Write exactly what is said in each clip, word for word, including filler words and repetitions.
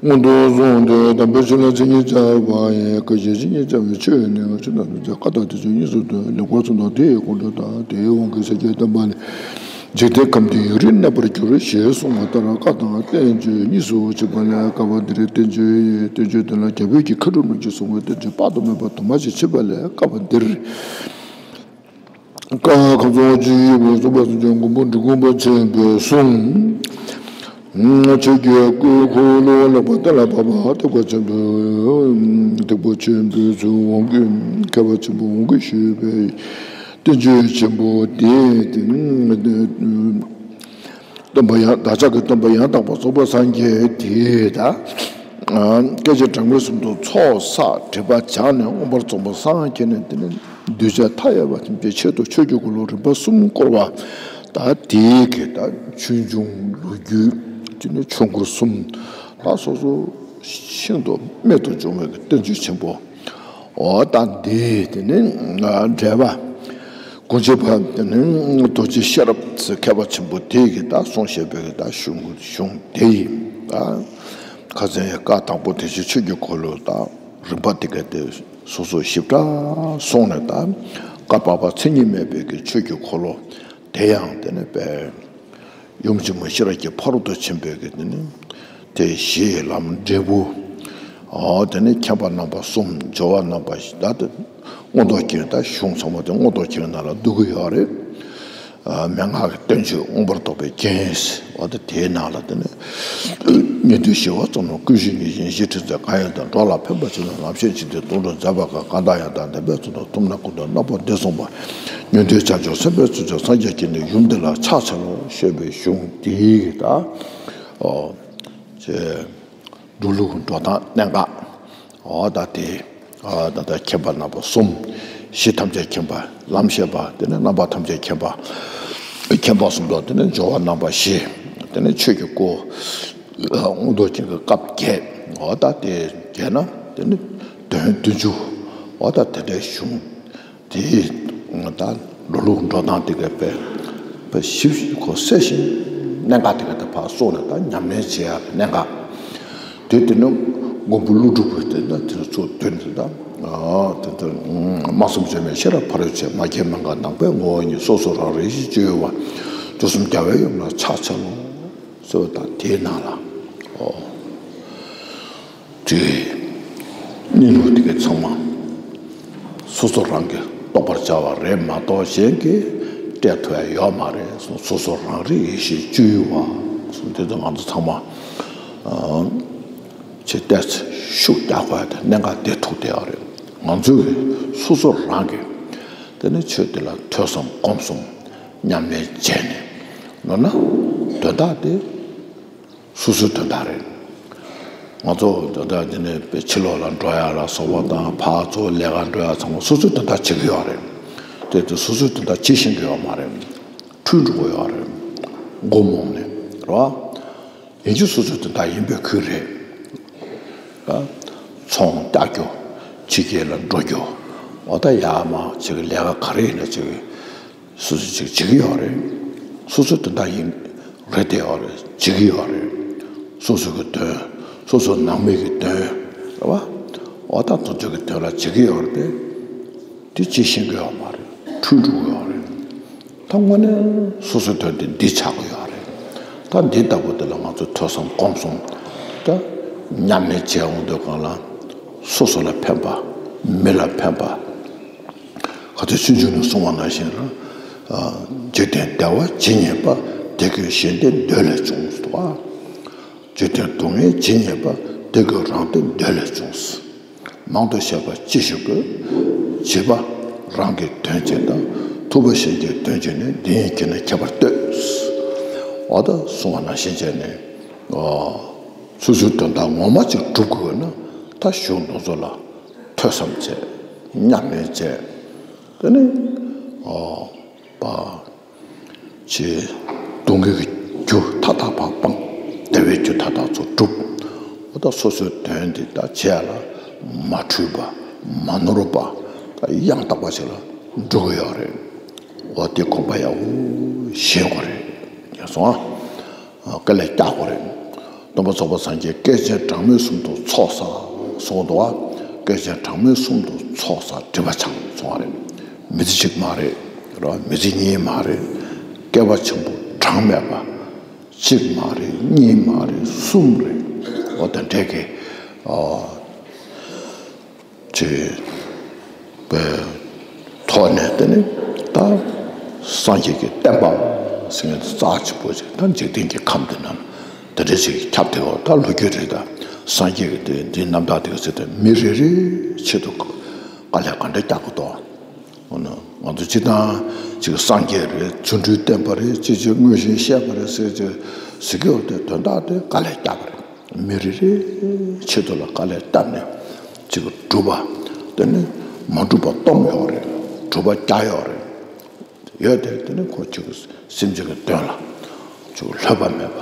མངོན་དུ་བཟུང་སྟེ་དམ་པའི་ཆོས་ལ་མཚན་ཉིད་བྱ་བ་ཡིན། སྐད་ཅིག་མཚན་ཉིད་བྱ་བའི་ཆོས་ནི་ཆོས་རྣམས་ཀྱི་བཀའ་དང་དེ་ཆོས་ཉིད་སུ་ཐོས། ལེགས་པར་གསུངས་དང་དེ་ཡི་སྒོ་འགྲོ་དང་། དེའི་དབང་གིས་སེམས་ཅན་བསྟན་པ་ལས། འཇིག་རྟེན་ཁམས་འདིར་ཡུན་རིང་གནས་པར་འགྱུར་ཞེས་གསུངས་པ་ལྟར། བཀའ་དང་བསྟན་བཅོས་གཉིས་སུ་ཕྱེ་བ་ལས། བཀའ་པ་འདིར་བསྟན་བཅོས་ཡིན། བསྟན་བཅོས་དེ་ལ་རྒྱལ་པོས་ཀྱི་མཁས་གྲུབ་རྣམས་ཀྱིས་གསུངས་པའི་བསྟན་བཅོས་དཔག་ཏུ་མེད་པ་དུ་མ་ཞིག་མཆིས་པ་ལས། བཀའ་པ་འདིར། བཀའ་ཁམས་གསུམ་སྤྱི་ཡི་བོད་གསུངས་པ་སུམ་ཅུ་མགོན་པོ་འབྲི་གུང་པ་ཆེན་པོས་གསུངས། ཆོས་ཀྱི་སྐུའི་འཁོར་ལོ་ལེགས་པར་གཏན་ལ་ཕབ་པ། ཐེག་པ་ཆེན་པོའི་ཐེག་པ་ཆེན་པོའི་ཚུལ་དབང་གིས་མཁས་པ་ཆེན་པོ་དབང་གིས་ཞུས་པའི་བསྟན་བཅོས་ཆེན་པོ་དེ་སྟོན་པ་ཡང་བདག་ཅག་གི་སྟོན་པ་ཡང་དག་པར་རྫོགས་པའི་སངས་རྒྱས་དེས་ད། སྐད་ཅིག་གྲངས་མེད་གསུམ་དུ་ཚོགས་བསགས་སྒྲིབ་པ་སྦྱངས་ནས་མངོན་པར་རྫོགས་པར་སངས་རྒྱས་ནས། དེ་ནས་གདུལ་བྱ་མཐའ་ཡས་པ་ཐམས་ཅད་ཆེད་དུ་ཆོས་ཀྱི་འཁོར་ལོ་རིམ་པ་གསུམ་བསྐོར་བ། ད་དེའི་གི་ད་ཆོས་འབྱུང་ལོ་རྒྱུས་དེ་ནས་ཆོས་འཁོར་གསུམ་ད་སོ་སོ་ཤིན་ཏུ་རྨད་དུ་བྱུང་བའི་གི་བསྟན་བཅོས་ཆེན་པོ། འོ་ད་འདི་དེ་ནས་འགྲེལ་པ། སྒོ་འབྱེད་པ་དེ་ནི་རྡོ་རྗེ་ཤེས་རབ་ཟེར་མཁས་པ་ཆེན་པོ་དེ་གིས་ད་གསུངས་བཞག་པའི་གི་ད་གཞུང་གཞུང་དེ་ཡིན། ད་ཁ་སང་ཡི་བཀའ་དང་པོ་དེ་བཞིན་ཆོས་ཀྱི་འཁོར་ལོ་ད་རིམ་པ་དེ་ག་དེ་སོ་སོ་ཞིབ་ཕྲ་སོང་ནས། ད་བཀའ་བར་པ་མཚན་ཉིད་མེད་པའི་གི་ཆོས་ཀྱི་འཁོར་ལོ་དེ་ཡང་དེ་ནི་པའི་ཡུམ་ཆེན་མོ་ཤེས་རབ་ཀྱི་ཕ་རོལ་ཏུ་ཕྱིན་པའི་གི་དེ་ནི་དེ་གཞི་ལམ་འབྲས་བུ། འོ་དེ་ནི་མཁྱེན་པ་རྣམ་པ་གསུམ། སྦྱོར་བ་རྣམ་པ་བཞི། ད་དེ་མངོན་རྟོགས་རྒྱན། ད་གཞུང་ཚང་མ་དེ་མངོན་རྟོགས་རྒྱན་ནང་ལ་འདུ་གི་ཡོད་རེད། ཨ་མན་ངག་གི་བསྟན་བཅོས་མངོན་པར་རྟོགས་པའི་རྒྱན། འོ་ད་དེའི་ནང་ལ་དེ་ནི་ཉན་ཐོས་ཞི་བ་གཙུག་ན་ཀུན་གཞི་ཉིད་བཞིན་གཞི་ཁྲི་འཛིན་གང་ཡིན་དང་། འགྲོ་ལ་ཕན་པར་བྱེད་ན་ལམ་ཤེས་ཇི་ལྟར་དུང་སྒྲོག་མཛད་པ་གང་། གང་དང་ཡང་དག་བདེན་པའི་ཚོགས་དང་ཐུབ་རྣམས་ཀུན་ཏུ་རྣམ་པར་བདེ་གསུངས་པ། ཉན་ཐོས་བྱང་ཆུབ་སེམས་དཔའི་ཚུལ་ཁྲིམས་སངས་རྒྱས་ཀྱིས་ནི་ཡུམ་འདི་ལ་ཕྱག་འཚལ་ལོ་ཞེས་པའི་གཞུང་འདི་ཡི་གི་ད། ཨོ། ཅེས། འགྲོ་ལུགས་འགྲོ་སྟངས་གནད་འགག་འོ་ད་དེ། ཨ་ད་ལྟ་མཁྱེན་པ་རྣམ་པ་གསུམ། གཞི་ཐམས་ཅད་མཁྱེན་པ། ལམ་ཤེས་པ། དེ་ནས་རྣམ་པ་ཐམས་ཅད་མཁྱེན་པ། མཁྱེན་པ་གསུམ་དང་། དེ་ནས་སྦྱོར་བ་རྣམ་པ་བཞི། དེ་ནས་ཆོས་ཀྱི་སྐུ་མངོན་རྟོགས་རྒྱན་གྱི་སྐབས་བརྒྱད། འོ་ད་དེ་བརྒྱད་ན་དེ་ནས་དོན་བདུན་ཅུ། འོ་ད་དེ་འདྲའི་གཞུང་དེ་ད་འགྲོ་ལུགས་འགྲོ་སྟངས་དེ་ག་དཔེ་དཔེ་ཞིབ་ཞིབ་ཁོ་གསལ་ཞིང་གནད་འགག་དེ་ག་ད་ཕར་སོང་ནས་ད་ཉམས་ལེན་བྱེད་ཡག་གནད་འགག་དེ་དེ་ནི་མགོན་པོ་ཀླུ་སྒྲུབ་པའི་དེ་ན་དེ་ཚོ་དོན་དེ་ད་དེ་ལྟར་སྨྲ་བསམ་བརྗོད་མེད་ཤེས་རབ་ཕ་རོལ་ཕྱིན། མ་སྐྱེས་མ་འགགས་ནང་པའི་ངོ་བོ་ཉིད། སོ་སོ་རང་རིག་གཞི་སྤྱོད་ཡུལ་བ། དུས་གསུམ་རྒྱལ་བའི་ཡུམ་ལ་ཕྱག་འཚལ་ལོ། ཟེར་བ་དང་དེའི་ནང་ལ་ཨོ། དེ་གནས་ལུགས་དེ་གའི་ཚང་མ་སོ་སོ་རང་གིས་རྟོགས་པར་བྱ་བ་རེད་མ་གཏོགས་གཞན་གྱིས་སྤྲད་ཐུབ་ཡ་ཡོད་མ་རེད་གསུངས། སོ་སོ་རང་རིག་ཡེ་ཤེས་སྤྱོད་ཡུལ་བ་གསུངས། དེ་ཚོ་ང་ཚོ་ཚང་མ་ཆེས་ཏོག་ཙམ་ཤུགས་རྒྱག་དགོས་ཡ་དེ་གནད་འགག་དེ་ཐུག་བསྡད་ཡོད་རེད། ང་ཚོས་སོ་སོ་རང་གིས་དེ་ནི་ཆོས་དེ་ལ་ཐོས་བསམ་སྒོམ་གསུམ་ཉམས་ལེན་བྱས་ནས་ནོར་ན་དོན་དག་དེ། སོ་སོའི་དོན་དག་རེད། ང་ཚོ་དོན་དག་འདི་ནས་དཔེ་ཕྱི་ལོགས་ལ་འགྲོ་ཡ་ལ་སོགས་པ་དང་། ཕར་ཚུར་ལས་ཀ་འགྲོ་ཡ་ཚང་མ་སོ་སོའི་དོན་དག་བྱེད་ཀྱི་ཡོད་རེད། དེ་ཚོ་སོ་སོའི་དོན་དག་བྱེད་ཤེས་ཀྱི་ཡོད་མ་རེད། འཁྲུལ་འགྲོ་གི་ཡོད་རེད། མགོ་རྨོངས་ནས་རེད་བ། ཡིན་གཅིག་སོ་སོའི་དོན་དག་ཡིན་པའི་ཁུལ་རེད། ཨ། ཚོང་རྒྱག་རྒྱུ། ཕྱི་རྒྱལ་ལ་འགྲོ་རྒྱུ། འོ་ད་ཡར་མར་བྱེད་ཀྱི་ལས་ཀ་ག་རེ་ཡིན་ན་བྱེད་ཀྱི། སོ་སོས་ཅིག་བྱེད་ཀྱི་ཡོད་རེད། སོ་སོའི་དོན་དག་ཡིན་རེད་དེ་ཡོད་རེད། བྱེད་ཀྱི་ཡོད་རེད། སོ་སོ་གི་དོན། སོ་སོ་ནང་མི་གི་དོན། རེད་བ། འོ་ད་དེ་ཚོ་གི་དོན་ལ་བྱེད་ཀྱི་ཡོད་རེད་དེ། དེ་བྱེད་ཤེས་ཀྱི་ཡོད་མ་རེད། འཁྲུལ་འགྲོ་གི་ཡོད་རེད། ད་དངོས་གནས་སོ་སོའི་དོན་དེ་འདི་ཆགས་ཀྱི་ཡོད་རེད། ད་འདི་ལྟ་བུ་དེ་ལ་ང་ཚོས་ཐོས་བསམ་སྒོམ་གསུམ། ད་ཉམས་ལེན་བྱས་འོང་དུས་སྒང་ལ་སོ་སོ་ལ་ཕན་པ། མི་ལ་ཕན་པ། ག་ཚོད་ཆུང་ཆུང་ནས་གསུངས་པ་ནང་བཞིན་ལ། འཇིག་རྟེན་བདེ་བ་ཇི་སྙེད་པ། དེ་ཀུན་གཞན་དོན་འདོད་ལས་བྱུང་། ཟེར་བ། འཇིག་རྟེན་སྡུག་བསྔལ་ཇི་སྙེད་པ། དེ་ཀུན་རང་དོན་འདོད་ལས་བྱུང་། མང་དུ་བཤད་པ་ཅི་ཞིག་དགོས། བྱིས་པ་རང་གི་དོན་གཅིག་དང་། ཐུབ་པ་གཞན་གྱི་དོན་གཅིག་ནི། འདི་ཡིན་གྱི་ན་ཁྱད་པར་ལྟོས། འོ་ད་གསུངས་པ་ནང་བཞིན་བྱས་ནས། སོ་སོའི་དོན་དག་ངོ་མ་ཅིག་སྒྲུབ་དགོས་ན། ད་གཞུང་འདི་ཚོ་ལ་ཐོས་བསམ་བྱས། ཉམས་ལེན་བྱས། དེ་ནས་ཨོ་པ་ཅེས་སྡུག་བསྔལ་གྱི་རྒྱུ་མཐའ་དག་ཕར་སྤངས། བདེ་བའི་རྒྱུ་མཐའ་དག་ཚུར་སྒྲུབ། ཨོ་ད་སོ་སོའི་དོན་འདི་ད་བྱས་ལ་མ་འཁྲུལ་པ། མ་ནོར་བ། ད་ཡང་དག་པ་ཞིག་ལ་འགྲོ་གི་ཡོད་རེད། ཨོ་དེ་དགོངས་པ་ཡག་པོ་བཞེས་དགོས་རེད། ཡག་སོང་ཨ། དཀའ་ལས་རྒྱག་དགོས་རེད། སྟོན་པ་རྫོགས་པ་སངས་རྒྱས་སྐད་ཅིག་གྲངས་མེད་གསུམ་དུ་ཚོགས་བསགས་གསུངས་འདུག་བ། སྐད་ཅིག་གྲངས་མེད་གསུམ་དུ་ཚོགས་བསགས་སྒྲིབ་པ་སྦྱངས་གསུངས་པ་རེད། མི་ཚེ་གཅིག་མ་རེད། རོ། མི་ཚེ་གཉིས་མ་རེད། བསྐལ་པ་ཆེན་པོ་གྲངས་མེད་པ། གཅིག་མ་རེད། གཉིས་མ་རེད། གསུམ་རེད། འོ་དེ་འདྲས་ཀྱི་ཨ་ཅེས་པའི་ཐོག་ནས་དེ་ནི་ད་སངས་རྒྱས་ཀྱི་བསྟན་པ་ཟེར་མཁན་དེ་རྩ་ཆེན་པོ་ཅིག་ད་འཇིག་རྟེན་གྱི་ཁམས་འདི་ན་དེ་འདྲས་ཅིག་ཁྱབ་བསྡད་ཡོད། ད་ལོ་རྒྱུས་རེད། ད་སངས་རྒྱས་ཀྱི་དེ་འདི་རྣམ་ཐར་དེ་ག་ཟེར་ཏེ་མི་རེ་རེའི་ཆེད་དུ་དཀའ་ལས་ག་འདྲ་བརྒྱབ་ཀྱི་འདུག་འོ་ན་ང་ཚོ་སྤྱིར་བཏང་ཅིག་སངས་རྒྱས་རེད། བརྩོན་འགྲུས་བསྟན་པ་རེད། ཅི་ཅི་དངོས་གཞི་བཤད་པ་རེད་ཟེར་ཅིག་ཟེར་གྱི་ཡོད་དེ། དོན་དག་དེ་དཀའ་ལས་བརྒྱབ་པ་རེད། མི་རེ་རེའི་ཆེད་དུ་ལ་དཀའ་ལས་བརྒྱབ་ནས་ཅིག་སྒྲུབ་པ། དེ་ནི་མ་སྒྲུབ་པ་སྟོང་ཡོད་རེད། སྒྲུབ་པ་བརྒྱ་ཡོད་རེད། ཡོད་དེ་དེ་ནི་ཁོ་ཅིག་སེམས་ཅན་གྱི་དོན་ལ་ཅིག་ལྷོད་པ་མེད་པ་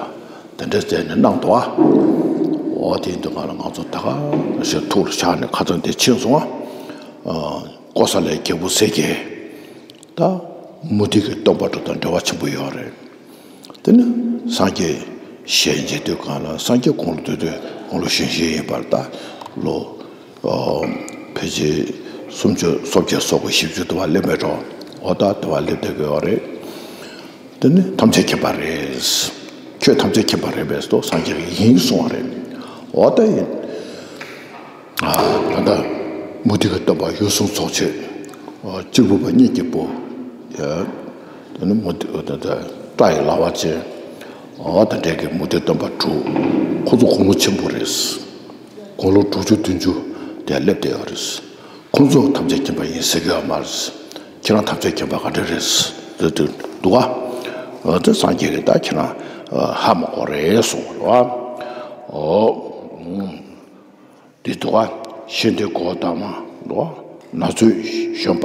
དེ་འདྲ་མཛད་ནས་གནང་འདུག་ཨ། འོ་དེ་ཡིན་དུས་གང་ལ་ང་ཚོ་ད་ག་ཞིག་ཐུགས་ལ་བཞག་ནས་ཁ་སང་དེ་ཕྱིན་སོང་ཨ། ཀོ་ས་ལའི་རྒྱལ་པོ་གཟིག་གིས་ད་མུ་སྟེགས་ཀྱི་སྟོན་པ་དྲུག་དང་འབྲེལ་བ་ཆེན་པོ་ཡོད་རེད། དེ་ནི་སངས་རྒྱས་ཞལ་མཇལ་དུས་གང་ལ་སངས་རྒྱས་དགུང་ལོ་བསྡུས་དུས་དགུང་ལོ་གཞོན་ཤོས་ཡིན་པར་ད་ལོ་ཕལ་ཆེར་སུམ་ཅུ་སོ་བརྒྱད་སོ་དགུ་བཞི་བཅུ་དུ་བ་སླེབས་མེད་འགྲོ། འོ་ད་དུ་བ་སླེབས་བསྡད་ཀྱི་ཡོད་རེད། དེ་ནི་ཐམས་ཅད་མཁྱེན་པ་རེད། ཁྱོད་ཐམས་ཅད་མཁྱེན་པ་རེད་པས་སོ། སངས་རྒྱས་ཀྱིས་ཡིན་གསུང་བ་རེད། འོ་ད་ཡིན། ད་ལྟ་མུ་སྟེགས་ཀྱི་སྟོན་པ་འོད་སྲུང་ཚོགས་མཆོད། གཅེར་བུ་པ་གཉིས་ཀྱི་བུ། དེ་ནི་མུ་སྟེགས་ད་ལྟ་སྐྲ་ཡི་ལག་པ་ཅན། འོ་དེ་འདྲས་ཀྱི་མུ་སྟེགས་སྟོན་པ་དྲུག་ཁོ་ཚོ་དགུང་ལོ་ཆེན་པོ་རེད། དགུང་ལོ་དྲུག་ཅུ་བདུན་ཅུ་དེ་སླེབས་བསྡད་ཡོད་རེད། ཁོ་ཚོ་ཐམས་ཅད་མཁྱེན་པ་ཡིན་ཟེར་གྱི་ཡོད་མ་རེད། ཁྱེད་རང་ཐམས་ཅད་མཁྱེན་པ་ག་འདྲ་རེད་ཟེར་དུས་འདུག་ག་འོ་དེ་སངས་རྒྱས་ཀྱིས་ད་ཁྱེད་རང་ཧ་མ་གོ་རེད་གསུངས་པ་རེད་བ། འོ། འདི་འདུག་ག་ཤིན་ཏུ་གོའུ་ཏ་མ་འདུག་ག་ན་ཚོད་གཞོན་པ།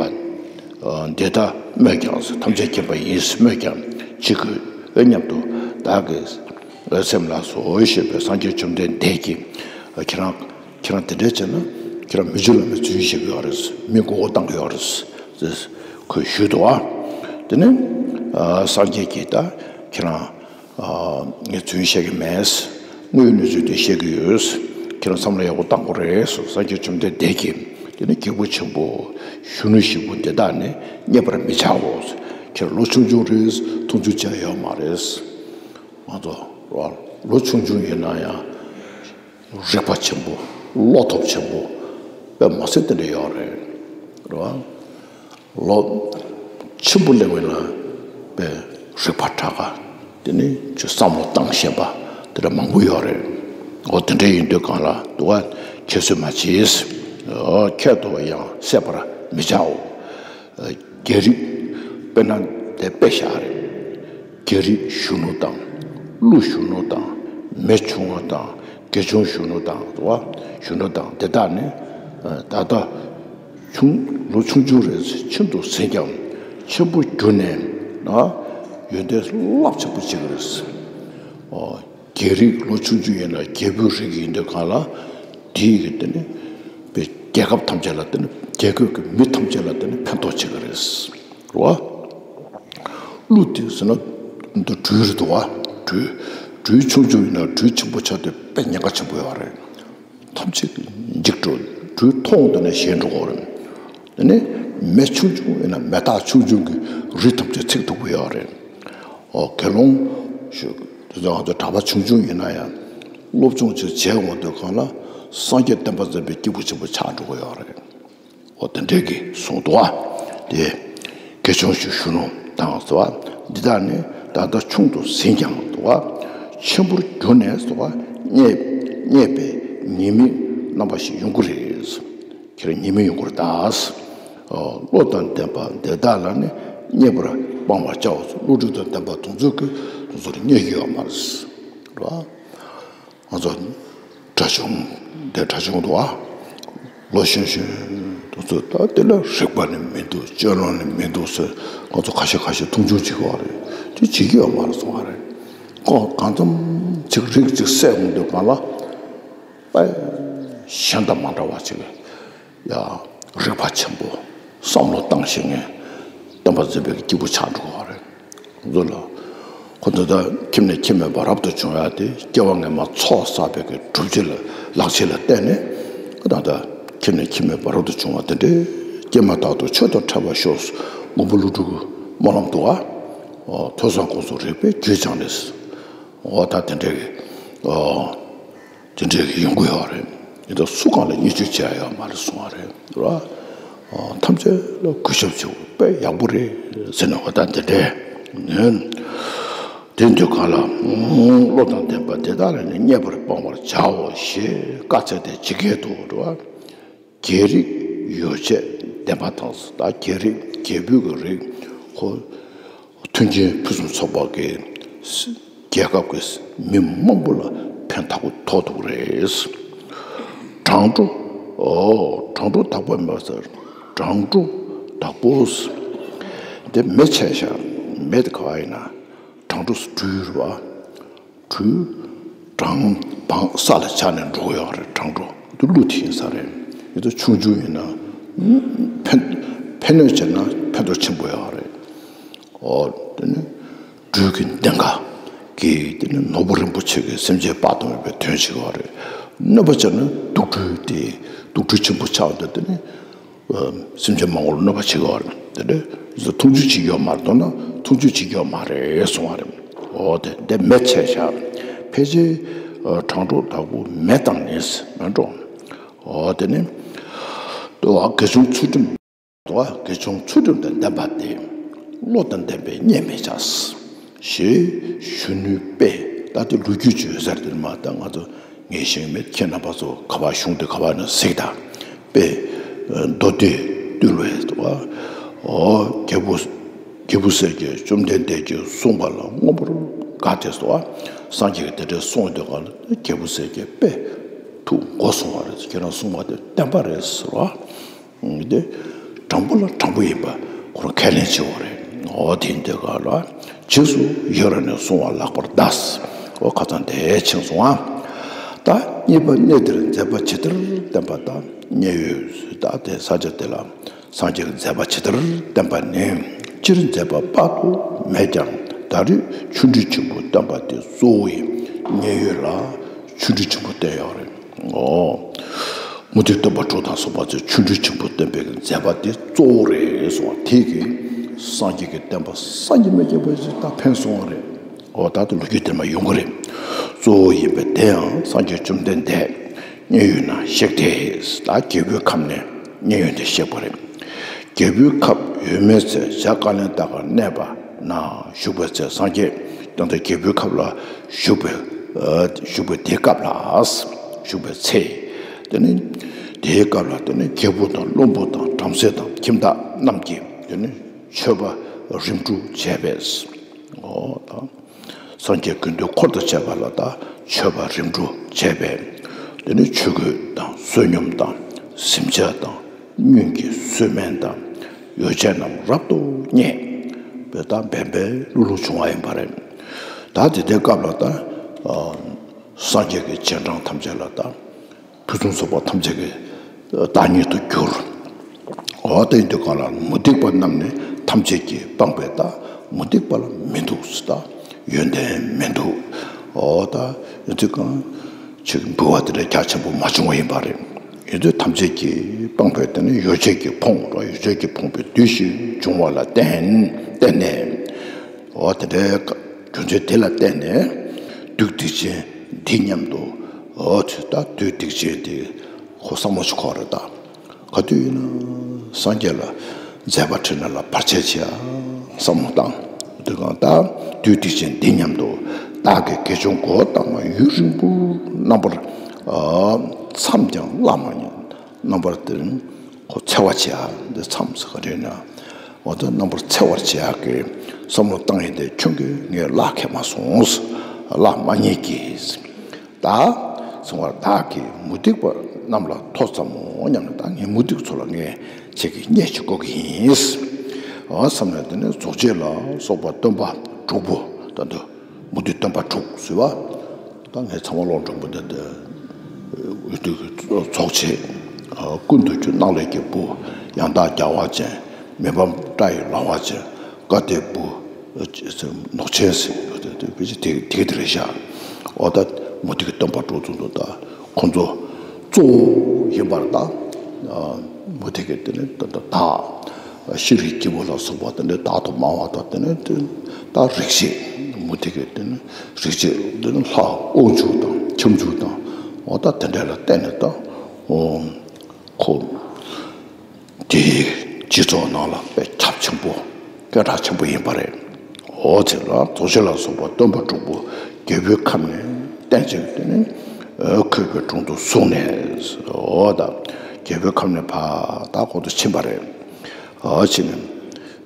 འདི་ལྟར་སྨོས་ཀྱང་ཟེར། ཐམས་ཅད་མཁྱེན་པ་ཡིན་ཟེར་སྨོས་ཀྱང་ཅི་དགོས། འོ་སྙམ་དུ་བདག་གི་སེམས་ལ་སོ་ཞེས་པའི་སངས་རྒྱས་བཅོམ་ལྡན་འདས་ཀྱིས་ཁྱེད་རང་ཁྱེད་རང་དེ་འདྲས་བྱས་ན་ཁྱེད་རང་མི་འཇུ་ལ་མི་རྫུན་བཤད་ཀྱི་ཡོད་རེད། མི་མགོ་སྐོར་བཏང་གི་ཡོད་རེད་ཟེར་ཁོས་ཞུས་འདུག་ག་དེ་ནས་སངས་རྒྱས་ཀྱིས་ད་ཁྱེད་རང་ངས་རྫུན་བཤད་ཀྱི་མེད། དངོས་ཡོད་གནས་ཚུལ་དེ་བཤད་ཀྱི་ཡོད། ཁྱེད་རང་བསམ་བློ་ཡག་པོ་བཏང་དགོས་རེད་ཟེར། སངས་རྒྱས་བཅོམ་ལྡན་འདས་ཀྱིས་དེ་ནི་རྒྱལ་པོ་ཆེན་པོ་གཞོན་ནུ་བཞི་པོ་འདི་དག་ནི་མཉེས་པར་མི་བྱའོ། ཁྱེད་ལོ་ཆུང་ཆུང་རེད། མཐོང་ཆུང་བྱས་ཡོད་མ་རེད། ང་ཚོ་ལོ་ཆུང་ཆུང་ཡིན་ན་ཡང་རིག་པ་ཆེན་པོ་བློ་སྟོབས་ཆེན་པོ་དཔེ་མ་སྲིད་དེ་འདྲ་ཡོད་རེད། རེད་བ། ལོ་ཆེན་པོ་སླེབས་པ་ཡིན་ན་དཔེ་རིག་པ་དྲག་ག་དེ་ནི་ཅིག་བསམ་བློ་བཏང་ཤེས་པ་དེ་འདྲ་མང་པོ་ཡོད་རེད། འོ་དེ་འདྲ་ཡིན་དུས་གང་ལ་འདུག་ག་ཁྱད་གསོད་མ་བྱེད། ཁྱད་དུ་ཡང་བསད་པར་མི་བྱའོ། རྒྱལ་རིགས་དཔེར་ན་དེ་དཔེ་བཞག་རེད། རྒྱལ་རིགས་གཞོན་ནུ་དང་། ཀླུ་གཞོན་ནུ་དང་། མི་ཆུང་བ་དང་། དགེ་སྦྱོང་གཞོན་ནུ་དང་། འདུག་ག་གཞོན་ནུ་དང་དེ་དག་ནི་ད་ལྟ་ཆུང་ལོ་ཆུང་ཆུང་རེད། ཤིན་ཏུ་ཟིན་ཀྱང་ཆེན་པོར་གྱུར་ནས་ཡོན་ཏན་རླབས་ཆེན་པོ་སྐྱེ་གི་རེད། རྒྱལ་རིགས་ལོ་ཆུང་ཆུང་ཡིན་ན་རྒྱལ་པོའི་རིགས་ཡིན་དུས་གང་ལ་དེའི་གི་དེ་ནི་རྒྱལ་ཁབ་ཐམས་ཅད་ལ་དེ་ནི་རྒྱལ་ཁབ་ཀྱི་མི་ཐམས་ཅད་ལ་དེ་ནི་ཕན་ཐོགས་བྱེད་ཀྱི་རེད། རེད་བ། ཀླུ་དེ་ཟེར་ན་འདི་སྦྲུལ་རེད་འདུག་བ། སྦྲུལ། སྦྲུལ་ཆུང་ཆུང་ཡིན་ན་སྦྲུལ་ཆེན་པོ་ཆགས་དུས་དཔེ་ཉེན་ཁ་ཆེན་པོ་ཡོད་རེད། ཐམས་ཅད་འཇིག་འགྲོ། སྦྲུལ་མཐོང་དུས་ནས་ཞེད་འགྲོ་གི་རེད། དེ་ནས་མེ་ཆུང་ཆུང་ཡིན་ན་མེ་སྟག་ཆུང་ཆུང་གི་རི་ཐམས་ཅད་ཚིག་ཐུབ་ཀྱི་ཡོད་རེད། ཨོ་དགེ་སློང་ཞུ་དེ་ཚོ་ང་ཚོ་གྲྭ་པ་ཆུང་ཆུང་ཡིན་ན་ཡང་སློབ་སྦྱོང་ཅིག་བྱས་འོང་དུས་གང་ལ་སངས་རྒྱས་བསྟན་པ་འཛིན་པའི་སྐྱེས་བུ་ཆེན་པོ་ཆགས་འགྲོ་གི་ཡོད་རེད། འོ་དེ་འདྲས་ཀྱི་གསུངས་འདུག་བ། དེ་དགེ་སྦྱོང་ཞིག་གཞོན་ནུ་དང་ཟེར་བ། འདི་དག་ནི་ད་ལྟ་ཆུང་དུ་ཟིན་ཀྱང་འདུག་བ། ཆེན་པོར་གྱུར་ནས་འདུག་བ། མཉེས་མཉེས་པའི་ཉེས་དམིགས་རྣམ་པ་ཞིག་ཡོང་གི་རེད། ཁྱེད་རང་ཉེས་དམིགས་ཡོང་གི་རེད་ད། བློ་དང་ལྡན་པ་འདི་དག་ལ་ནི་མཉེས་པར་སྤང་བར་བྱའོ། བློ་གྲོས་དང་ལྡན་པ་དེ་ཚོ་གིས་དེ་ཚོར་མཉེས་ཀྱི་ཡོད་མ་རེད། རེད་བ། ང་ཚོ་དགྲ་ཆུང་། དེ་དགྲ་ཆུང་འདུག་ཨ། ལོ་གཞོན་གཞོན་དེ་ཚོ་ད་དེ་ལ་རིག་པ་ནི་མི་འདུག་སྤྱོད་ལམ་ནི་མི་འདུག་ཟེར་ང་ཚོ་ཁ་ཤས་ཁ་ཤས་མཐོང་ཆུང་བྱེད་ཀྱི་ཡོད་རེད། དེ་བྱེད་ཀྱི་ཡོད་མ་རེད་གསུང་བ་རེད། ཁོ་གང་འཚམ་ཅིག་རིགས་ཅིག་སད་འོང་དུས་གང་ལ་དཔེ་གཞན་དང་མ་འདྲ་བ་ཅིག་ཡ། རིག་པ་ཆེན་པོ་བསམ་བློ་བཏང་ཤེས་མཁན་བསྟན་པ་འཛིན་པའི་སྐྱེས་བུ་ཆགས་འགྲོ་གི་ཡོད་རེད། ང་ཚོ་ལ་ ཁོ་ཚོ་ད་ཁྱིམ་ནས་ཁྱིམ་མེད་པར་རབ་ཏུ་བྱུང་ཡ་དེ་སྐྱེ་བ་སྔ་མ་ཚོགས་བསགས་པའི་གི་སྒྲུབ་བྱེད་ལ་ལག་ཆེ་ལ་བརྟེན་ནས་ད་ལྟ་ཁྱིམ་ནས་ཁྱིམ་མེད་པར་རབ་ཏུ་བྱུང་བ་དེ་འདྲའི་སྐྱེས་མ་ཐག་ཏུ་ཆོས་དང་ཕྲད་པར་ཤོག། མགོན་པོ་ཀླུ་སྒྲུབ་ཀྱི་སྨོན་ལམ་འདུག་ག། ཨོ་ཐོས་བསམ་སྒོམ་གསུམ་རིག་པའི་རྒྱུད་སྦྱངས་ནས། ཨོ་ད་དེ་འདྲའི་གི་ཨོ་དེ་འདྲའི་གི་ཡོང་གི་ཡོད་རེད། ཡིན་ད་སུ་གང་ལ་བརྙས་བཅོས་བྱས་ཡོད་མ་རེད་གསུང་བ་རེད་ར། ཨོ་ཐམས་ཅད་ལ་གུས་ཞབས་བྱེད་དགོས་དཔེ་ཡག་པོ་རེད་ཟེར་ནས། ཨོ་ད་དེ་འདྲའི་ནས། དེ་དུས་གང་ལ་བློ་དང་ལྡན་པ་དེ་དག་ལ་ནི་མཉེས་པར་སྤང་བར་བྱའོ་ཞེས་བཀའ་སྩལ་ཏེ་ཇི་སྐད་དུ་འགྲོ་བ། རྒྱལ་རིགས་ཡོ་བྱད་ལྡན་པ་དང་། ད་རྒྱལ་རིགས་རྒྱལ་པོའི་གི་རིགས་ཁོ་མཐུན་རྐྱེན་ཕུན་སུམ་ཚོགས་པ་གི་རྒྱལ་ཁབ་ཀྱི་མི་མང་པོ་ལ་ཕན་ཐོགས་ཐོགས་ཐུབ་རེད། གྲང་དྲོ། ཨོ་གྲང་དྲོ་དག་པ་མེད་པ་ཟེར། གྲང་དྲོ་དག་པོ། འདི་མེ་ཆད་ཤག། མེ་དེ་ག་བ་ཡིན་ན། གྲང་དྲོ་སུ་སྦྲུལ་རེད་བ། སྦྲུལ། གྲང་བང་ས་ལ་ཆགས་ནས་འགྲོ་གི་ཡོད་རེད། གྲང་དྲོ་འདི་ཀླུ་དེ་ཡིན་ས་རེད། ཡིན་ད་ཆུང་ཆུང་ཡིན་ན་ཕན་ཕན་གནོད་བྱས་ན་ཕན་ཐོགས་ཆེན་པོ་ཡོད་རེད། ཨོ་དེ་ནི་སྦྲུལ་གྱི་གདེངས་ཀ་གིས་དེ་ནི་ནོར་བུ་རིན་པོ་ཆེ་གི་སེམས་ཅན་དཔག་ཏུ་མེད་པའི་དོན་བྱེད་ཀྱི་ཡོད་རེད། གནོད་པ་བྱས་ན་དུག་སྦྲུལ་དེ་དུག་སྦྲུལ་ཆེན་པོ་ཆགས་འདུག། དེ་ནི། སེམས་ཅན་མང་པོར་གནོད་པ་བྱེད་ཀྱི་ཡོད་རེད། དེ་འདྲ་མཐོང་ཆོས་བྱེད་ཀྱི་ཡོད་མ་རེད། མཐོང་ན་མཐོང་ཆོས་བྱེད་ཀྱི་ཡོད་མ་རེད་གསུང་བ་རེད། འོ་དེ་འདི་མེ་ཆད་བཞག། ཕལ་ཆེར་གྲང་དྲོ་དག་པོ་མེ་བཏང་ནས་མེ་འགྲོ། འོ་དེ་ནི་དགེ་སྦྱོང་ཚུལ་ཁྲིམས། དགེ་སྦྱོང་ཚུལ་ཁྲིམས་དང་ལྡན་པ་སྟེ། བློ་དང་ལྡན་པས་བརྙས་མི་བྱ། ཞེས་ཞུ་ནུས་པས། ད་དེ་ལོ་རྒྱུས་ཅིག་ཡོད་ས་རེད། དེ་མ་ད་ང་ཚོ། ངས་ཤེས་མེད། ཁྱེད་རྣམ་པ་ཚོ་ག་པར་གཞུང་དེ་ག་པར་ན་གཟིགས་དང་། དཔེ་མདོ་སྡེ་བཏུས་ལས་དུ་བ། ཨོ་རྒྱལ་པོ། རྒྱལ་པོ་སྲས་ཀྱིས་བཅོམ་ལྡན་འདས་ཀྱིས་གསུངས་པ་ལ་མངོན་པར་དགའ་སྟེ་སོ། སངས་རྒྱས་ཀྱིས་དེ་འདྲའི་གསུངས་དུས་ག་ལ་རྒྱལ་པོ་སྲས་ཀྱིས་དཔེ་ཐུགས་མགོ་བཟུང་བ་རེད། ཁྱེད་རང་གསུངས་པ་དེ་བདེན་པ་རེད་ཟེར་བ། དེ་དྲང་པོ་ལ་དྲང་པོ་ཡིན་པ་ཁོ་རང་ཁས་ལེན་བྱེད་དགོས་རེད། འོ་དེ་འདི་ག་ལ་རྗེས་སུ་ཡི་རང་ནས་གསུང་བ་ལེགས་པར་གདའ། འོ་ཁ་སང་དེ་ཕྱིན་སོང་ཨ། ད་གཉིས་པ་གནས་འདིར་མཛད་པ་ཇི་ལྟར་བསྟན་པ་དང་མཉན་ཡོད། ད་དེ་ས་ཆ་དེ་ལ་སངས་རྒྱས་ཀྱི་མཛད་པ་ཇི་ལྟར་བསྟན་པ་ནི། སྤྱིར་མཛད་པ་དཔག་ཏུ་མེད་ཀྱང་ད་རེས་ཆོ་འཕྲུལ་ཆེན་པོ་བསྟན་པ་དེ་གཙོ་བོ་ཡིན། མཉན་ཡོད་ལ་ཆོ་འཕྲུལ་ཆེན་པོ་བསྟན་ཡོད་རེད། ཨོ། མུ་སྟེགས་སྟོན་པ་དྲུག་དང་སོགས་པ་ཚོས་ཆོ་འཕྲུལ་ཆེན་པོ་བསྟན་པའི་མཛད་པ་དེ་གཙོ་བོ་རེད་གསུངས་པ་དེ་གིས་སངས་རྒྱས་ཀྱི་བསྟན་པ་བསམ་གྱིས་མི་ཁྱབ་པ་ཞིག་ད་ཕན་སོང་བ་རེད། ཨོ་ད་དུང་ལོ་རྒྱུས་དེ་མ་ཡོང་གི་རེད། གཙོ་བོ་ཡིན་པས་དེ་ཡང་སངས་རྒྱས་བཅོམ་ལྡན་འདས་མཉན་ཡོད་ན་གཤེགས་ཏེ། ད་རྒྱལ་པོའི་ཁབ་ནས་མཉན་ཡོད་དེ་གཤེགས་པ་རེད། རྒྱལ་པོའི་ཁབ་ཡོད་མེད་ཚེ་བྱ་ཀ་ལན་ད་གར་གནས་པ། ན་བཞུགས་པའི་ཚེ་སངས་རྒྱས་ཀྱང་དེ་རྒྱལ་པོའི་ཁབ་ལ་བཞུགས་པའི་བཞུགས་པའི་དེའི་སྐབས་ལ། བཞུགས་པའི་ཚེ། དེ་ནི་དེའི་སྐབས་ལ་དེ་ནི་རྒྱལ་པོ་དང་བློན་པོ་དང་བྲམ་ཟེ་དང་ཁྱིམ་བདག་རྣམས་ཀྱིས་དེ་ནི་མཆོད་པ་རིམ་གྲོ་བྱས་པས། འོ་ད་སངས་རྒྱས་དགེ་འདུན་འཁོར་དང་བཅས་པ་ལ་ད་མཆོད་པ་རིམ་གྲོ་བྱས་པས། དེ་ནི་ཆོས་གོས་དང་བསོད་སྙོམས་དང་གཟིམ་ཆས་དང་། སྔོན་གྱི་གསོལ་སྨན་དང་ཡོ་བྱད་རྣམས་རབ་ཏུ་བརྙེས་པས་ད་འབད་འབད་ལྷུག་ལྷུག་བྱུང་བ་ཡིན་པ་རེད། ད་དེ་ལྟའི་སྐབས་ལ་ད་སངས་རྒྱས་ཀྱི་རྗེས་འབྲང་ཐམས་ཅད་ལ་ད་ཕུན་སུམ་ཚོགས་པ་ཐམས་ཅད་ཀྱི་བདག་ཉིད་དུ་གྱུར། འོ་དེ་ཡིན་དུས་གང་ལ་མུ་སྟེགས་པ་རྣམས་ནི་ཐམས་ཅད་ཀྱིས་སྤངས་པས་ད་མུ་སྟེགས་པ་ལ་མི་འདུག་ཟེར། ད་ཡོན་ཏན་མི་འདུག། འོ་ད་ཡིན་དུས་གང་ཅིག་འབུལ་བ་དེ་འདྲ་རྒྱ་ཆེན་པོ་མ་བྱུང་བ་ཡིན་པ་རེད། ཡོད་ཚད་ཐམས་ཅད་ཀྱིས་སྤངས་པའི་དེ་ནི་ཡོ་བྱད་ཀྱིས་ཕོངས་རོ། ཡོ་བྱད་ཀྱིས་ཕོངས་པའི་བདུད་བཞི་འབྱུང་བ་ལ་བརྟེན་བརྟེན་ནས། འོ་དེ་འདྲའི་རྒྱུ་མཚན་དེ་ལ་བརྟེན་ནས་བདུད་སྡིག་ཅན་འདི་སྙམ་དུ། འོ་ཚོད་ད་བདུད་སྡིག་ཅན་དེ་ཁོ་བསམ་བློ་ཞིག་འཁོར་རེད་ད། ག་དུས་ཡིན་ན་སངས་རྒྱས་ལ་མཛད་པ་ཁྲིད་ན་ལ་བར་ཆད་ཆེ་ཡ་བསམ་བློ་བཏང་། དེ་གང་ལྟར་བདུད་སྡིག་ཅན་འདི་སྙམ་དུ་བདག་གིས་དགེ་སྦྱོང་གོའུ་ཏ་མ་ཡུན་རིང་པོ་རྣམ་པར་མཚམས་ཀྱང་བླ་མ་ཉིད་རྣམ་པར་དེར་ཁོ་འཚེ་བ་བྱེད་ཡ་འདི་མཚམས་སུ་ག་རེ་ན་འོ་ད་རྣམ་པར་འཚེ་བར་བྱེད་ཡ་གི་བསམ་བློ་བཏང་ཡིན་ཏེ་ཁྱོད་ཀྱིས་ངའི་བླ་ཁས་མ་སོང་། བླ་མ་ཉིད་ཀྱིས། ད་གསུང་བར་བདག་གིས་མུ་སྟེགས་པ་རྣམས་ལ་ཐོ་འཚམ་མོ་སྙམ་ནས། ད་ངས་མུ་སྟེགས་ཚོ་ལ་ངས་ཁྱེད་ཀྱི་གཉེན་ཅིག་བསྐོ་གི་ཡིན། འོ་བསམ་ནས་དེ་ནས་རྫོགས་བྱེད་ལ་སོགས་པ་སྟོན་པ་དྲུག་པོ་ད་འདི་མུ་སྟེགས་སྟོན་པ་དྲུག་ཟེར་བ། ད་ངས་ཚང་མ་ཀློང་སྒྲོན་པོ་འདི་འདི་འོད་དུ་རྫོགས་བྱེད། ཀུན་ཏུ་རྒྱུ་གནག་ལས་ཀྱི་བུ། ཡང་དག་རྒྱལ་བ་ཅན། མི་ཕམ་སྐྲ་ཡི་ལ་བ་ཅན། ཀ་ཏའི་བུ། ནོག་ཆེན་ཟེར་ཡོད་དེ། དེ་དེ་དེ་རེད་ཤག་འོ་ད་མུ་སྟེགས་ཀྱི་སྟོན་པ་དྲུག་ཚོ་འདུག་ད་ཁོ་ཚོ་གཙོ་བོ་ཡིན་པར་ད། མུ་སྟེགས་ཀྱི་དེ་ནི་ད་ད་ད་ཤེས་རིག་སྐྱེས་བུ་ལ་སོགས་པ་དེ་འདྲའི་བདག་ཏུ་མ་བ་དང་དེ་ནི་དེ་ད་རིག་བྱེད་མུ་སྟེགས་ཀྱི་དེ་ནི་རིག་བྱེད་དེ་ནི་ལྷ་དབང་ཕྱུག་དང་ཁྱབ་འཇུག་དང་འོ་ད་དེ་འདྲ་ལ་བརྟེན་ནས་ད་འོ་ཁོ། དེའི་སྤྱི་ཚོགས་ནང་ལ་དཔེ་ཁྱབ་ཆེན་པོ་སྐད་གྲགས་ཆེན་པོ་ཡིན་པ་རེད། འོ་དེ་ལ་རྫོགས་ཆེན་ལ་སོགས་པ་སྟོན་པ་དྲུག་པོ་རྒྱལ་པོའི་ཁབ་ནས་བསྟན་བཅོས་དེ་ནི་ཁོལ་པའི་དྲུང་དུ་སོང་ནས་འོ་ད་རྒྱལ་པོའི་ཁབ་ནས་ཕར་ད་གོང་དུ་ཕྱིན་པ་རེད། འོ་ཕྱིན་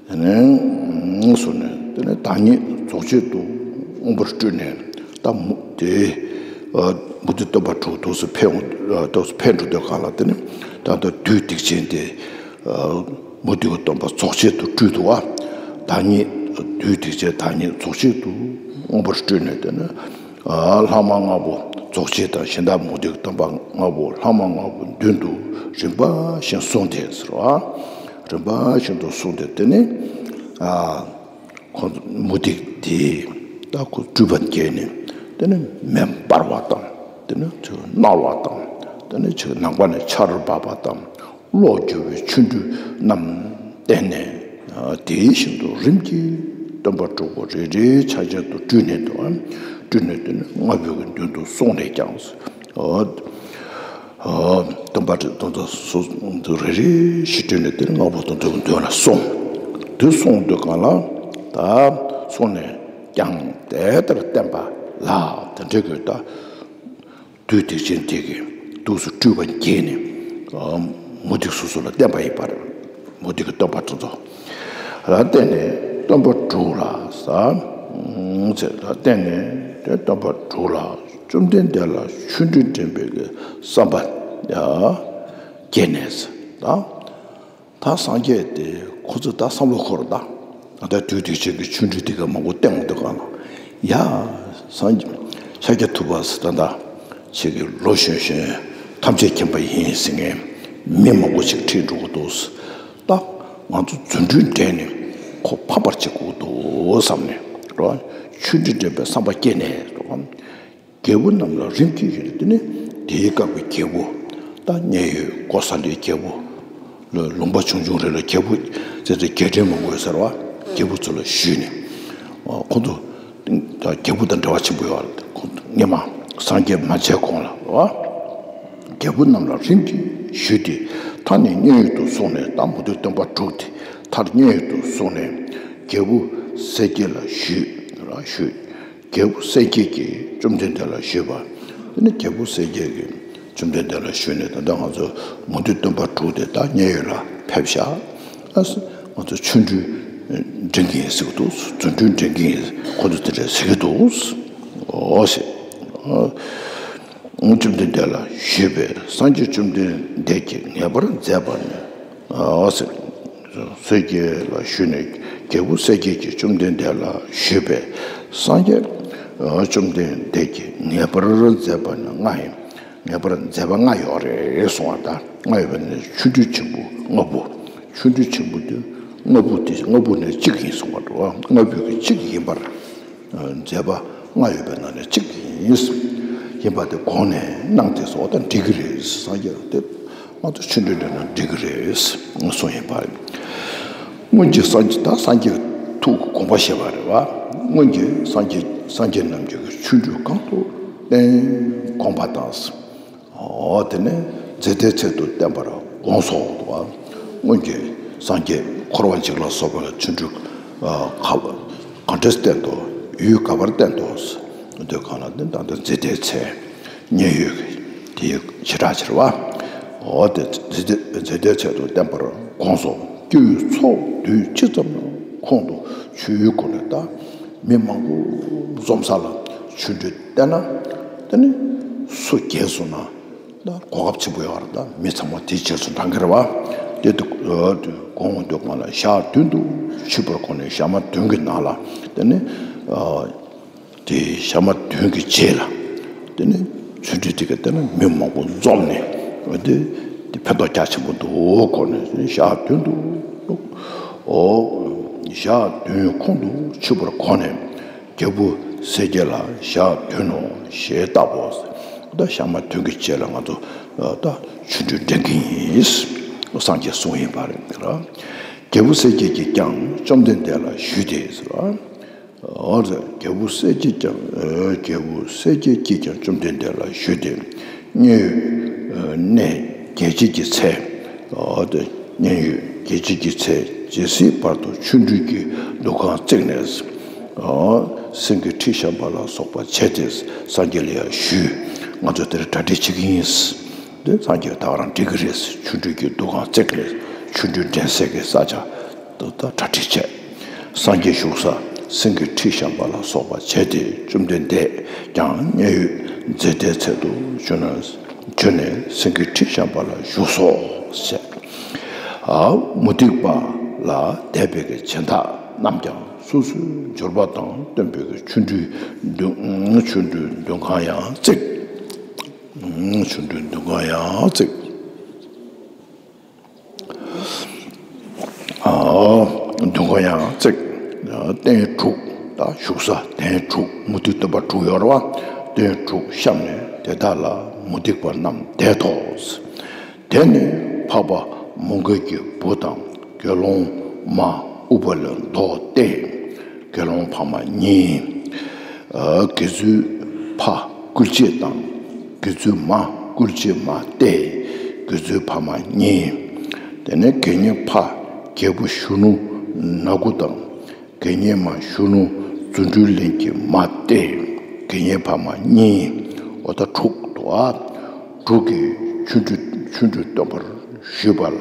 ནས། དེ་ནས་སོང་ནས་དེ་ནས་བདག་ཉིད་རྫོགས་བྱེད་དུ་མངོན་པར་སྤྲུལ་ནས་ད་མུ་དེ་མུ་སྟེགས་སྟོན་པ་དྲུག་ཏུ་སུ་ཕེབས་ཏུ་སུ་ཕེབས་འགྲོ་དུས་གང་ལ་དེ་ནས་ད་ལྟ་བདུད་སྡིག་ཅན་དེ་མུ་སྟེགས་སྟོན་པ་རྫོགས་བྱེད་དུ་སྤྲུལ་འདུག་བ། བདག་ཉིད་བདུད་སྡིག་ཅན་བདག་ཉིད་རྫོགས་བྱེད་དུ་མངོན་པར་སྤྲུལ་ནས་དེ་ནས་ལྷག་མ་ལྔ་པོ་རྫོགས་བྱེད་དང་གཞན་དག་མུ་སྟེགས་སྟོན་པ་ལྔ་པོ་ལྷག་མ་ལྔ་པོ་མདུན་དུ་རིམ་པ་བཞིན་གསུངས་ཏེ་ཟེར་བ། རིམ་པ་བཞིན་དུ་གསུངས་ཏེ་དེ་ནས་ཁོ་མུ་སྟེགས་དེས་ད་ཁོ་སྤྲུལ་པ་བརྒྱད་ནས་དེ་ནས་མེ་འབར་བ་དང་དེ་ནས་ཚུར་མནར་བ་དང་དེ་ནས་ཆུ་ནམ་མཁའ་ནས་ཆར་འབབ་པ་དང་གློག་འགྱུ་བའི་ཆོ་འཕྲུལ་རྣམས་བསྟན་ནས་དེ་བཞིན་དུ་རིམ་གྱིས་སྟོན་པ་དྲུག་པོ་རེ་རེའི་ཆ་ཆ་དུ་སྤྲུལ་ནས་དུ་སྤྲུལ་ནས་དེ་ནས་ལྔ་པོའི་གི་མདུན་དུ་སོང་ནས་ཀྱང་། སྟོན་པ་དེ་དོན་དུ་སོ་སོ་རེ་རེ་ཞིག་སྤྲུལ་ནས་དེ་ནས་ལྔ་པོ་དོན་དུ་མདུན་ལ་སོང་། དུ་སོང་དུས་གང་ལ་ད་སོང་ནས་ཀྱང་དེ་ལྟར་བསྟན་པ་ལ་དེ་འདྲའི་གི་ད་བདུད་སྡིག་ཅན་དེ་གིས་དུས་སུ་སྤྲུལ་པ་བརྒྱད་ནས་མུ་སྟེགས་སོ་སོ་ལ་བསྟན་པ་ཡིན་པར་མུ་སྟེགས་ཀྱི་སྟོན་པ་དེ་ཚོ་ལ་བརྟེན་ནས་སྟོན་པ་དྲུག་ལ་ཟ་ཚེ་ལ་བརྟེན་ནས་དེ་སྟོན་པ་དྲུག་ལ། བཅོམ་ལྡན་འདས་ལ་ཆོ་འཕྲུལ་འགྲན་པའི་གི་བསམ་པ་ཡ་སྐྱེས་ནས་ད་ད་སངས་རྒྱས་དེ་ཁོ་ཚོ་ད་བསམ་བློ་འཁོར་ད་ད་ལྟ་དུས་དེ་ཆོས་ཀྱི་ཆོ་འཕྲུལ་དེ་ག་མང་པོ་བསྟན་འོང་དུས་གང་ལ་ཡ་སངས་རྒྱས་ཤཱཀྱ་ཐུབ་པ་ཟེར་ད་ད་ཆོས་ཀྱི་ལོ་གཞོན་གཞོན་ཐམས་ཅད་མཁྱེན་པ་ཡིན་ཟེར་མཁན་མི་མང་པོ་ཞིག་ཁྲིད་འགྲོ་གི་འདུག་ད་ང་ཚོ་རྫུ་འཕྲུལ་འགྲན་ནས་ཁོ་ཕམ་པར་བྱེད་དགོས་འདུག་བསམ་ནས་རོ། ཆོ་འཕྲུལ་འགྲན་པའི་བསམ་པ་སྐྱེས་ནས་རོ། རྒྱལ་པོ་རྣམས་ལ་རིམ་གྱིས་ཡོད་དེ་ནི་དེའི་སྐབས་ཀྱི་རྒྱལ་པོ་ད་མཉན་ཡོད་ཀོ་ས་ལའི་རྒྱལ་པོ་ལ་ལུང་པ་ཆུང་ཆུང་རེ་ལ་རྒྱལ་པོ་ཙེ་ཙེ་རྒྱལ་ཕྲན་མང་པོ་ཡོད་ས་རེད་བ། རྒྱལ་པོ་ཚོ་ལ་ཞུས་ནས་ཁོ་ཚོ་ད་རྒྱལ་པོ་དང་འབྲེལ་བ་ཆེན་པོ་ཡོད་རེད། ཁོ་སྔོན་མ་སངས་རྒྱས་མ་མཇལ་གོང་ལ་རེད་བ། རྒྱལ་པོ་རྣམས་ལ་རིམ་གྱིས་ཞུས་ཏེ་མཐའ་ནས་མཉན་ཡོད་དུ་སོང་ནས་ད་མུ་སྟེགས་སྟོན་པ་དྲུག་དེ་མཐར་མཉན་ཡོད་དུ་སོང་ནས་རྒྱལ་པོ་གསལ་རྒྱལ་ལ་ཞུས་ལ་ཞུས། རྒྱལ་པོ་གསལ་རྒྱལ་གྱིས་བཅོམ་ལྡན་འདས་ལ་ཞུས་པ། དེ་ནས་རྒྱལ་པོ་གསལ་རྒྱལ་གྱིས་བཅོམ་ལྡན་འདས་ལ་ཞུས་ནས་ད་ལྟ་ང་ཚོ་མུ་སྟེགས་སྟོན་པ་དྲུག་དེ་ད་མཉན་ཡོད་ལ་ཕེབས་ཤག་ཨ་ང་ཚོ་ཆོ་འཕྲུལ་འགྲན་གྱི་ཡིན་ཟེར་གྱི་འདུག་རྫུ་འཕྲུལ་འགྲན་གྱི་ཡིན་ཁོ་ཚོ་དེ་འདྲ་ཟེར་གྱི་འདུག་འོ་ཞེས། བཅོམ་ལྡན་འདས་ལ་ཞུས་པས་སངས་རྒྱས་བཅོམ་ལྡན་འདས་ཀྱིས་ངེས་པར་མཛད་པ་ནི། ཨ་ཟེར། གསལ་རྒྱལ་ལ་ཞུས་ནས་རྒྱལ་པོ་གསལ་རྒྱལ་གྱིས་བཅོམ་ལྡན་འདས་ལ་ཞུས་པས་སངས་རྒྱས་བཅོམ་ལྡན་འདས་ཀྱིས་ངེས་པར་མཛད་པ་ནི་ལྔ་ཡིན། ངེས་པར་མཛད་པ་ལྔ་ཡོད་རེད་གསུངས་པ་དང་ལྔ་ཡོད་པ་ནི་ཆོ་འཕྲུལ་ཆེན་པོ་ལྔ་པོ། ཆོ་འཕྲུལ་ཆེན་པོ་དེ་ལྔ་པོ་དེ་ལྔ་པོ་ནས་གཅིག་ཡིན་གསུངས་པ་འགྲོ་ལྔ་པོའི་གཅིག་ཡིན་པར། མཛད་པ་ལྔ་ཡོད་པའི་ནང་ནས་གཅིག་ཡིན། ཡིན་པ་དེ་གོང་ནས་གནང་དེ་སོགས་དང་འགྲིག་གི་རེད། སངས་རྒྱས་དེ་ང་ཚོ་ཆོ་འཕྲུལ་འགྲན་ན་འགྲིག་གི་རེད་གསུངས་ཡིན་པ། སྔོན་གྱི་སངས་རྒྱས་ད་སངས་རྒྱས་ཐུགས་ཀྱི་དགོངས་པ་བཞེས་པ་རེད་བ། སྔོན་གྱི་སངས་རྒྱས་སངས་རྒྱས་རྣམས་ཀྱི་ཆོ་འཕྲུལ་གང་དུ་བསྟན་དགོངས་པ་དང་། འོ་དེ་ནས་ཛེ་ཏའི་ཚལ་དུ་བསྟན་པར་དགོངས་སོ། སྔོན་གྱི་སངས་རྒྱས་འཁོར་བ་འཇིག་ལ་སོགས་པའི་ཆོ་འཕྲུལ་ག་ག་འདྲས་བསྟན་ཏོ། ཡུལ་ག་པར་བསྟན་ཏོ། འདོད་གང་ལ་ནི་ད་ལྟ་ཛེ་ཏའི་ཚལ་མཉན་ཡོད་ཀྱི་དེའི་བྱེ་བྲག་ཕྱིར་བ། འོ་དེ་ཛེ་ཏའི་ཚལ་དུ་བསྟན་པར་དགོངས་སོ། སྐྱེ་བོའི་ཚོགས་དུས་གཅིག་ཙམ་ཁོང་དུ་ཆུའི་སྒོ་ནས་ད་མི་མང་པོ་འཛོམས་ས་ལ་ཆོ་འཕྲུལ་བསྟན་ན་དེ་ནི་སུ་རྒྱལ་སོང་ན། ད་གོ་སྐབས་ཆེན་པོ་ཡོད་རེད། ད་མི་ཚང་མ་དེའི་རྗེས་སུ་འབྲང་གི་རེད་བ། དེ་དུ་དགོངས་འདོད་གང་ལ་ཞག་བདུན་དུ་ཆུད་པར་དགོངས་ནས་ཞག་མ་བདུན་གྱི་ནང་ལ་དེ་ནི་དེ་ཞག་མ་བདུན་གྱི་རྗེས་ལ་དེ་ནི་ཆོ་འཕྲུལ་དེ་ག་དེ་ནི་མི་མང་པོ་འཛོམས་ནས་དེ་དེ་ཕན་ཐོགས་རྒྱ་ཆེན་པོ་འདུག་གོ་ནས་ཞག་བདུན་དུ་ཨོ་ཞག་བདུན་ཁོང་དུ་ཆུད་པར་དགོངས་ནས། རྒྱལ་པོ་ སྲས་བརྒྱད་ལ་ཞག་བདུན་ནོ་ཞེས་བཏབ་བོ། ད་ཞག་མ་བདུན་གྱི་རྗེས་ལ་ང་ཚོ་ད་ཆོ་འཕྲུལ་འགྲན་གྱི་ཡིན། སངས་རྒྱས་གསུངས་ཡིན་པ་རེད་ར། རྒྱལ་པོ་སྲས་བརྒྱད་ཀྱིས་ཀྱང་བཅོམ་ལྡན་འདས་ལ་ཞུས་ཏེ་ཟེར་བ། འོ་ཟེར། རྒྱལ་པོ་སྲས་བརྒྱད་ཀྱང་། རྒྱལ་པོ་སྲས་བརྒྱད་ཀྱིས་ཀྱང་བཅོམ་ལྡན་འདས་ལ་ཞུས་ཏེ། མཉན་ཡོད་གནས་རྒྱལ་བྱེད་ཀྱི་ཚལ། འོ་དེ་མཉན་ཡོད་རྒྱལ་བྱེད་ཀྱི་ཚལ་ཇི་སྲིད་བར་དུ་ཆོ་འཕྲུལ་གྱི་འདུ་ཁང་བརྩིགས་ནས། འོ་སེང་གེ་ཁྲི་བཤམས་པ་ལ་སོགས་པ་བྱས་ཏེ་སངས་རྒྱས་ལ་ཡང་ཞུས། ང་ཚོ་དེར་གྲ་སྒྲིག་བྱེད་ཀྱི་ཡིན། དེ་སངས་རྒྱས་ད་ག་རང་འགྲིག་གི་རེད། ཆོ་འཕྲུལ་གྱི་འདུ་ཁང་བརྩིགས་ནས་ཆོ་འཕྲུལ་འགྲན་སའི་གི་ས་ཆ་ད་ལྟ་གྲ་སྒྲིག་བྱས། སངས་རྒྱས་བཞུགས་ས་སེང་གེ་ཁྲི་བཤམས་པ་ལ་སོགས་པ་བྱས་ཏེ་བཅོམ་ལྡན་འདས་ཀྱང་མཉན་ཡོད་ཛེ་ཏའི་ཚལ་དུ་བྱོན་ནས་བྱོན་ནས་སེང་གེ་ཁྲི་བཤམས་པ་ལ་བཞུགས་སོ་ཞེས། ཨ་མུ་སྟེགས་པ་ལ་དད་པའི་གི་སྦྱིན་བདག་རྣམས་ཀྱང་སོ་སོའི་འབྱོར་པ་དང་ལྡན་པའི་གི་ཆོ་འཕྲུལ་འདུ་ཆོ་འཕྲུལ་འདུ་ཁང་ཡང་བརྩིགས། ཆོ་འཕྲུལ་འདུ་ཁང་ཡང་བརྩིགས། འདུ་ཁང་ཡང་བརྩིགས། སྟན་དྲུག་ད་བཞུགས་ས་སྟན་དྲུག་མུ་སྟེགས་སྟོན་པ་དྲུག་ཡོད་རེད་བ། སྟན་དྲུག་བཤམས་ནས་དེ་དག་ལ་མུ་སྟེགས་པ་རྣམས་བསྡད་དོ། དེ་ནས་འཕགས་པ་མོའུ་འགལ་གྱི་བུ་དང་དགེ་སློང་མ་ཨུཏྤ་ལའི་མདོག་སྟེ། དགེ་སློང་ཕ་མ་གཉིས། དགེ་ཚུལ་ཕ་སྐུལ་བྱེད་དང་། དགེ་ཚུལ་མ་སྐུལ་བྱེད་མ་སྟེ། དགེ་ཚུལ་ཕ་མ་གཉིས། དེ་ནས་དགེ་བསྙེན་ཕ་རྒྱལ་པོ་གཞོན་ནུ་ནག་གུ་དང་། དགེ་བསྙེན་མ་གཞོན་ནུ་རྫུ་འཕྲུལ་གླིང་གི་མ་སྟེ། དགེ་བསྙེན་ཕ་མ་གཉིས། འོ་ད་དྲུག་འདུག་ཨ། དྲུག་གིས་ཆོ་འཕྲུལ་ཆོ་འཕྲུལ་སྟོན་པར་ཞུས་པ་ལ།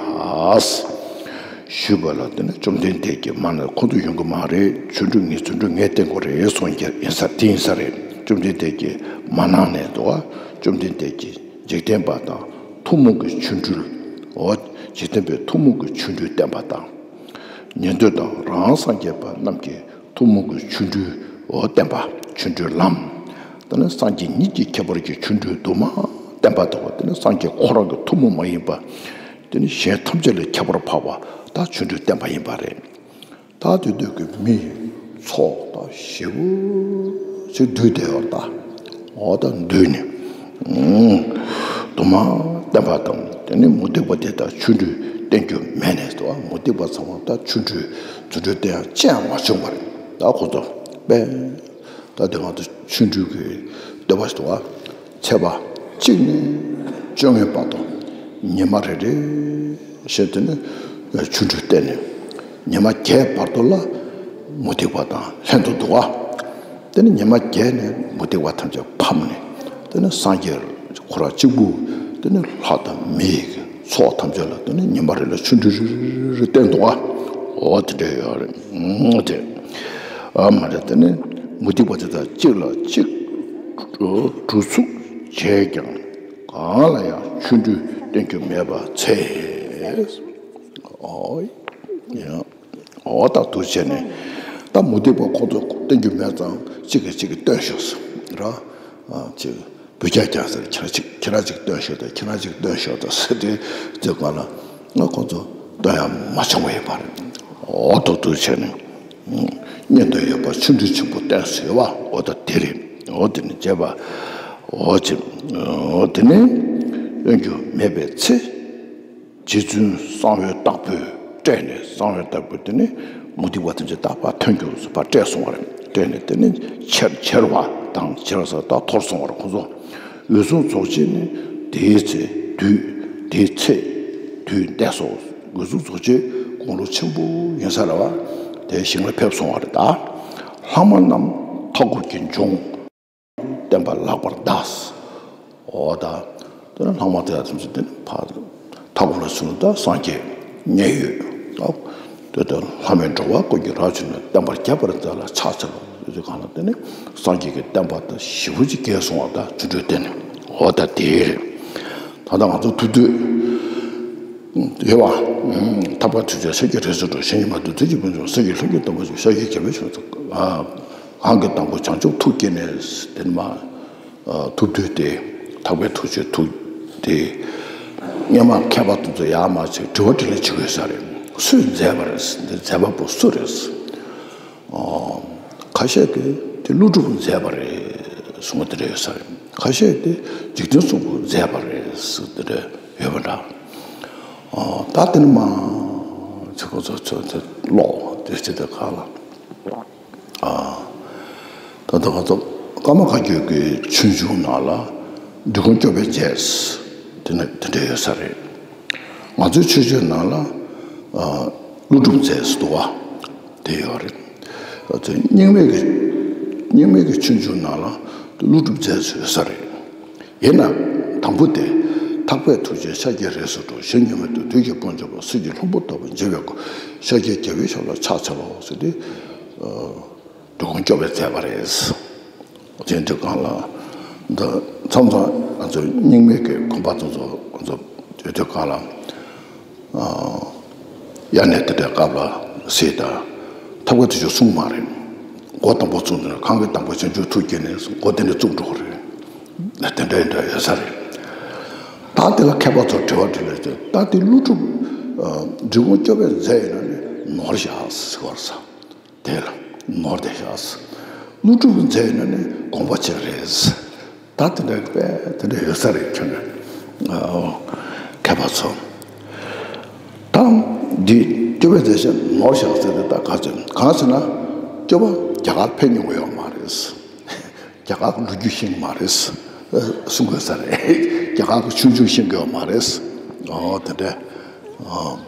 ཞུས་པ་ལ་དེ་ནས་བཅོམ་ལྡན་འདས་ཀྱིས་མ་ན་ཁོ་ཚོ་ཡོང་གི་མ་རེད། ཆོ་འཕྲུལ་ངས་ཆོ་འཕྲུལ་ངས་བསྟན་དགོས་རེད་གསུངས་ཀྱི་ཡིན་ས་དེ་ཡིན་ས་རེད། བཅོམ་ལྡན་འདས་ཀྱིས་མ་གནང་ནས་འདུག་ཨ། བཅོམ་ལྡན་འདས་ཀྱིས་འཇིག་རྟེན་པ་དང་ཐུན་མོང་གི་ཆོ་འཕྲུལ། འོ་འཇིག་རྟེན་པའི་ཐུན་མོང་གི་ཆོ་འཕྲུལ་བསྟན་པ་དང་། ཉན་ཐོས་དང་རང་སངས་རྒྱས་པ་རྣམས་ཀྱི་ཐུན་མོང་གི་ཆོ་འཕྲུལ་འོ་བསྟན་པ་ཆོ་འཕྲུལ་ལམ། དེ་ནས་སངས་རྒྱས་ཉིད་ཀྱི་ཁྱད་པར་གྱི་ཆོ་འཕྲུལ་དུ་མ་བསྟན་པ་དང་། དེ་ནས་སངས་རྒྱས་ཁོ་རང་གི་ཐུན་མོང་མ་ཡིན་པ། དེ་ནས་གཞན་ཐམས་ཅད་ལས་ཁྱད་པར་འཕགས་པ་ད་ཆོ་འཕྲུལ་བསྟན་པ་ཡིན་པ་རེད། ད་དེ་དུས་ཀྱི་མི་ཚོགས་ད་ཞེ་པོ་ཅིག་འདུས་བསྡད་ཡོད་ད། འོ་ད་འདུས་ནས་དུ་མ་བསྟན་པ་དང་། དེ་ནས་མུ་སྟེགས་པ་དེ་དག་ཆོ་འཕྲུལ་བསྟན་རྒྱུ་མེད་ནས་ད་མུ་སྟེགས་པ་ཚང་མ་ད་ཆོ་འཕྲུལ་རྫུ་འཕྲུལ་བསྟན་ཡག་ཅི་ཡང་མ་བྱུང་བ་རེད། ད་ཁོ་ཚོ་དཔེ་ད་དེ་ང་ཚོ་ཆོ་འཕྲུལ་གྱི་བསྟན་པ་ཞིག་འདུག་བ། ཚེས་པ་གཅིག་ནས་བཅོ་ལྔའི་བར་དུ་ཉི་མ་རེ་རེ་བཞིན་དེ་ནས་ཆོ་འཕྲུལ་བསྟན་ནས། ཉི་མ་བརྒྱད་བར་དུ་ལ་མུ་སྟེགས་པ་དང་ལྷན་དུ་འདུག་བ། དེ་ནས་ཉི་མ་བརྒྱད་ནས་མུ་སྟེགས་པ་ཐམས་ཅད་ཕམ་ནས། དེ་ནས་སངས་རྒྱས་ཁོ་རང་གཅིག་པུ། དེ་ནས་ལྷ་དང་མིའི་ཚོགས་ཐམས་ཅད་ལ་དེ་ནས་ཉི་མ་རེ་ལ་ཆོ་འཕྲུལ་རེ་རེ་བསྟན་འདུག་བ། འོ་དེ་འདྲ་ཡོད་རེད། ཨ་མ་རེད། དེ་ནས་མུ་སྟེགས་པ་དེ་དག་གཅིག་ལ་གཅིག་གྲུ་ཚུགས་བྱས་ཀྱང་། གང་ལ་ཡང་ཆོ་འཕྲུལ་བསྟན་རྒྱུ་མེད་པར་ཚེ། ཨོ་ཡ། འོ་ད་དུ་བྱས་ནས་ད་མུ་སྟེགས་པ་ཁོ་ཚོ་བསྟན་རྒྱུ་མེད་ཙང་གཅིག་གིས་གཅིག་གི་སྟོན་ཤོག་ཟེར་ར། ཨ་ཅིག་བུ་རྒྱ་རྒྱག་ཟེར། ཁྱེད་རང་གཅིག་ཁྱེད་རང་གཅིག་སྟོན་ཤོག་དང་། ཁྱེད་རང་གཅིག་སྟོན་ཤོག་དང་ཟེར་དུས་ཚོད་གང་ལ་ང་ཁོ་ཚོ་སྟོན་ཡག་མ་བྱུང་བ་ཡིན་པ་རེད། འོ་ད་དུ་བྱས་ནས། སྔོན་དུ་ཡོད་པ་ཆོ་འཕྲུལ་ཆེན་པོ་བསྟན་ཟེར་བ། འོ་ད་དེ་རེད། འོ་དེ་ནི་བྱས་པ། འོ་ཅི། འོ་དེ་ནི་སྟོན་རྒྱུ་མེད་པའི་ཚེ། རྗེ་བཙུན་གསང་བའི་བདག་པོས་བསྐྲད་ནས། གསང་བའི་བདག་པོས་དེ་ནི་མུ་སྟེགས་པ་ཐམས་ཅད་ད་ཕར་ཐོན་རྒྱུ་ཕར་བསྐྲད་སོང་བ་རེད། བསྐྲད་ནས་དེ་ནི་ཁྱེར་ཁྱེར་བ་དང་། ཁྱེར་ཟེར་ད་འཐོར་སོང་བ་རེད་ཁོང་ཚོ། འོད་སྲུང་རྫོགས་བྱེད་ནི་དེའི་ཚེ་དུས་དེའི་ཚེ་དུས་འདས་སོ། འོད་སྲུང་རྫོགས་བྱེད་དགུང་ལོ་ཆེན་པོ་ཡིན་ས་རེད་བ། དེ་ཞིང་ལ་ཕེབས་སོང་བ་རེད་ད། ལྷག་མ་རྣམས་མཐའ་འཁོབ་ཀྱི་ལྗོངས། བསྟན་པ་ལེགས་པར་གདའ། འོ་ད། དེ་ནས་ལྷག་མ་དེ་ཐམས་ཅད་དེ་ནི་ཕར་མཐའ་འཁོབ་ལ་སོང་ད་སངས་རྒྱས་མཉན་ཡོད། ད་དེ་ལྟར་ལྷག་མའི་འགྲོ་བ་ཀུན་གྱི་རབ་བྱུང་ནས། བསྟན་པ་རྒྱས་པར་མཛད་ལ་ཕྱག་འཚལ་ལོ། དེ་གང་ལ་དེ་ནི་སངས་རྒྱས་ཀྱི་བསྟན་པ་དང་ཞེ་པོ་ཅིག་རྒྱས་སོང་བ་ད་ཆོ་འཕྲུལ་བསྟན་ནས། འོ་ད་དེ་རེད། ད་ལྟ་ང་ཚོ་ཐུབ་བསྟོད་ཡོད་བ། ཐབས་མཁས་ཐུགས་རྗེ་ཤཱཀྱ་རིགས་སུ་འགྲོ། གཞན་ཉིད་མ་གཏོགས་དུས་ཀྱི་ཕུན་ཚོགས། སེམས་ཀྱི་ལྷུན་གྱིས་སྟོང་པར་བྱེད། ཤཱཀྱའི་རྒྱལ་པོའི་ཞབས་སུ། གང་གི་དང་པོ་བྱང་ཆུབ་ཐུགས་བསྐྱེད་ནས། དེ་ནི་མ། ཐུབ་བསྟོད་དེ་ཐབས་མཁས་ཐུགས་རྗེ་ཐུགས་དེ། སྔོན་མ་མཁས་པ་དེ་ཚོ་ཡར་མར་ཅིག་དྲི་བ་དྲིས་ལན་བྱེད་དགོས་ས་རེད། སུས་མཛད་པ་རེད། འདི་མཛད་པ་པོ་སུ་རེད། ཁ་ཤས་ཀྱིས་ དེ་ཀླུ་སྒྲུབ་མཛད་པ་རེད་གསུང་གི་དེ་འདྲ་ཡོད་ས་རེད། ཁ་ཤས་དེ་འཇིག་རྟེན་གསུམ་མགོན་མཛད་པ་རེད་ཟེར་དེ་འདྲ་ཡོད་པ་འདྲ། ཨོ། ད་དེ་ནི་མ་ཚེ་གོ་ཚོ་ཚོ་དེ་ཀློག་དེ་ཅི་དེ་ག་ལ། ཨ། ད་ལྟ་ང་ཚོ་ཀརྨ་བཀའ་བརྒྱུད་ཀྱི་ཆོས་འབྱུང་ནང་ལ་འབྲི་གུང་སྐྱོབ་པའི་རྗེ་དེ་ནི་དེ་འདྲ་ཡོད་ས་རེད། ང་ཚོའི་ཆོས་སྤྱོད་ནང་ལ་ཨ། ཀླུ་སྒྲུབ་མཛད་ཟེར་འདུག་བ། དེ་ཡོད་རེད། ཨ་ཚོ་རྙིང་མའི་གི་རྙིང་མའི་གི་ཆོས་འབྱུང་ནང་ལ་ཀླུ་སྒྲུབ་མཛད་ཟེར་ཡོད་ས་རེད། ཡིན་ན་དང་པོ་དེ་ཐེག་པའི་ཐུགས་རྗེས་ཤཱཀྱའི་རིགས་སུ་འགྲོ། གཞན་གྱིས་མི་ཐུབ་དུས་ཀྱི་དཔལ་འབྱོར་པ། སྲིད་ཀྱི་ལྷུན་པོ་ལྟ་བུར་མཇལ་བའི་སྒོ། ཤཱཀྱའི་རྒྱལ་པོའི་ཞབས་ལ་ཕྱག་འཚལ་ལོ་ཟེར་ཏེ། འབྲི་གུང་སྐྱོབ་པའི་མཛད་པ་རེད། དེ་འདྲ་གང་ལ་འདི་མཚམས་མཚམས་ང་ཚོའི་རྙིང་མའི་གི་དགོན་པ་དེ་ཚོ་ང་ཚོ་དུས་དུས་གང་ལ་དབྱར་གནས་དེ་འདྲའི་སྐབས་ལ་སྲིད་དང་ཐབ་ཀ་དེ་ཚོ་གསུངས་མ་རེད། སྒོ་དམ་པོ་བཙུགས་ནས་གང་གི་དམ་པ་བྱང་ཆུབ་ཐུགས་བསྐྱེད་ནས་སྒོ་དེ་འདྲ་བཙུགས་འགྲོ་གི་རེད། དེ་འདྲ་འདྲ་ཡོད་ས་རེད། ད་དེ་ལ་མཁས་པ་ཚོར་དྲི་བ་དྲིས་ལན་བྱས། ད་དེ་ཀླུ་སྒྲུབ་འབྲི་གུང་སྐྱོབ་པའི་མཛད་ཡིན་ན་ནི་ནོར་བཞག་ཟེར་བ་རེད། དེ་ལ་ནོར་དེ་བཞག་ཀླུ་སྒྲུབ་མཛད་ཡིན་ན་ནི་དགོངས་པ་ཆེ་རེད། ད་དེ་འདྲ་དཔེ་དེ་འདྲ་ཡོད་ས་རེད། ཁྱོད་ནི་མཁས་པ་ཚོ། ད་འདི་སྐྱོབ་པའི་མཛད་བཞག་ནོར་བཞག་ཟེར་ཏེ་ད་ག་ཚོད་གང་ཟེར་ན། སྐྱོབ་པ་རྒྱ་གར་ཕེབས་མྱོང་གི་ཡོད་མ་རེད། རྒྱ་གར་གྱི་ལོ་རྒྱུས་ཤེས་ཀྱི་མ་རེད་གསུང་དགོས་ས་རེད། རྒྱ་གར་གྱི་ཆོས་འབྱུང་ཤེས་ཀྱི་ཡོད་མ་རེད། ཨོ་དེ་འདྲ། ཨོ།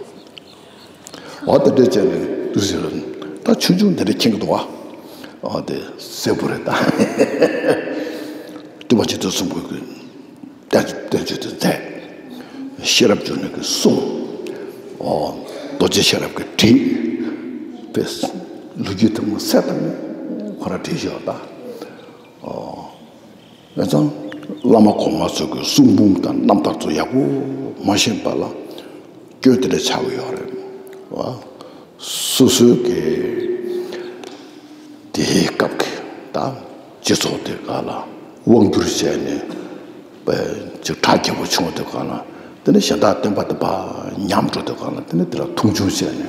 འོ་དེ་འདྲ་བྱས་ནས་དུས་ཚོད་ལ་ད་ཆུང་ཆུང་དེ་འདྲ་མཁྱེན་གྱི་འདུག་བ། འོ་དེ་གསལ་པོ་རེད་ད། སྟོན་པ་རྗེ་བཙུན་གསུམ་མགོན་གྱི་བསྟན་བསྟན་བཅོས་དེ་མཛད། ཤེས་རབ་འབྱུང་གནས་ཀྱིས་གསུངས། འོ། རྡོ་རྗེ་ཤེས་རབ་ཀྱིས་བྲིས། པས་ལོ་རྒྱུས་དེ་མོ་གསལ་བཏབ་ནས་ཁོ་རང་བྲིས་བཞག་ད། ཨོ། ཡང་ཙང་བླ་མ་གོང་མ་ཚོ་གི་གསུང་འབུམ་དང་རྣམ་ཐར་ཚོ་ཡག་པོ་མ་ཤེས་པ་ལ་སྐྱོན་དེ་འདྲ་ཆགས་ཀྱི་ཡོད་རེད་བ། སོ་སོའི་གི་དེའི་སྐབས་ཀྱི་ད་སྤྱི་ཚོགས་དེ་ག་ལ་དབང་བསྒྱུར་བྱས་ནས་པའི་ཅིག་གྲ་རྒྱས་པོ་བྱུང་དུས་ག་ལ་དེ་ནས་གཞན་དག་བསྟན་པ་དེ་ཕར་ཉམས་འགྲོ་དུས་ག་ལ་དེ་ནས་དེ་ལ་མཐོང་ཆུང་བྱས་ནས་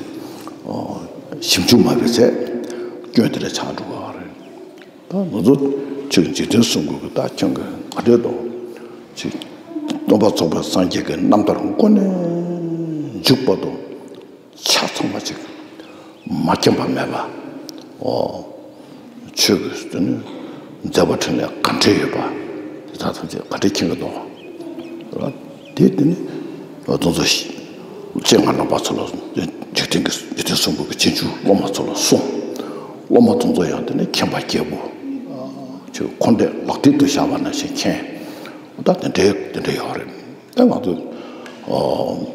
ཨོ་ཞིབ་འཇུག་མ་བྱས་ཚེ་སྐྱོན་དེ་འདྲ་ཆགས་འགྲོ་གི་ཡོད་རེད། ད་ང་ཚོ་ཆོས་འཇིག་རྟེན་གསུམ་མགོན་གྱི་ད་ཁྱོད་ཀྱི་ག་འདྲས་དང་། ཅིག་སྟོན་པ་ཚོགས་པའི་སངས་རྒྱས་ཀྱི་རྣམ་ཐར་འགོ་ནས་མཇུག་བར་དུ་ཆ་ཚང་མ་ཅིག་མ་མཁྱེན་པ་མེད་པ། ཨོ། ཆོས་ཀྱི་དེ་ནི་མཛད་པ་འཕྲིན་ལས་ག་འདྲས་ཡོད་པ། དེ་དག་ཐམས་ཅད་ག་འདྲས་མཁྱེན་གྱི་འདུག་དེ་དེ་ནི་ང་ཚོ་སྤྱན་སྔ་རྣམ་པ་ཚོ་ལ་འཇིག་རྟེན་གྱི་འཇིག་རྟེན་གསུམ་མགོན་གྱི་རྗེས་འཇུག་སློབ་མ་ཚོ་ལ་གསུངས། སློབ་མ་དེ་ཚོ་ཡང་དེ་ནི་མཁྱེན་པ་རྒྱས་པོ། ཆོས་འཁོར་འདས་ལག་མཐིལ་དུ་བཞག་པ་ནང་བཞིན་མཁྱེན། ད་དེ་འདྲའི་དེ་འདྲ་ཡོད་རེད། ད་ང་ཚོ་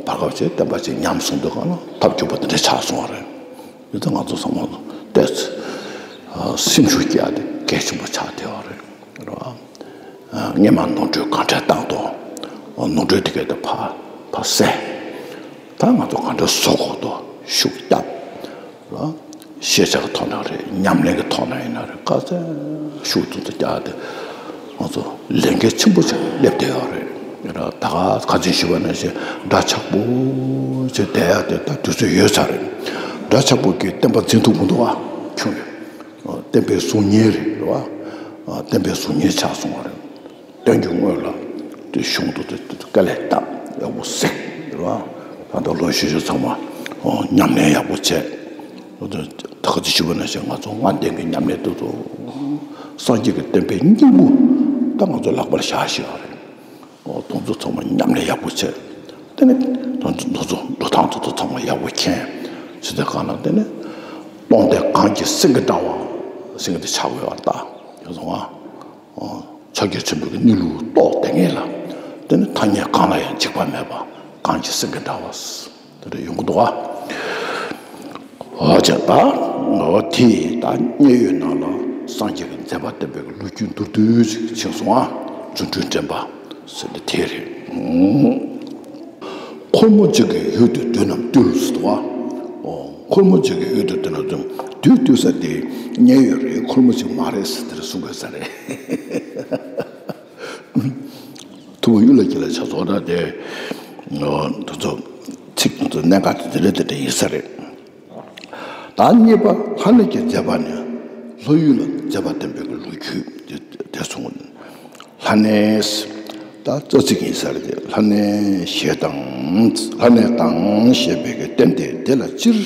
བར་སྐབས་ཅིག་བསྟན་པ་ཅིག་ཉམས་སོང་དུས་གང་ལ་ཐབས་སྐྱོ་པོ་དེ་འདྲ་ཆགས་སོང་བ་རེད། ཡིན་ད་ང་ཚོ་ཚང་མ་ཏོག་ཙམ་སེམས་ཤུགས་སྐྱེ་ཡ་དེ་གལ་ཆེན་པོ་ཆགས་བསྡད་པ་རེད། རེད་བ། སྔས་མ་ནོར་འཁྲུལ་གང་འདྲ་བཏང་འདུག་ནོར་འཁྲུལ་དེ་ག་དེ་ཕར་ཕར་སེལ། ད་ང་ཚོ་གང་འདྲ་བཟོ་དགོས་འདུག་ཤུགས་རྒྱབ། རེད་བ། ཤེས་བྱ་གི་ཐོག་ནས་རེད། ཉམས་ལེན་གྱི་ཐོག་ནས་ཡིན་ན་རེད། ག་ཚོད་ཤུགས་ཏོག་ཙམ་རྒྱག་དེ་ང་ཚོ་ལས་འགན་ཆེན་པོ་ཞིག་སླེབས་བསྡད་ཡོད་རེད། ད་ག་ཁ་ཚོན་ཞུས་པ་ནང་བཞིན་འདྲ་ཆགས་པོ་ཅིག་བསྡད་ཡ་དེ་ད་དུས་ཚོད་ཡོལ་ཚར་རེད། འདྲ་ཆགས་པོ་གིས་བསྟན་པ་འཛིན་ཐུབ་མི་འདུག་བ། ཁྱོད་རེད། བསྟན་པའི་གཟུགས་བརྙན་རེད། རེད་བ། བསྟན་པའི་གཟུགས་བརྙན་ཆགས་སོང་བ་རེད། བསྟན་རྒྱུ་དངོས་ལ་དེ་གཞུང་དུ་དེ་དཀའ་ལས་བཏང་ཡག་པོ་གཟིགས། རེད་བ། ད་ལྟ་ལོ་ཆུང་ཆུང་ཚང་མ་ཉམས་ལེན་ཡག་པོ་བྱས། ད་ག་ཅི་ཞུས་པ་ནང་བཞིན་ང་ཚོ་ལྔ་ལྡན་གྱི་ཉམས་ལེན་དེ་ཚོ་སངས་རྒྱས་ཀྱི་བསྟན་པའི་སྙིང་པོ་ད་ང་ཚོ་ལག་པར་བཞག་ཤེས་པ་རེད། ཨོ། དེ་ཚོ་ཚང་མ་ཉམས་ལེན་ཡག་པོ་བྱས། དེ་ནས་དེ་ཚོ་འགྲོ་སྟངས་དེ་ཚོ་ཚང་མ་ཡག་པོ་མཁྱེན། ཇི་ལྟར་གང་ལ་དེ་ནས་སྟོང་སྡེ་གངས་ཀྱི་སེང་གེ་འདྲ་བ། སེང་གེ་དེ་ཆགས་ཡོད་པ་ད་ཡོད་སོང་ང་། ཨོ། ཕྱག་རྒྱ་ཆེན་པོའི་གནས་ལུགས་རྟོགས་བསྡད་མཁན་ལ་དེ་ནི་ཐ་སྙད་གང་ལ་ཡང་འཇིགས་པ་མེད་པ་གངས་ཀྱི་སེང་གེ་འདྲ་བ། དེ་འདྲ་ཡོང་གི་འདུག་ག། འོ་ཅག་ད་འོ་དེ་ད་མཉན་ཡོད་ནང་ལ་སངས་རྒྱས་ཀྱི་མཛད་པ་བསྟན་པའི་ལོ་རྒྱུས་མདོར་བསྡུས་ཤིག་ཕྱིན་སོང་ང་། རྫུ་འཕྲུལ་འགྲན་པ་ཟེར་ནས་དེ་རེད། འཁོར་མོ་གཅིག་གི་འོག་ཏུ་བདུད་རྣམས་བཏུལ་ཟེར་འདུག་ག། འོ། འཁོར་མོ་གཅིག་གི་འོག་ཏུ་བདུད་རྣམས་བཏུལ། བདུད་བཏུལ་ས་དེ་མཉན་ཡོད་རེད། འཁོར་མོ་གཅིག་མ་རེད་ཟེར་དེ་རེད་གསུང་དགོས་ས་རེད། ཐུ་བོ་གཡུ་ལ་སྐྱིད་ལ་ཆ་ཚོགས་ད་དེ། འོ། དེ་ཚོ་ཚིག་དེ་ཚོ་གནད་འགག་དེ་དེ་འདྲ་དེ་འདྲ་ཡིན་ས་རེད། ད་གཉིས་པ་ལྷ་ནི་གི་མཛད་པ་ནི། ལྷ་ཡུལ་ལ་མཛད་པ་བསྟན་པའི་གི་ལོ་རྒྱུས་དེ་དེ་གསུངས། ལྷ་གནས། ད་རྩ་ཚིག་ཡིན་ས་རེད་དེ། ལྷ་གནས་ཞེས་དང་། ལྷ་གནས་དང་ཞེས་པའི་གི་རྟེན་དེ། དེ་ལ་སྤྱིར་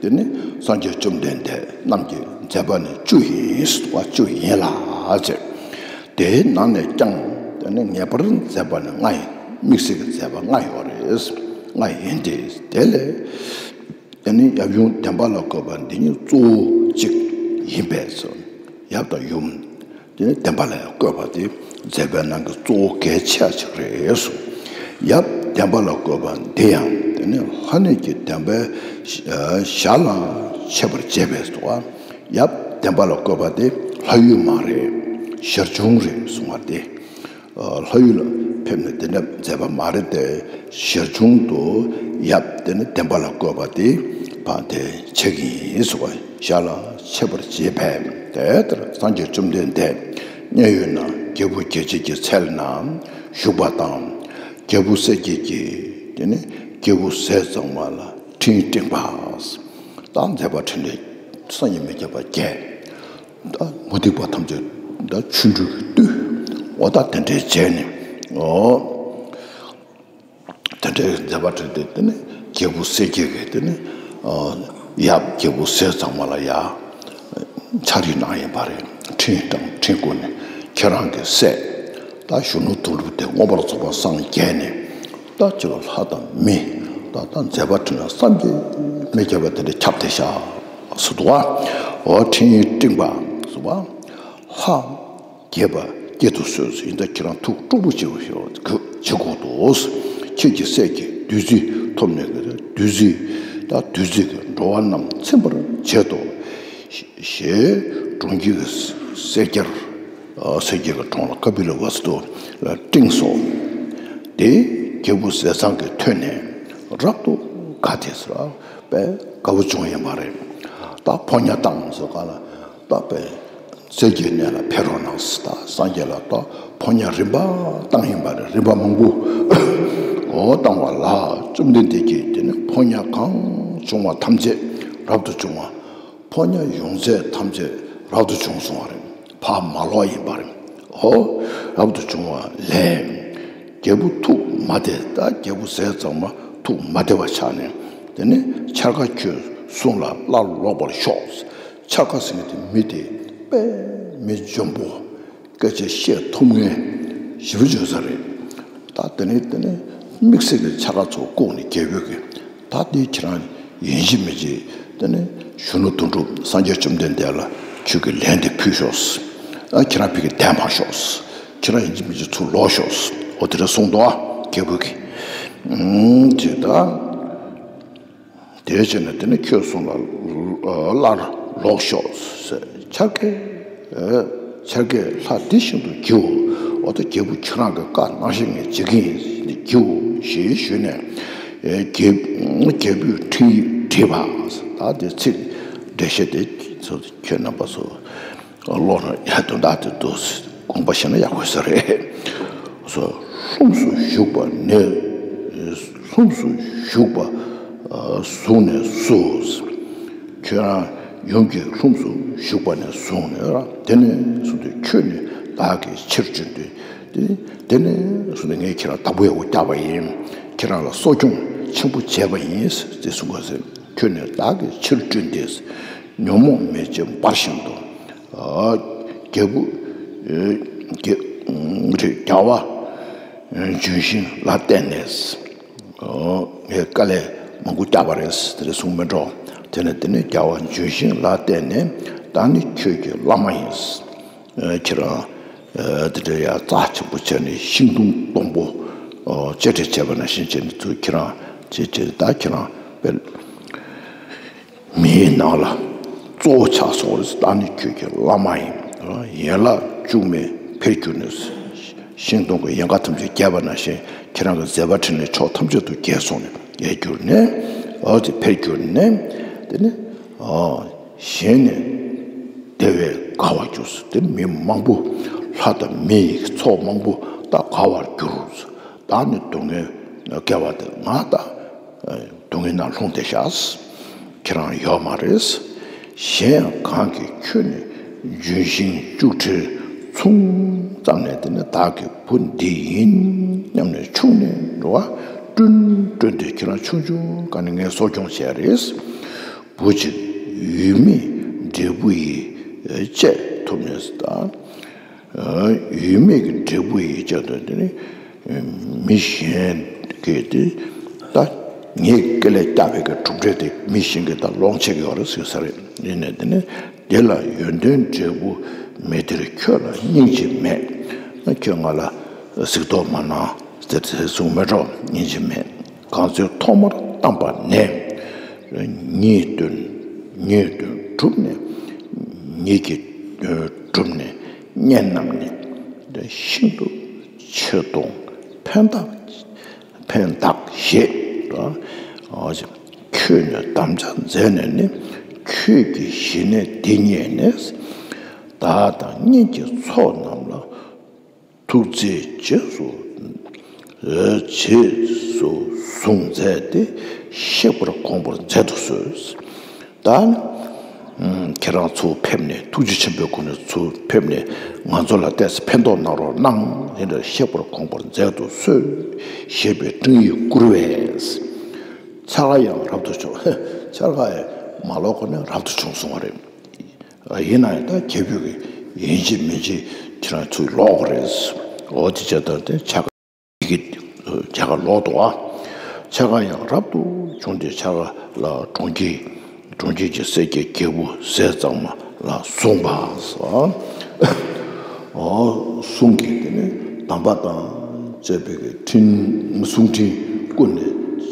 དེ་ནི་སངས་རྒྱས་བཅོམ་ལྡན་འདས་རྣམས་ཀྱི་མཛད་པ་ནི་བཅུ་ཡིན། བཅུ་ཡིན་ལ་ཟེར། དེའི་ནང་ནས་ཀྱང་དེ་ནི་ངེས་པར་མཛད་པ་ནི་ལྔ་ཡིན། དམིགས་བསལ་གྱི་མཛད་པ་ལྔ་ཡོད་རེད། ལྔ་ཡིན་ཏེ། དེ་ལས་དེ་ནི་ཡབ་ཡུམ་བདེན་པ་ལ་བཀོད་པ་འདི་ཉིད་གཙོ་བོ་གཅིག་ཡིན་པས་སོ། ཡབ་དང་ཡུམ་དེ་ནི་བདེན་པ་ལ་བཀོད་པ་དེ་མཛད་པའི་ནང་གི་གཙོ་བོ་གལ་ཆེ་བ་ཅིག་རེད་གསུངས། ཡབ་བདེན་པ་ལ་བཀོད་པ་འདི་ཡང་དེ་ནི་ལྷ་གནས་ཀྱི་བདེན་པའི་ཞལ་ལ་མཆོད་པར་བྱེད་པས་སོ། ཡབ་བདེན་པ་ལ་བཀོད་པ་དེ་ལྷ་ཡུལ་མ་རེད། ཞར་བྱུང་རེད་གསུངས་པ་དེ། ལྷ་ཡུལ་ལ་ཕེབས་ནས་དེ་འདྲ་མཛད་པ་མ་རེད་དེ། ཞར་བྱུང་དུ་ཡབ་དེ་ནི་བདེན་པ་ལ་བཀོད་པ་དེ་ཕ་དེ་ཆགས་ཀྱི་ཡིན་ཟེར་བ། ཞལ་ལ་མཆོད་པར་བྱེད་པས། དེ་ལྟར་སངས་རྒྱས་བཅོམ་ལྡན་འདས་མཉན་ཡོད་ན་རྒྱལ་བུ་རྒྱལ་བྱེད་ཀྱི་ཚལ་ན་བཞུགས་པ་དང་། རྒྱལ་བུ་གསལ་རྒྱལ་གྱིས་དེ་ནི་རྒྱལ་བུ་ཟས་གཙང་མ་ལ་ཕྲིན་སྤྲིངས་པ། ད་མཛད་པ་འཕྲིན་ལས་སངས་རྒྱས་མི་བསྐྱོད་པ་བརྒྱད། ད་མུ་སྟེགས་པ་ཐམས་ཅད་ད་ཆོ་འཕྲུལ་གྱིས་བཏུལ། འོ་ད་དེ་འདྲའི་བྱས་ནས། འོ་དེ་འདྲའི་མཛད་པ་འཕྲིན་དེ་དེ་ནི་རྒྱལ་བུ་གསལ་རྒྱལ་གྱིས་དེ་ནི་ཡབ་རྒྱལ་བུ་ཟས་གཙང་མ་ལ་ཡ་ཕྱག་བྲིས་གནང་ཡིན་པ་རེད། འཕྲིན་དང་འཕྲིན་བསྐུར་ནས་ཁྱེད་རང་གི་སྲས་ད་གཞོན་ནུ་དོན་གྲུབ་དེ་མངོན་པར་རྫོགས་པར་སངས་རྒྱས་ནས། ད་ཁྱེད་ལ་ལྷ་དང་མི་ད་ད་མཛད་པ་འཕྲིན་ལས་བསམ་གྱིས་མི་ཁྱབ་པ་དེ་འདྲ་ཁྱབ་བསྡད་ཤག་ཟེར་འདུག་བ། འོ་ཕྲིན་ཡིག་སྤྲིངས་པ་ཟེར་བ། ལྷ་རྒྱས་པ་བསྐྱེད་དུ་གསོལ་ཟེར། ཡིན་ད་ཁྱེད་རང་ཐུགས་སྤྲོ་པོ་བྱེད་དགོས་ཤོག་བྱེད་དགོས་འདུག་ཁྱེད་ཀྱི་སྲས་ཀྱི་བདུད་རྩི་ཐོབ་ནས་བདུད་རྩི་ད་བདུད་རྩི་གིས་འགྲོ་བ་རྣམས་ཚིམ་པར་བྱེད་དོ། ཞེས་གྲོང་ཁྱེར་གྱི་སེར་སྐྱར། སེར་སྐྱའི་གྲོང་ལ་ཀ་པི་ལ་ཝ་སུ་དུ་སྤྲིངས་སོ། དེ་རྒྱལ་བུ་ཟས་གཙང་གིས་ཐོས་ནས་རབ་ཏུ་དགའ་སྟེ་ཟེར་བ་དཔེ་དགའ་བོ་བྱུང་ཡིན་པ་རེད། ད་ཕོ་ཉ་བཏང་ཟེར་ག་ལ་ད་དཔེ་གསེར་གྱི་གནས་ལ་ཕེབས་རོགས་གནང་ཟེར། ད་སངས་རྒྱས་ལ་ད་ཕོ་ཉ་རིམ་པ་བཏང་ཡིན་པ་རེད། རིམ་པ་མང་པོ་འོ་བཏང་བ་ལ་བཅོམ་ལྡན་འདས་ཀྱིས་དེ་ནི་ཕོ་ཉ་གང་བྱུང་བ་ཐམས་ཅད་རབ་ཏུ་བྱུང་བ། ཕོ་ཉ་ཡོང་ཚད་ཐམས་ཅད་རབ་ཏུ་བྱུང་སོང་བ་རེད། ཕར་མ་ལོག་ཡིན་པ་རེད། ཧོ། རབ་ཏུ་བྱུང་བ་ལས། རྒྱལ་བུ་ཐུགས་མ་བདེ། ད་རྒྱལ་བུ་ཟས་གཙང་མ་ཐུགས་མ་བདེ་བ་ཆགས་ནས་དེ་ནས་འཆར་ཀ་ཁྱོད་གསུང་ལ་སླར་ལོག་པར་ཤོག་འཆར་ཀ་ཟེར་མཁན་དེ་མི་དེ་དཔེ་མི་འཇོན་པོ། སྐད་ཆ་བཤད་ཐུབ་མཁན་ཞེ་པོ་བྱུང་ས་རེད། ད་དེ་ནས་དེ་ནས་དམིགས་བསལ་གྱི་འཆར་ཀ་ཚོ་བཀོད་ནས་རྒྱལ་པོས་ཀྱི་ད་དེ་ཁྱེད་རང་ཡིན་གཅིག་མིན་གཅིག་དེ་ནས་གཞོན་ནུ་དོན་གྲུབ་སངས་རྒྱས་བཅོམ་ལྡན་འདས་ལ་ཁྱོད་ཀྱི་ལན་དེ་ཕུལ་ཤོག་ཨ་ཁྱེད་རང་ཕ་གིར་བསྡད་མ་ཤོག་ཁྱེད་རང་ཡིན་གཅིག་མིན་གཅིག་ཚུར་ལོག་ཤོག་འོ་དེ་འདྲ་གསུངས་འདུག་ཨ་རྒྱལ་པོས་ཀྱི། ཨུམ་ཅེས་ད། དེ་བྱས་ན་དེ་ནི་ཁྱོད་གསུང་ལ་སླར་ལོག་ཤོག་ཟེར། འཆར་ཀས་འཆར་ཀས་ལྷ་འདི་ཤིན་ཏུ་བགྱིའོ། འོ་ད་རྒྱལ་བུ་ཁྱེད་རང་གི་བཀའ་གནང་བཞིན་ངས་བྱེད་ཀྱི་ཡིན། བགྱིའོ་ཞེས་ཞུས་ནས་རྒྱལ་རྒྱལ་པོས་འཕྲིན་ཡིག་བྲིས་པ། ད་དེ་ཚིག་འགྲེལ་བཤད་དེ་ཚོ་ཁྱོད་རྣམ་པ་ཚོ། བློ་ཡ་དོན་དག་དེ་འདུག་དགོངས་པ་བཞེས་ན་ཡག་པོ་ས་རེད། སོ། ལྷུམས་སུ་ཞུགས་པ་ནས། ལྷུམས་སུ་ཞུགས་པ་བཟུང་ནས་སུ། ཁྱོད་རང་ཡུམ་གྱི་ལྷུམས་སུ་ཞུགས་པ་ནས་བཟུང་ནས་ར། དེ་ནས་བཟུང་སྟེ་ཁྱོད་ནི་བདག་གི་ཕྱིར་བྱོན་ཏེ། དེ་དེ་ནས་བཟུང་སྟེ་ངས་ཁྱེད་རང་བདག་པོ་ཡག་པོ་བརྒྱབ་པ་ཡིན། ཁྱེད་རང་ལ་གསོ་སྐྱོང་ཆེན་པོ་བྱས་པ་ཡིན་ཟེར་གསུངས་པ་ཟེར། ཁྱོད་ནི་བདག་གི་ཕྱིར་བྱོན་ཏེ། ཉོན་མོངས་མེ་ལྕེ་འབར་བཞིན་དུ། རྒྱལ་བུ། རྒྱལ་རྒྱལ་བ་ལྗོན་ཤིང་ལ་བརྟེན་ནས། ངས་དཀའ་ལས་མང་པོ་བརྒྱབ་པ་རེད། དེ་རེད་གསུངས་མི་འགྲོ། དེ་ནས་དེ་ནས་རྒྱལ་བ་ལྗོན་ཤིང་ལ་བརྟེན་ནས་ད་ནི་ཁྱོད་ཀྱི་བླ་མ་ཡིན། ཁྱེད་རང་དེ་འདྲ་ཡ་རྩ་ཆེན་པོ་བྱས་ནས་ཤིང་སྡོང་སྡོང་པོ་གཅེས་སྤྲས་བྱས་པ་ནང་བཞིན་བྱས་ནས་ཚུར་ཁྱེད་རང་བྱས་བྱས་ད་ཁྱེད་རང་དཔེ། མིའི་ནང་ལ་གཙོ་བོ་ཆགས་སོང་རེད། ད་ནི་ཁྱོད་ཀྱི་བླ་མ་ཡིན། ཡན་ལག་བཅུ་མས་འཕེལ་གྱུར་ནས། ཤིང་སྡོང་གི་ཡན་ཀ་ཐམས་ཅད་རྒྱས་པ་ནང་བཞིན་ཁྱེད་རང་གི་མཛད་པ་འཕྲིན་ལས་ཕྱོགས་ཐམས་ཅད་དུ་རྒྱས་སོང་ནས་རྒྱས་གྱུར་ནས། འོ་དེ་འཕེལ་གྱུར་ནས་དེ་ནི་གཞན་ནི་བདེ་བས་དགའ་བར་གྱུར། དེ་མི་མང་པོ་ལྷ་དང་མི་ཡི་ཚོགས་མང་པོ་ད་དགའ་བར་གྱུར། ད་ནི་སྡུག་བསྔལ་བསྐལ་བ་འདིར་ང་ད། སྡུག་བསྔལ་ནང་ལྷུང་བསྡད་ཤག་ཁྱེད་རང་ཡོད་མ་རེད། གཞན་ཡང་གང་གིས་ཁྱོད་ནི་ ལྗོན་ཤིང་བཅུ་ཁྲིར་མཚུངས་ཙམ་ནས། དེ་ནས་བདག་གི་བུ་འདི་ཡིན་སྙམ་ནས་ཕྱུང་ནས་འགྲོ་བ། བསྐྲུན་བསྐྲུན་ཏེ་ཁྱེད་རང་ཆུང་ཆུང་ག་ནས་ངས་གསོ་སྐྱོང་བྱས་རེད། བུ་གཅིག་ཡུལ་མི་འབྲས་བུ་ཡིས་བཅད་ཐུབ་ནས་དང་། ཡུལ་མི་གི་འབྲས་བུ་ཡིས་བཅད་ཐུབ་དེ་ནི། མི་གཞན་གྱིས་དེ་ད་ངས་སྐེ་ལས་བཀྱགས་པའི་གི་གྲུབ་འབྲས་དེ་མི་གཞན་གྱིས་ད་ལོངས་སྤྱད་ཀྱི་ཡོད་རེད་ཟེར་ས་རེད། ཡིན་ནའི་དེ་ནི་དེ་ལ་ཡོན་ཏན་འབྲས་བུ་མེད་དེར་ཁྱོད་ལ་སྙིང་རྗེ་མེད། ཁྱོད་ང་ལ་གཟིགས་རྟོག་མ་གནང་ཟེར་ཟེར་གསུངས་མེད་འགྲོ། སྙིང་རྗེ་མེད། གང་ཚེ་ཐོག་མར་བལྟམས་པ་ནས། ཉེས་དོན་ཉེས་དོན་བསྒྲུབས་ནས། ཉེས་ཀྱི་དོན་བསྒྲུབས་ནས། གཉེན་རྣམས་ནི་ཤིན་ཏུ་ཆེ་མཐོང་ཕན་བཏགས་ཕན་བཏགས་ཞེས། ཁྱོད་ནི་དམ་བཅའ་མཛད་ནས་ནི། ཁྱོད་ཀྱི་ཞི་གནས་འདི་རྙེད་ནས། བདག་དང་གཉེན་གྱི་ཚོགས་རྣམས་ལ། ཐུགས་བརྩེས་རྗེས་སུ་རྗེས་སུ་བཟུང་མཛད་དེ། གཤེགས་པར་དགོངས་པར་མཛད་དུ་གསོལ། ད་ནི་ཁྱེད་རང་ཚུར་ཕེབས་ནས། ཐུགས་རྗེ་ཆེན་པོའི་སྒོ་ནས་ཚུར་ཕེབས་ནས་ང་ཚོ་ལ་ཏོག་ཙམ་ཕན་ཐོགས་གནང་རོགས་གནང་། དེ་འདྲ་གཤེགས་པར་དགོངས་པར་མཛད་དུ་གསོལ། ཞེས་པའི་སྤྲིང་ཡིག་བསྐུར་བས། འཆར་ཀ་ཡང་རབ་ཏུ་བྱུང་། འཆར་ཀ་ཡང་མ་ལོག་གོང་ནས་རབ་ཏུ་བྱུང་སོང་བ་རེད། ཡིན་ན་ཡང་ད་རྒྱལ་པོ་གི་ཡིན་གཅིག་མིན་གཅིག་ཁྱེད་རང་ཚུར་ལོག་དགོས་རེད། འོ་དེ་བྱས་ཙང་དེ་འཆར་ཀ་ཡི་གེ་འཆར་ཀ་ལོག་འདུག་ཨ། འཆར་ཀ་ཡང་རབ་ཏུ་བྱུང་སྟེ། འཆར་ཀ་ལ་གྲོང་ཁྱེར་གྲོང་ཁྱེར་གྱི་སྲས་བརྒྱད་རྒྱལ་པོ་ཟས་གཙང་མ་ལ་གསུངས་པ། འོ་གསུང་གིས་དེ་ནས་དམ་པ་དང་བཅས་པའི་གི་འཕྲིན་གསུང་འཕྲིན་བསྐུར་ནས་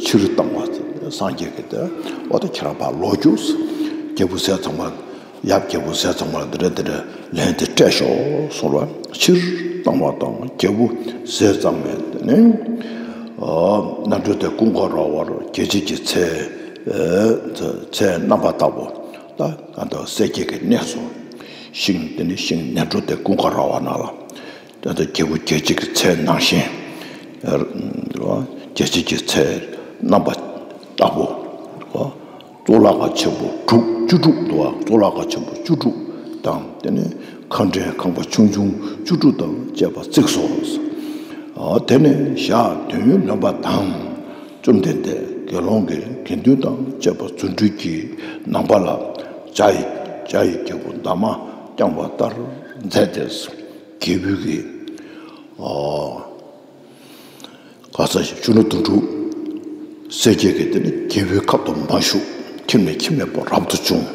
ཕྱིར་བཏང་བ། སངས་རྒྱས་ཀྱིས་དེ་འོ་ད་ཁྱེད་རང་ཕར་ལོག་རྒྱུགས། རྒྱལ་པོ་ཟས་གཙང་མ། ཡབ་རྒྱལ་པོ་ཟས་གཙང་མ་ལ་འདི་འདྲ་འདི་འདྲ་ལན་དེ་སྤྲད་ཤོག་གསུངས་པ། ཕྱིར་བཏང་བ་དང་། རྒྱལ་པོ་ཟས་གཙང་མས་དེ་ནས་ནཱ་རོ་ཏའི་ཀུན་དགའ་ར་བར་རྒྱལ་བྱེད་ཀྱི་ཚལ་ཚལ་རྣམ་པར་དག་པོ། ད་ད་ལྟ་སྲས་བརྒྱད་ཀྱི་གནས་སུ། ཤིང་དེ་ནི་ཤིང་ནཱ་རོ་ཏའི་ཀུན་དགའ་ར་བ་ནང་ལ། ད་ལྟ་རྒྱལ་པོ་རྒྱལ་བྱེད་ཀྱི་ཚལ་ནང་བཞིན། རྒྱལ་བྱེད་ཀྱི་ཚལ་རྣམ་པར་དག་པོ། གཙུག་ལག་ཁང་ཆེན་པོ་དྲུག་བཅུ་དྲུག་འདུག་བ། གཙུག་ལག་ཁང་ཆེན་པོ་བཅུ་དྲུག་དང་། དེ་ནས་ཁང་ཕྲན་ཁང་པ་ཆུང་ཆུང་བཅུ་དྲུག་དང་བཅས་པ་བརྩིགས་སོ། དེ་ནས་ཞག་བདུན་ལོན་པ་དང་། བཅོམ་ལྡན་འདས་དགེ་སློང་གི་དགེ་འདུན་དང་བཅས་པ་རྫུ་འཕྲུལ་གྱི་ནམ་མཁའ་ལ་བྱ་ཡི་བྱ་ཡི་རྒྱལ་པོ་འདབ་མ་བརྐྱང་བ་ལྟར་མཛད་དེ། རྒྱལ་པོའི་གི་ག་ས་ཞིག་ཆུ་ནུ་དུང་དྲུག་སྲས་བརྒྱད་ཀྱིས་དེ་ནི་རྒྱལ་པོའི་ཁབ་ཏུ་མ་བཞུགས། ཁྱིམ་ནས་ཁྱིམ་མེད་པར་རབ་ཏུ་བྱུང་།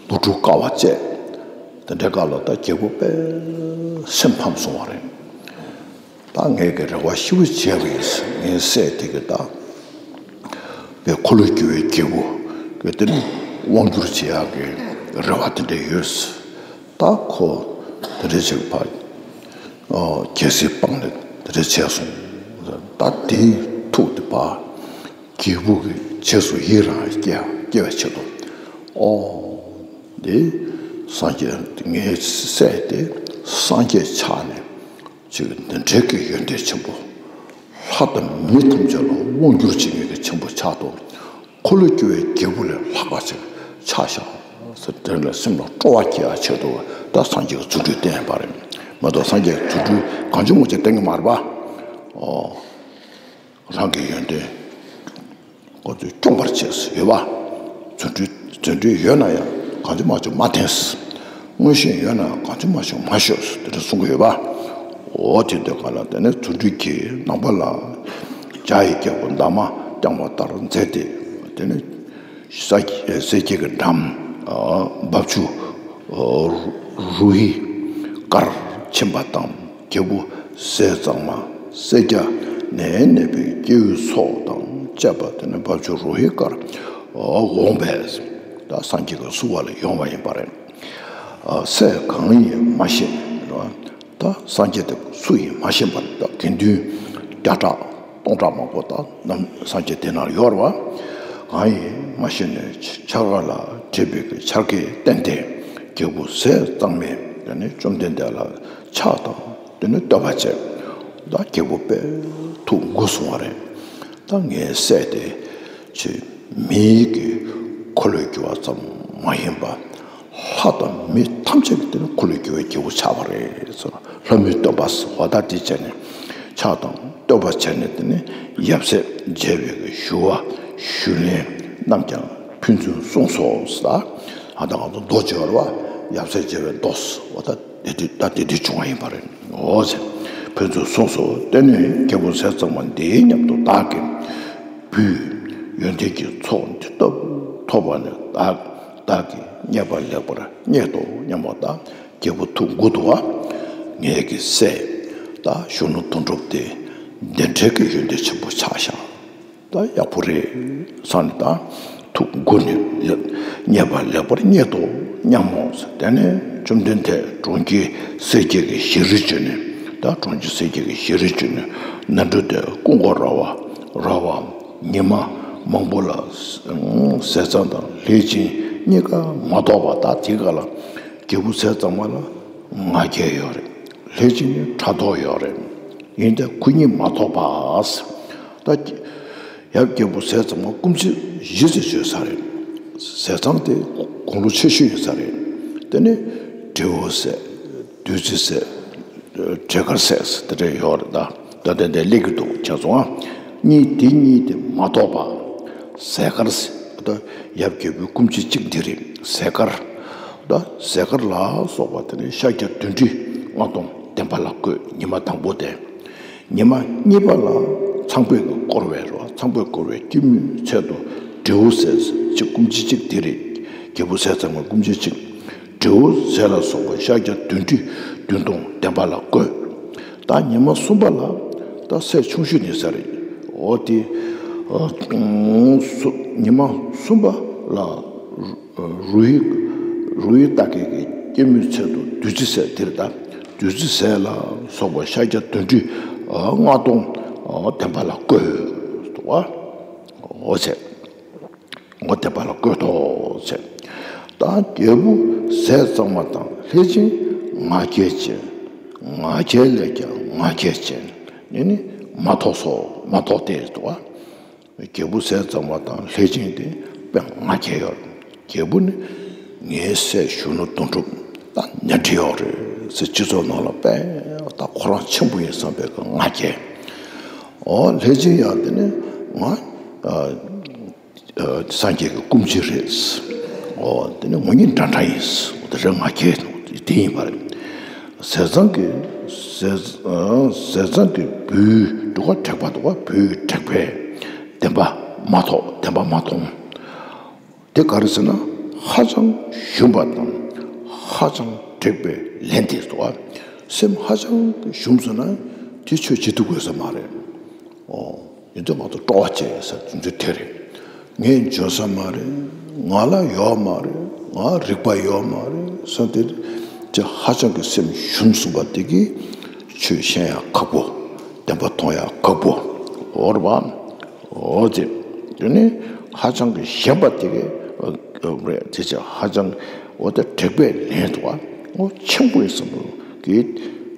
ལོ་དྲུག་དཀའ་བ་སྤྱད། དེ་འདྲའི་སྐབས་ལ་ད་རྒྱལ་པོ་དཔེ་སེམས་ཕམ་སོང་བ་རེད། ད་ངས་ཀྱི་རེ་བ་ཞེ་པོ་བྱས་པ་ཡིན། ངའི་སྲས་དེ་གི་ད་དཔེ་འཁོར་ལོས་སྒྱུར་བའི་རྒྱལ་པོ་གི་དེ་ནི་དབང་བསྒྱུར་བྱེད་ཡག་གི་རེ་བ་དེ་འདྲ་ཡོད། ད་ཁོ་དེ་འདྲ་ཅིག་ཕ་རྒྱལ་སྲིད་སྤངས་ནས་དེ་འདྲ་བྱས་སོང་། ད་དེའི་ཐུགས་དེ་ཕ་རྒྱལ་པོ་གི་རྗེས་སུ་ཡི་རང་སྐྱེ་སྐྱེ་བའི་ཆེད་དུ། ཨོ། འདི་སངས་རྒྱས་ངའི་སྲས་དེ་སངས་རྒྱས་ཆགས་ནས་ཅིག་འདི་འདྲའི་གི་ཡོན་ཏན་ཆེན་པོ། ལྷ་དང་མི་ཐམས་ཅད་ལ་དབང་བསྒྱུར་བྱེད་མཁན་གྱི་ཆེན་པོ་ཆགས་ཐུབ། འཁོར་ལོས་སྒྱུར་བའི་རྒྱལ་པོ་ལས་ལྷག་པ་ཅིག་ཆགས་ཤག་ཟེར། དེ་ལ་སེམས་ལ་སྤྲོ་བ་སྐྱེ་ཡག་ཆེད་དུ་ད་སངས་རྒྱས་ཀྱི་རྫུ་འཕྲུལ་བསྟན་པ་རེད་མ་གཏོགས། སངས་རྒྱས་ཀྱི་རྫུ་འཕྲུལ་གང་བྱུང་མང་བྱུང་བསྟན་གྱི་མ་རེད་པ། ཨོ། རང་གི་ཡོན་ཏན་ཁོ་ཚོས་སྐྱོང་བར་བྱས་ཡོད་པ། རྫུ་འཕྲུལ་རྫུ་འཕྲུལ་ཡོད་ན་ཡང་གང་བྱུང་མང་བྱུང་མ་བསྟན། མངོན་ཤེས་ཡོད་ན་ཡང་གང་བྱུང་མང་བྱུང་མ་ཤོད་དེ་འདྲ་གསུང་གི་ཡོད་པ། འོ་དེ་འདྲ་ག་ལ་དེ་ནས་རྫུ་འཕྲུལ་གྱི་རྣམ་པ་ལ་བྱ་ཡི་རྒྱལ་པོ་འདབ་མ་བརྐྱང་བ་ལྟར་མཛད་དེ། དེ་ནས་ས་སྲས་བརྒྱད་ཀྱི་འགྲམ་འབབ་ཆུ་རུ་ཧི་ཀར་ཕྱིན་པ་དང་། རྒྱལ་པོ་ཟས་གཙང་མ་སེར་སྐྱ་ནད་ནད་པའི་སྐྱེ་བོའི་ཚོགས་དང་བཅས་པ་དེ་ནས་འབབ་ཆུ་རུ་ཧི་ཀར་འོངས་པས། ད་སངས་རྒྱས་ཀྱི་བསུ་བ་ལ་ཡོང་བ་ཡིན་པ་རེད། སྲས་གང་ཡིན་མ་ཤེས། ད་སངས་རྒྱས་དེ་སུ་ཡིན་མ་ཤེས་པར་ད་དགེ་འདུན་བརྒྱ་ཕྲག་སྟོང་ཕྲག་མང་པོ་ད་ནམ་སངས་རྒྱས་དེ་ན་ཡོད་རེད་བ། གང་ཡིན་མ་ཤེས་ནས་འཆར་ཀ་ལ་བྲིས་པའི་གི་འཆར་ཀའི་རྟེན་དེ་རྒྱལ་པོ་ཟས་གཙང་མས་དེ་ནས་བཅོམ་ལྡན་འདས་ལ་ཕྱག་དང་དེ་ནས་བསྟོད་པ་བྱས། ད་རྒྱལ་པོ་དཔེ་ཐུགས་མགུ་སོང་བ་རེད། ད་ངའི་སྲས་དེ་ཆེ་མིའི་གི་འཁོར་ལོས་སྒྱུར་བ་ཙམ་མ་ཡིན་པ། ལྷ་དང་མི་ ཐམས་ཅད་ཀྱི་དེ་ནི་ཁོ་ལས་སྐྱེ་བོའི་རྒྱལ་པོ་ཆགས་པ་རེད་ཟེར། ལྷ་མིའི་སྟོན་པ་ཟེར་བ་ད་དེ་བྱས་ནས་ཕྱག་དང་བསྟོད་པ་བྱས་ནས་དེ་ནི་ཡབ་སྲས་མཇལ་བའི་གི་ཞུ་བ་ཞུ་ལན་རྣམས་ཀྱང་ཕན་ཚུན་གསུངས་སོ་ཟེར། ད་ཨ་ད་ང་ཚོ་མདོ་བརྗོད་པ་རེད་བ། ཡབ་སྲས་མཇལ་བའི་མདོ་ཟེར་བ་ད་དེ་དུས་ད་དེ་དུས་བྱུང་བ་ཡིན་པ་རེད། འོ་ཟེར། ཕན་ཚུན་གསུངས་སོ། དེ་ནས་རྒྱལ་པོ་ཟས་གཙང་མ་འདིའི་མཉམ་དུ་བདག་གིས་བུའི་ཡོན་ཏན་གྱི་ཚོགས་འདི་ལྟ་བུ་ཐོབ་པ་ནི་བདག་བདག་གིས་རྙེད་པ་ལེགས་པར་རྙེད་དོ་སྙམ་མོ། ད་རྒྱལ་པོ་ཐུགས་མགུ་འདུག་བ། ངེད་ཀྱི་སྲས་ད་གཞོན་ནུ་དོན་གྲུབ་དེ་འདི་འདྲའི་གི་ཡོན་ཏན་ཆེན་པོ་ཆགས་ཤག་ད་ཡག་པོ་རེད་བསམ་ནས་ད་ཐུགས་མགུ་ནས་རྙེད་པ་ལེགས་པར་རྙེད་དོ་སྙམ་མོ། དེ་ནས་བཅོམ་ལྡན་འདས་གྲོང་ཁྱེར་སེར་སྐྱའི་གི་ཞལ་རས་བྱོན་ནས། ད་གྲོང་ཁྱེར་སེར་སྐྱའི་གི་ཞལ་རས་བྱོན་ནས་ནོར་འཁྲུལ་དེ་ཀུན་དགའ་ར་བ་ར་བ་ཉི་མ་མང་པོ་ལ་ཟས་གཙང་དང་ལྷས་བྱིན་གཉིས་ཀ་མ་ཐོགས་པ། ད་དེ་ག་ལ་རྒྱལ་པོ་ཟས་གཙང་མ་ལ་ང་རྒྱལ་ཡོད་རེད། ལྷས་བྱིན་ནི་ཕྲག་དོག་ཡོད་རེད། ཡིན་ཏེ་ཁོ་གཉིས་མ་ཐོགས་པ། ད་ཡབ་རྒྱལ་པོ་ཟས་གཙང་མ་སྐུ་མཆེད་བཞི་ཙམ་བྱོན་ས་རེད། ཟས་གཙང་དེ་དགུང་ལོ་ཆེ་ཤོས་ཡིན་ས་རེད། དེ་ནས་དྲེའུ་ཟས། བདུད་རྩི་ཟས། བྲེ་དཀར་ཟས་དེ་འདྲ་ཡོད་རེད། ད་ད་ལྟ་འདི་སླེབས་ཀྱི་འདུག་བྱས་སོང་ཨ། གཉིས་དེ་གཉིས་དེ་མ་ཐོགས་པ། ཟས་དཀར་ཟས་ད་ཡབ་རྒྱལ་པོའི་སྐུ་མཆེད་གཅིག་འདི་རེད། ཟས་དཀར་ད་ཟས་དཀར་ལ་སོགས་པ་དེ་ནི་ཤཱཀྱ་བདུན་ཁྲི་ལྔ་སྟོང་བདེན་པ་ལ་བཀོད། ཉི་མ་དང་པོ་དེ། ཉི་མ་གཉིས་པ་ལ་ཚངས་པས་བསྐོར་བའི་རོ། ཚངས་པས་བསྐོར་བའི་སྐྱེད་མོས་ཚལ་དུ་དྲེའུ་ཟས་གཅིག་སྐུ་མཆེད་གཅིག་དེ་རེད། རྒྱལ་པོ་ཟས་གཙང་མའི་སྐུ་མཆེད་གཅིག་དྲེའུ་ཟས་ལ་སོགས་པ་ཤཱཀྱ་བདུན་ཁྲི་བདུན་སྟོང་བདེན་པ་ལ་བཀོད། ད་ཉི་མ་གསུམ་པ་ལ་ད་སྲས་ཆུང་ཤོས་ནི་ས་རེད། འོ་དེ་ཉི་མ་གསུམ་པ་ལ་རུ་ཡི་རུ་ཡི་ཏ་ཀའི་གི་སྐྱེད་མོས་ཚལ་དུ་བདུད་རྩི་ཟས་དེར་ད་བདུད་རྩི་ཟས་ལ་སོགས་པ་ཤཱཀྱ་བདུན་ཁྲི་ལྔ་སྟོང་བདེན་པ་ལ་བཀོད་འདུག་བ། འོ་ཟེར། ངོ་དེ་པ་ལ་བཀོད་དོ་ཟེར། ད་རྒྱལ་པོ་ཟས་གཙང་མ་དང་ལྷས་བྱིན་ང་རྒྱལ་ཅན། ང་རྒྱལ་ལས་ཀྱང་ང་རྒྱལ་ཅན་ནི་ནི་མ་ཐོགས་སོ། མ་ཐོགས་ཏེ་འདུག་བ། རྒྱལ་པོ་ཟས་གཙང་མ་དང་ལྷས་བྱིན་དེ་དཔེ་ང་རྒྱལ་ཡོད། རྒྱལ་པོ་ནི་ངའི་སྲས་གཞོན་ནུ་དོན་གྲུབ་ད་ཉལ་ཁྲི་ཡོད་རེད་ཟེར། སྤྱི་ཚོགས་ནང་ལ་དཔེ་ད་ཁོ་རང་ཆེན་པོ་ཡིན་བསམ་པའི་ང་རྒྱལ། འོ་ལྷས་བྱིན་ཡང་དེ་ནི་ང་སངས་རྒྱས་ཀྱི་སྐུ་མཆེད་རེད། འོ་དེ་ནི་ངོ་གཉིས་འདྲ་འདྲ་ཡིན། དེ་རེད་ང་རྒྱལ་དེ་ཡིན་པ་རེད། ཟས་གཙང་གི་ཟས་ཟས་གཙང་གི་བུའི་འདུག་ག་དྲེགས་པ་འདུག་ག་བུའི་དྲེགས་པས་བདེན་པ་མ་ཐོགས། བདེན་པ་མ་མཐོང་། དེ་ག་རེ་ཟེར་ན་ཧ་ཅང་ཞུམ་པ་དང་ཧ་ཅང་དྲེགས་པའི་ལན་དེ་འདུག་ག་སེམས་ཧ་ཅང་ཞུམ་སོང་ན་དེ་ཆོས་བྱེད་ཐུབ་དགོས་ས་མ་རེད། ཨོ། ཡིན་ཚེ་ང་ཚོ་སྤྲོ་བ་བྱེད་ས་རྫུན་རྫུན་དེ་རེད། ངས་འཇོན་ས་མ་རེད། ང་ལ་ཡོད་མ་རེད། ང་རིག་པ་ཡོད་མ་རེད་ས་དེ་ཅི་ཧ་ཅང་གི་སེམས་ཞུམ་སོང་བ་དེ་གིས་ཆོས་ཤེས་ཡ་ཁག་པོ། བདེན་པ་མཐོང་ཡ་ཁག་པོ། འོ་རེད་བ། འོ་དེ་དེ་ནི་ཧ་ཅང་གི་ཞན་པ་དེ་གིས་རེད། དེ་ཅི་ཧ་ཅང་འོ་དེ་དྲེགས་པས་ལན་འདུག་བ། འོ་ཆེན་པོ་ཡིན་བསམ་གི་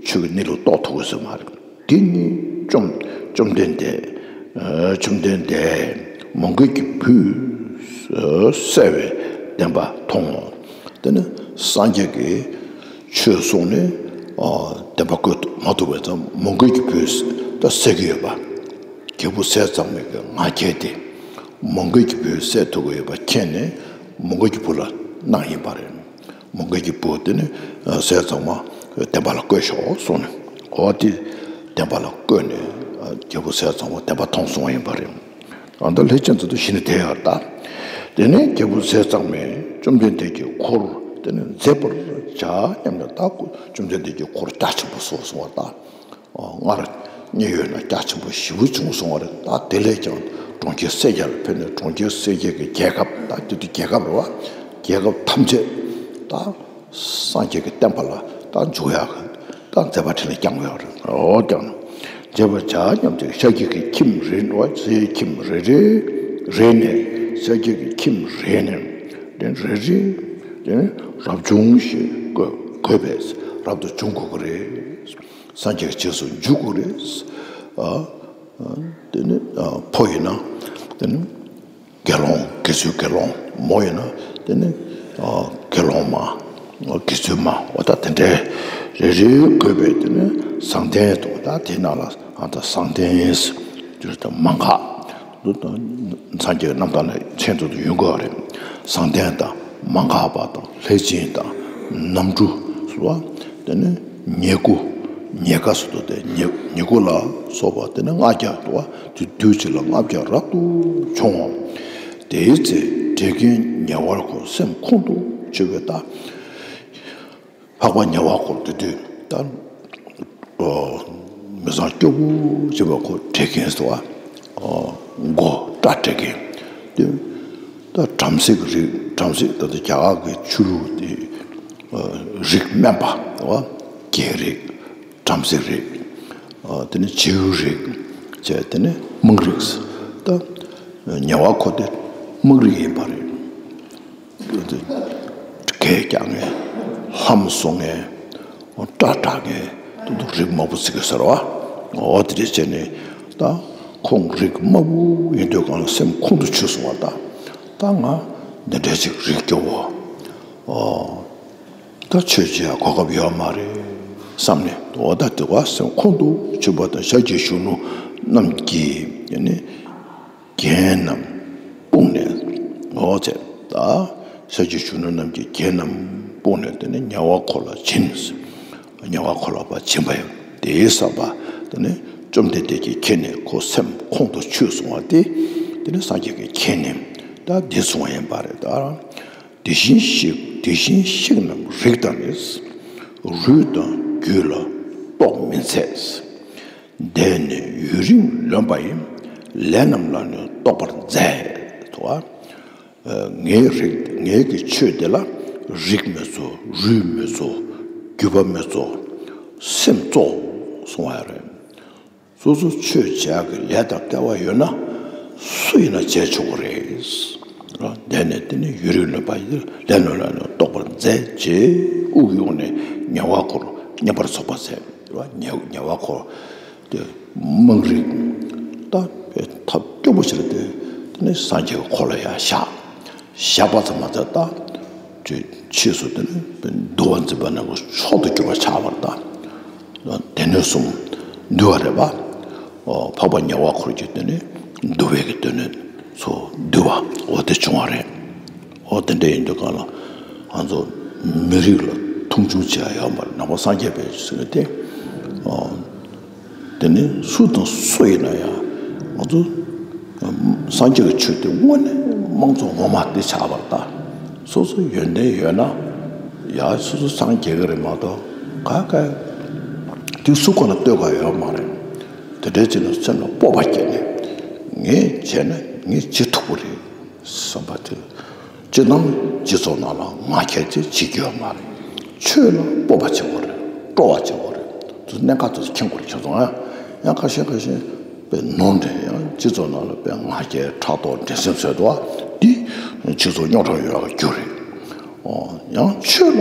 ཆོས་ཀྱི་གནས་ལུགས་རྟོགས་ཐུབ་དགོས་ས་མ་རེད། དེ་ནི་བཅོམ་བཅོམ་ལྡན་འདས། ཨ། བཅོམ་ལྡན་འདས་མོའུ་འགལ་གྱི་བུས་བསད་པའི་བདེན་པ་མཐོང་ངོ་། དེ་ནི་སངས་རྒྱས་ཀྱིས་ཆོས་གསུངས་ནས་བདེན་པ་བཀོད་མ་ཐུབ་པའི་ཙང་མོའུ་འགལ་གྱི་བུས་ད་བསད་ཀྱི་ཡོད་པ། རྒྱལ་པོ་ཟས་གཙང་མའི་གི་ང་རྒྱལ་དེ་མོའུ་འགལ་གྱི་བུས་བསད་ཐུབ་ཀྱི་ཡོད་པ་མཁྱེན་ནས་མོའུ་འགལ་གྱི་བུ་ལ་གནང་ཡིན་པ་རེད། མོའུ་འགལ་གྱི་བུ་དེ་ནི་ཟས་གཙང་མ་བདེན་པ་ལ་བཀོད་ཤོག་གསུངས་ནས། འོ་དེ་བདེན་པ་ལ་བཀོད་ནས་རྒྱལ་པོ་ཟས་གཙང་མ་བདེན་པ་མཐོང་སོང་བ་ཡིན་པ་རེད། ཨ་ད་ལྷས་བྱིན་ཚོ་དུ་ཞི་ནི་དེ་ཡར་ད། དེ་ནས་རྒྱལ་པོ་ཟས་གཙང་མས་བཅོམ་ལྡན་འདས་ཀྱི་འཁོར་དེ་ནི་མཛེས་པར་བྱ་སྙམ་ནས་ད་བཅོམ་ལྡན་འདས་ཀྱི་འཁོར་རྒྱ་ཆེན་པོ་བཟོ་སོང་བ་ད། སྔར་མཉན་ཡོད་ན་རྒྱ་ཆེན་པོ་ཞེ་པོ་བྱུང་སོང་བ་རེད། ད་དེ་ལས་ཀྱང་གྲོང་ཁྱེར་སེར་སྐྱ་ལ་ཕེབས་ནས་གྲོང་ཁྱེར་སེར་སྐྱ་གི་རྒྱལ་ཁབ་ད་དེ་དུས་རྒྱལ་ཁབ་རེད་བ། རྒྱལ་ཁབ་ཐམས་ཅད་ད་སངས་རྒྱས་ཀྱི་བསྟན་པ་ལ་ད་འཇུག་ཡག་གི་ད་མཛད་པ་འཕྲིན་ལས་བསྐྱངས་ཡོད་རེད། འོ་ཀྱང་མཛད་པ་བྱ་སྙམ་དེ་ཤཱཀྱ་གི་ཁྱིམ་རེ་བ་ཚེའི་ཁྱིམ་རེ་རེ་རེ་ནས་ཤཱཀྱ་གི་ཁྱིམ་རེ་ནས་དེ་རེ་རེ་དེ་རབ་བྱུང་ཞེས་བཀོད་བཀོད་པས་རབ་ཏུ་བྱུང་དགོས་ཀྱི་རེད། སངས་རྒྱས་ཀྱི་རྗེས་སུ་འཇུག་དགོས་རེད། ཨ། དེ་ནི་ཨ་ཕོ་ཡིན་ན་དེ་ནི་དགེ་སློང་། དགེ་ཚུལ་དགེ་སློང་། མོ་ཡིན་ན་དེ་ནི་ཨ་དགེ་སློང་མ། དགེ་ཚུལ་མ་འོ་ད་དེ་འདྲའི་རེ་རེ་བགོས་པའི་དེ་ནི་བཟང་ལྡན་དུ་ད་དེ་ནང་ལ་ཨ་ད་བཟང་ལྡན་དེ་ད་མ་འགགས་འདུག་སངས་རྒྱས་རྣམ་ཐར་ལ་མཚན་དུ་ཡོང་གི་རེད། བཟང་ལྡན་དང་མ་འགགས་པ་དང་ལྷས་བྱིན་དང་ནམ་གྲུ་སོགས་དེ་ནི་ཉེར་དགུ་ཉེར་དགའ་སོགས་དེ་ཉེར་དགུ་ལ་སོགས་པ་དེ་ནི་ལྔ་བརྒྱ་འདུག་བ། དུས་གཅིག་ལ་ལྔ་བརྒྱ་རབ་ཏུ་བྱུང་བ། དེའི་ཚེ་བྲེག་མཁན་ཉེ་བར་འཁོར་སེམས་ཁོང་དུ་ཆུད་པའི་རྟགས། འཕགས་པ་ཉེ་བར་འཁོར་དེ་དུས་ད་མི་བཟང་སྐྱོ་པོ་བྱེད་པ་ཁོ་བྲེག་མཁན་སོ། མགོ་སྐྲ་བྲེག་མཁན་དེ་ད་བྲམ་ཟེ་གི་རིགས། བྲམ་ཟེ་ད་ལྟ་རྒྱ་གར་གྱི་ཆོས་ལུགས་དེ་རིགས་དམན་པ་རྒྱལ་རིགས། བྲམ་ཟེ་རེད། དེ་ནས་བྱིའུ་རིགས་བྱས། དེ་ནས་དམངས་རིགས། ད་ཉེ་བར་འཁོར་དེ་དམངས་རིགས་ཡིན་པ་རེད། སྒལ་རྒྱག་མཁན། ལྷམ་བཟོ་མཁན། སྐྲ་བྲེག་མཁན་དེ་ཚོ་རིགས་དམའ་པོ་ཟེར་གྱི་ཟེར་བ། འོ་དེ་འདྲ་བྱས་ནས་ད་ཁོང་རིགས་དམའ་པོ་ཡིན་དུས་གང་ལ་སེམས་ཁོང་དུ་ཆུད་སོང་བ། ད་ད་ང་འདི་འདྲ་ཅིག་རིགས་སྐྱོ་བོ། ཨོ། ད་ཆོས་བྱེད་ཡ་གོ་སྐབས་ཡོད་མ་རེད་བསམ་ནས། འོ་ད་དེ་བ་སེམས་ཁོང་དུ་ཆུད་པ་དང་། ཤཱཀྱའི་གཞོན་ནུ་རྣམས་ཀྱིས་ནི་རྒྱན་རྣམས་སྤུངས་ནས། འོ་ཚེ་ད་ཤཱཀྱའི་གཞོན་ནུ་རྣམས་ཀྱིས་རྒྱན་རྣམས་སྤུངས་ནས་དེ་ནས་ཉེ་བར་འཁོར་ལ་བྱིན། ཉེ་བར་འཁོར་ལ་ཕར་བྱིན་པ་ཡང་དེའི་བསམ་པ་དེ་ནས་བཅོམ་ལྡན་འདས་ཀྱིས་མཁྱེན་ནས་ཁོ་སེམས་ཁོང་དུ་ཆུད་སོང་བ་དེ་དེ་ནས་སངས་རྒྱས་ཀྱིས་མཁྱེན་ནས་ད་འདི་གསུངས་པ་ཡིན་པ་རེད། ད། དེ་བཞིན་གཤེགས། དེ་བཞིན་གཤེགས་རྣམས་རིགས་དང་ནི། རུས་དང་རྒྱུད་ལ་གཏོགས་མི་འཚལ། འདས་ནས་ཡུན་རིང་ལོན་པ་ཡི། ལས་རྣམས་ལ་ནི་རྟོག་པར་མཛད་དོ། ངའི་རིགས། ངའི་གི་ཆོས་འདི་ལ་རིགས་མི་གཙོ། རུས་མི་གཙོ། རྒྱུད་པ་མི་གཙོ། སེམས་གཙོ་གསུང་བ་རེད། སོ་སོ་ཆོས་བྱེད་ཡག་གི་ལས་དང་སྐལ་བ་ཡོད་ན་སུ་ཡིན་ན་བྱས་ཆོག་གི་རེད། འདས་ནས་དེ་ནས་ཡུན་རིང་ལོན་པ་ཡི། ལས་རྣམས་ལ་ནི་རྟོག་པར་མཛད། ཅེས་དབུགས་དབྱུང་ནས་ཉེ་བར་འཁོར་མཉེས་པར་རྫོགས་པར་མཛད། ཉེ་ཉེ་བར་འཁོར་དེ་དམངས་རིགས་ད་ཐབས་སྐྱོ་པོ་ཞིག་ལ་དེ་དེ་ནས་སངས་རྒྱས་ཀྱི་འཁོར་ལ་ཡར་བཞག་བཞག་པ་ཙམ་མ་ཟད་ད། དེ་ཕྱིས་སུ་དེ་ནི་འདུལ་བ་འཛིན་པ་རྣམས་ཀྱི་མཆོག་ཏུ་གྱུར་པར་ཆགས་པར་གདམས། སྡེ་སྣོད་གསུམ་འདུལ་བ་རེད་པ། འཕགས་པ་ཉེ་བར་འཁོར་གྱི་དེ་ནི་འདུལ་བའི་གི་སྡེ་སྣོད་ཚོ་འདུལ་བ་འོ་དེ་བྱུང་བ་རེད། འོ་དེ་འདྲ་ཡིན་དུས་གང་ལ་ང་ཚོ་མི་རིགས་ལ་མཐོང་ཆུང་བྱེད་ཡ་ཡོད་མ་རེད། ནང་པ་སངས་རྒྱས་པའི་ཟེར་ནས་དེ། དེ་ནི་སུ་དང་སུ་ཡིན་ན་ཡང་ང་ཚོ་སངས་རྒྱས་ཀྱི་ཆོས་དེ་དངོས་གནས་དམངས་གཙོ་ངོ་མ་དེ་ཆགས་པར་གདའ། སོ་སོ་ཡོན་ཏན་ཡོད་ན་ཡ་སོ་སོ་སངས་རྒྱས་ཀྱི་རེད་མ་གཏོགས་ག་ག་དེ་སུ་ཁོ་ན་ལྟོས་ག་ཡོད་མ་རེད། དེ་འདྲའི་ཅིག་ལ་སེམས་ལ་སྤོབས་པ་སྐྱེས་ནས་ངས་བྱས་ན་ངས་བྱེད་ཐུབ་པ་རེད། བསམ་པ་དེ། སྤྱིར་བཏང་སྤྱི་ཚོགས་ནང་ལ་ང་རྒྱལ་ཅིག་བྱེད་རྒྱུ་ཡོད་མ་རེད། ཆོས་ལ་སྤོབས་པ་བྱེད་དགོས་རེད། སྤྲོ་བ་བྱེད་དགོས་རེད། དེ་གནད་འགག་དེ་ཚོ་མཁྱེན་དགོས་རེད། ཁྱེད་ཚོ་ང་ཡང་ཁ་ཤས་ཁ་ཤས་དཔེ་ནོར་འདྲེ་ཡང་སྤྱི་ཚོགས་ནང་ལ་དཔེ་ང་རྒྱལ་ཕྲག་དོག་འགྲན་སེམས་བཟོས་འདུག་བ། འདི་སྤྱི་ཚོགས་རྙོག་དྲ་ཡོང་ཡག་རྒྱུ་རེད། ཨོ་ཡང་ཆོས་ལ་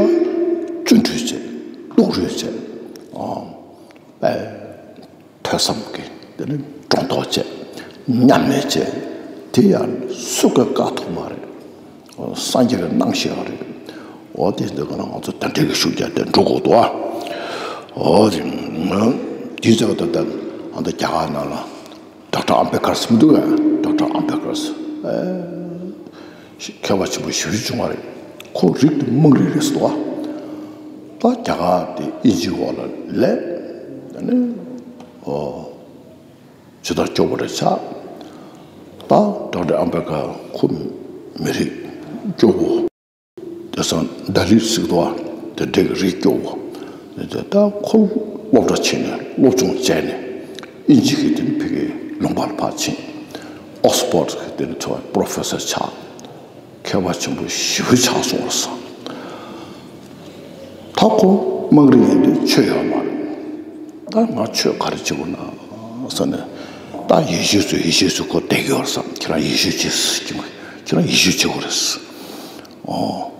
བརྩོན་འགྲུས་བྱེད། སྡུག་རུས་བྱེད། ཨོ་དཔེ། ཐོས་བསམ་གྱིས་དེ་ནི་སྒྲོ་འདོགས་བཅད། མཉམ་མེད་བཅད། དེ་ཡང་སུ་གིས་བཀག་ཐུབ་མ་རེད། སངས་རྒྱས་ཀྱིས་གནང་བཞག་རེད། འོ་དེ་འདི་ག་ན་ང་ཚོ་དེ་འདྲའི་གི་ཤུགས་རྒྱག་དེ་འགྲོ་དགོས་འདུག་ཨ། འོ་དེ་དེའི་ཚེ་བ་ད་ལྟ་ཨ་ད་རྒྱ་གར་ནང་ལ་ཌོག་ཊར་ཨམ་བེ་ཀར་ཟེར་མི་འདུག་གས། ཌོག་ཊར་ཨམ་བེ་ཀར་ཟེར། མཁས་པ་ཆེན་པོ་ཞེ་པོ་ཅིག་བྱུང་བ་རེད། ཁོ་རིགས་དེ་དམངས་རིགས་རེད་ཟེར་འདུག་ཨ། ད་རྒྱ་གར་དེ་དབྱིན་ཇིའི་འོག་ལ་སླེབས། ཨ་ནི་ཨོ་ཇི་ལྟར་སྐྱོ་པོ་རེད་ཆགས། ད་ཌོག་ཊར་ཨམ་བེ་ཀར་ཁོ་མི་རིགས་སྐྱོ་པོ། དེང་སང་ད་ལིད་ཟེར་འདུག་ཨ། དེ་འདྲའི་རིགས་སྐྱོ་པོ། དེ་ད་ཁོ་སློབ་གྲྭ་ཕྱིན་ནས་སློབ་སྦྱོང་བྱས་ནས་དབྱིན་ཇི་གི་དེ་ནི་ཕ་གིའི་ལུང་པར་ཕར་ཕྱིན། ཨོག་སི་ཕོར་ཌི་གི་དེ་ནི་ཚོ་པྲོ་ཕེ་སར་ཆགས། མཁས་པ་ཆེན་པོ་ཞེ་པོ་ཆགས་སོང་བ་བསམ། ད་ཁོ་དམངས་རིགས་ཡིན་དུས་ཆོས་ཡོད་མ་རེད། ད་ང་ཆོས་ག་རེ་བྱེད་དགོས་ན་བསམ་ནས། ད་ཡེ་ཤུ་ཚོས་ཡེ་ཤུ་ཚོས་ཁོ་བསྡད་ཀྱི་ཡོད་བསམ། ཁྱེད་རང་ཡེ་ཤུ་བྱེད་ཟེར་གྱི་མ། ཁྱེད་རང་ཡེ་ཤུ་བྱེད་དགོས་རེད་ཟེར། ཨོ།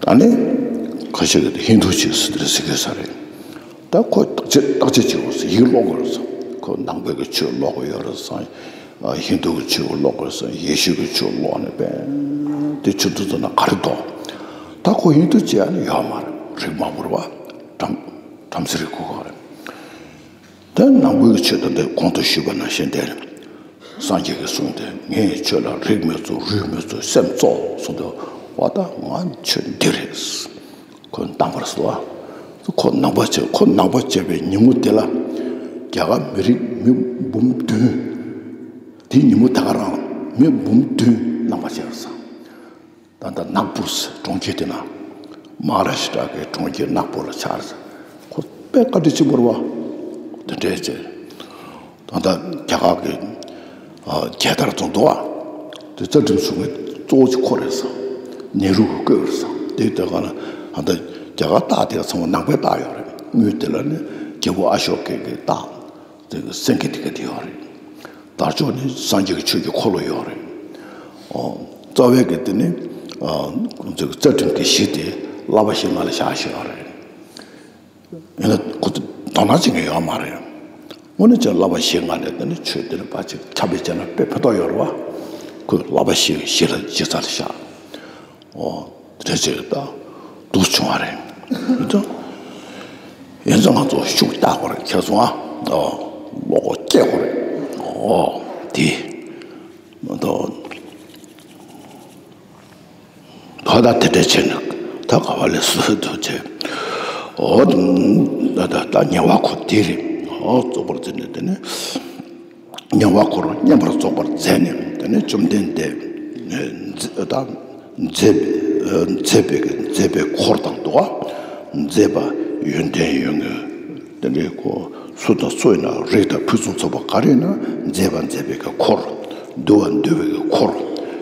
ད་ནི་ཁ་ཤས་ཀྱིས་ཧིན་དུ་བྱེད་ཟེར་དེ་འདྲ་ཟེར་གྱི་ས་རེད། ད་ཁོ་བརྟག་དཔྱད་བརྟག་དཔྱད་བྱེད་དགོས་ཟེར། ཡིག་ཀློག་དགོས་རེད་ཟེར། ཁོ་ནང་པའི་གི་ཆོས་ཀློག་གི་ཡོད་རེད་ཟེར། ཨ་ཧིན་དུ་གི་ཆོས་ཀློག་དགོས་ཟེར། ཡེ་ཤུ་གི་ཆོས་ཀློག་ནས་པས་དེ་ཆུ་ཚོད་ཙམ་ན་ག་རེ་འདུག་ད་ཁོ་ཡིན་དུ་བྱས་ནས་ཡོད་མ་རེད། རིགས་མང་པོ་རེད་བ། བྲམ་བྲམ་ཟེ་རིགས་ཁོ་ཁོ་རེད། དེ་ནང་པའི་གི་ཆོས་དང་དེ་གོང་དུ་ཞུས་པ་ནང་བཞིན་དེ་རེད། སངས་རྒྱས་ཀྱིས་གསུངས་ཏེ། ངས་ཁྱོད་ལ་རིགས་མི་གཙོ་རུས་མི་གཙོ་སེམས་གཙོ་གསུངས་ཏེ། འོ་ད་ང་ཁྱོད་འདི་རེད། ཁོ་ནང་པར་སོང་བ། ཁོ་ནང་པ་བྱས། ཁོ་ནང་པ་བྱས་པའི་ཉིན་མོ་དེ་ལ་རྒྱ་གར་མི་རིགས་མི་འབུམ་བདུན། དེ་ཉིན་མོ་དེ་ག་རང་མི་འབུམ་བདུན་ནང་པ་བྱས་པ་རེད་ཟེར། ད་ལྟ་ནག་པུར་གྲོང་ཁྱེར་དེ་ན། མ་ཧཱ་རཱ་ཤི་ཏྲ་གི་གྲོང་ཁྱེར་ནག་པུར་ལ་ཆགས་རེད། ཁོ་དཔེ་བཀའ་དྲིན་ཆེན་པོ་རེད་བ། དེ་འདྲས་བྱས། ད་ལྟ་རྒྱ་གར་གྱི་ཨ་རྒྱལ་དར་ཚོ་འདུག་བ། དེ་རྩ་ཁྲིམས་བཟོ་མཁན་གཙོ་བོ་གཅིག་ཁོ་རེད་ཟེར། ནེ་རུ་གིས་བསྐོས་རེད་ཟེར། དེ་དེ་ག་ལ་ད་ལྟ་རྒྱ་གར་སྟག་དེ་ཚང་མ་ནང་པས་བཏགས་ཡོད་རེད། དངུལ་དེ་ལ་ནི་རྒྱལ་པོ་ཨ་ཤོ་ཀའི་གི་སྟག་དེ་གི་སེང་གེ་དེ་ག་དེ་ཡོད་རེད། དར་ལྕོག་ནི་སངས་རྒྱས་ཀྱི་ཆོས་ཀྱི་འཁོར་ལོ་ཡོད་རེད། ཨོ། རྩ་བའི་གི་དེ་ནི་ཨ་ཁོང་ཚོའི་རྩ་ཁྲིམས་ཀྱི་གཞི་དེ་བསླབ་པ་བཞི་ལྔ་ལ་བཞག་བཞག་ཡོད་རེད། ཡིན་ན་ཁོ་ཚོ་དོ་སྣང་བྱེད་མཁན་ཡོད་མ་རེད། དངོས་གནས་ཀྱང་བསླབ་པ་བཞི་ལྔ་ནས་དེ་ནི་ཆོས་དེ་ནི་ཕར་ཅིག་ཁྱབ་སྤེལ་བྱས་ན་དཔེ་ཕན་ཐོགས་ཡོད་རེད་བ། ཁོས་བསླབ་པ་བཞི་གཞི་ལ་གཞི་རྩ་ལ་བཞག་ཨོ། དེ་འདྲ་བྱས་ད་སྡུག་བྱུང་བ་རེད། ཡིན་ཙང་། ཡིན་ཙང་ང་ཚོ་ཤུགས་རྒྱག་དགོས་རེད། ཁྱེད་ཚོ་ཨ། ཨོ། བློ་ཁོག་སྐྱེད་དགོས་རེད། ཨོ། དེ། མ་གཏོགས། ད་ལྟ་དེ་འདྲ་བྱས་ན་ད་ག་བ་ལས་སུ་འདུག་བྱས། ཨོ། ད་ད་ད་ཉེ་བ་ཁོ་དེ་རེད། ཨོ། རྫོགས་པར་མཛད་ནས་དེ་ནི། ཉེ་བ་ཁོ་རང་བསྙེན་པར་རྫོགས་པར་མཛད་ནས། དེ་ནས་བཅོམ་ལྡན་འདས་མཛད་ད་མཛད་པའི་མཛད་པའི་མཛད་པའི་འཁོར་དང་འདུག་ག་མཛད་པ་ཡོན་ཏན་ཡོད་ངེས། དེ་འདྲའི་ཁོ་སུ་དང་སུ་ཡིན་ན། རིགས་དང་ཕུན་སུམ་ཚོགས་པ་ག་རེ་ཡིན་ན། མཛད་པ་མཛད་པའི་གི་འཁོར། འདུལ་བ་འདུལ་བའི་གི་འཁོར།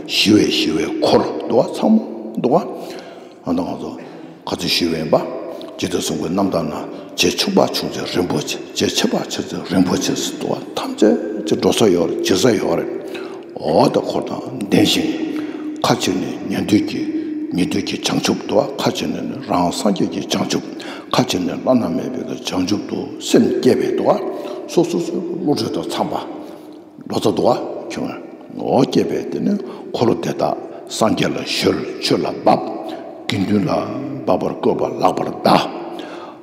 ཞི་བ་ཞི་བའི་འཁོར་འདུག་ག་ཚང་མ་འདུག་ག་ཨ་ནི་ང་ཚོ་ག་ཚོད་ཞུས་པ་ཡིན་པ། ཇི་ལྟར་གསུངས་པའི་རྣམ་ཐར་ན། རྗེ་ཆུང་པ་ཆུང་ཚེ་རིན་པོ་ཆེ། རྗེ་ཆེ་བ་ཆེ་ཚེ་རིན་པོ་ཆེ་ཟེར་འདུག་བ། ཐམས་ཅད་ཀྱི་འགྲོ་ས་ཡོད་རེད། བྱེད་ས་ཡོད་རེད། འོ་ད་འཁོར་དང་ལྡན་ཞིང་། ཁ་ཅིག་ནི་ཉན་ཐོས་ཀྱི་ཉན་ཐོས་ཀྱི་བྱང་ཆུབ་འདུག་བ། ཁ་ཅིག་ནི་རང་སངས་རྒྱས་ཀྱི་བྱང་ཆུབ། ཁ་ཅིག་ནི་བླ་ན་མེད་པའི་བྱང་ཆུབ་ཏུ་སེམས་བསྐྱེད་པས་འདུག་བ། སོ་སོ་སོའི་བློ་གྲོས་དང་འཚམས་པ། ལོ་ཙཱ་འདུག་ག་ཁྱོད། འོ་སྐྱེས་པས་དེ་ནི་འཁོར་ལོ་དེ་དག་སངས་རྒྱས་ལ་གཞོལ། ཆོས་ལ་བབ། དགེ་འདུན་ལ་འབབ་པར་བསྐོས་པ་ལགས་པར་གདའ།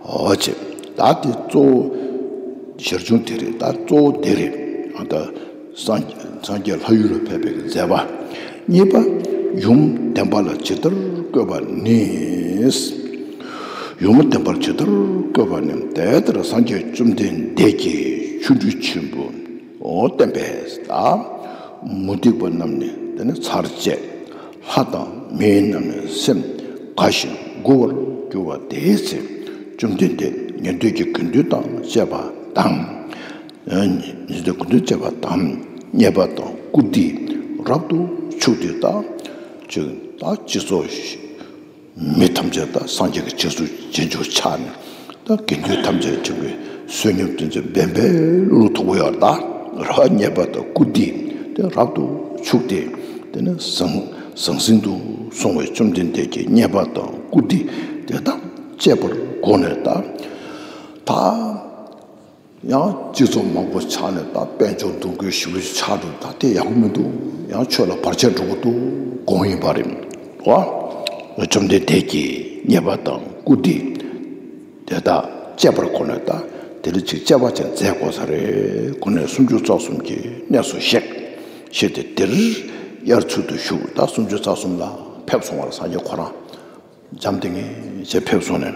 འོ་ཅེས། ད་དེ་གཙོ་བོ་ཞར་བྱུང་དེ་རེད། ད་གཙོ་བོ་དེ་རེད། ཨ་ད་སངས་སངས་རྒྱས་ལྷ་ཡུལ་ལ་ཕེབས་པའི་མཛད་པ། གཉིས་པ། ཡུམ་བདེན་པ་ལ་ཇི་ལྟར་བཀོད་པ་ནི། ཡུམ་བདེན་པར་ཇི་ལྟར་བཀོད་པ་ནི། དེ་ལྟར་སངས་རྒྱས་བཅོམ་ལྡན་འདས་ཀྱིས་ཆོ་འཕྲུལ་ཆེན་པོ། འོ་བསྟན་པས་ད། མུ་སྟེགས་པ་རྣམས་ནི་དེ་ནི་ཚར་བཅད། ལྷ་དང་མི་རྣམས་ནི་སེམས་དགའ་ཞིང་མགུ་བར་གྱུར་པ་དེའི་ཚེ། བཅོམ་ལྡན་འདས་ཉན་ཐོས་ཀྱི་དགེ་འདུན་དང་བཅས་པ་དང་། ཉན་ཐོས་དགེ་འདུན་བཅས་པ་དང་། མཉེས་པ་དང་བཀུར་སྟི་རབ་ཏུ་ཕྱུག་སྟེ་ད། ཅིག་ད་སྤྱི་ཚོགས། མི་ཐམས་ཅད་ད་སངས་རྒྱས་ཀྱི་རྗེས་སུ་རྗེས་འཇུག་ཆགས་ནས། ད་དགེ་འདུན་ཐམས་ཅད་ཀྱི་བསོད་སྙོམས་དེ་ཚོ་འབེན་འབེན་ལུ་ཐུག་པ་ཡོད་རེད། ད་ར་མཉེས་པ་དང་བཀུར་སྟི་དེ་རབ་ཏུ་ཕྱུག་སྟེ། དེ་ནས་ཟང་ཟང་ཟིང་དུ་སོང་བའི་བཅོམ་ལྡན་འདས་ཀྱི་མཉེས་པ་དང་བཀུར་སྟི་དེ་དག་སྤྱད་པར་དགོངས་ནས། ད་ད། ཡང་སྤྱི་ཚོགས་མང་པོ་ཆགས་ནས་ད་དཔལ་འབྱོར་འདུ་འགོད་ཞེ་པོ་ཅིག་ཆགས་འགྲོ། ད་དེ་ཡག་པོ་མི་འདུག་ཡང་ཆོས་ལ་བར་ཆད་འགྲོ་གི་འདུག་དགོངས་ཡིན་པ་རེད་བ། བཅོམ་ལྡན་འདས་ཀྱིས་མཉེས་པ་དང་བཀུར་སྟི་དེ་དག་སྤྱད་པར་དགོངས་ནས། ད་དེ་རིང་ཅིག་དཔྱད་པ་ཅིག་མཛད་དགོས་ས་རེད་དགོངས་ནས། སུམ་ཅུ་རྩ་གསུམ་གྱི་གནས་སུ་གཤེགས། གཤེགས་ཏེ་དེར་དབྱར་ཚུལ་དུ་བཞུགས། ད་སུམ་ཅུ་རྩ་གསུམ་ལ་ཕེབས་སོང་བར་སངས་རྒྱས་ཁོ་རང་། འཇམ་ཐིང་ངེ་བྱས་ཕེབས་སོང་ནས།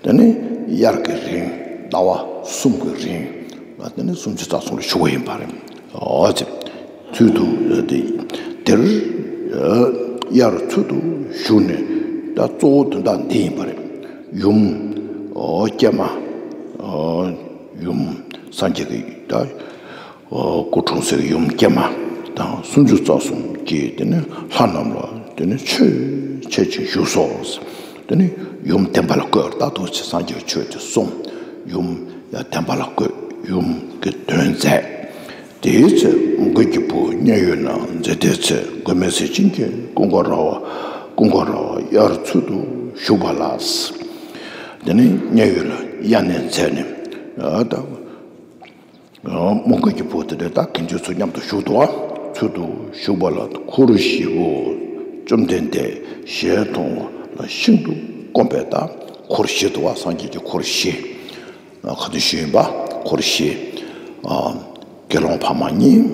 དེ་ནི་དབྱར་གྱི་རིང་ཟླ་བ་གསུམ་གྱི་རིང་ལ་དེ་ནི་སུམ་ཅུ་རྩ་གསུམ་ལ་བཞུགས་པ་ཡིན་པ་རེད། འོ་ཙི། ཚུལ་དུ་དེ་དེར་དབྱར་ཚུལ་དུ་བཞུགས་ནས། ད་གཙོ་བོ་དོན་དག་འདི་ཡིན་པ་རེད། ཡུམ། འོ་ཀྱེ་མ། འོ་ཡུམ་སངས་རྒྱས་ཀྱི་ད། སྐུ་འཁྲུངས་སའི་ཡུམ་ཀྱེ་མ་དང་སུམ་ཅུ་རྩ་གསུམ་གྱི་དེ་ནི་ལྷ་རྣམས་ལ་དེ་ནི་ཆོས་འཆད་ཅིང་བཞུགས་སོ། དེ་ནི་ཡུམ་བདེན་པ་ལ་བཀོད། ད་དུ་ཆེ་སངས་རྒྱས་ཆོས་དེ་གསུངས། ཡུམ་ཡང་བདེན་པ་ལ་བཀོད། ཡུམ་གྱི་དོན་མཛད། དེའི་ཚེ་མོའུ་འགལ་གྱི་བུ་མཉན་ཡོད་ན་མཛད་དེའི་ཚེ། མགོན་མེད་ཟས་སྦྱིན་གྱིས་ཀུན་དགའ་ར་བ་ཀུན་དགའ་ར་བ་དབྱར་ཚུལ་དུ་བཞུགས་པ་ལ། དེ་ནི་མཉན་ཡོད་ལ་དབྱར་གནས་མཛད་ནས་ད། མོའུ་འགལ་གྱི་བུ་དེ་འདྲ་ད་དགེ་འདུན་ཚོ་མཉམ་དུ་བཞུགས་འདུག་བ། ཚུལ་དུ་བཞུགས་པ་ལ་འཁོར་བཞི་པོ་བཅོམ་ལྡན་འདས་ཞལ་མཐོང་ ཤིན་ཏུ་དཀོན་པའི་ད་འཁོར་བཞི་འདུག་བ། སངས་རྒྱས་ཀྱི་འཁོར་བཞི། ག་དུས་ཞུས་ཡིན་པ། འཁོར་བཞི། དགེ་སློང་ཕ་མ་གཉིས།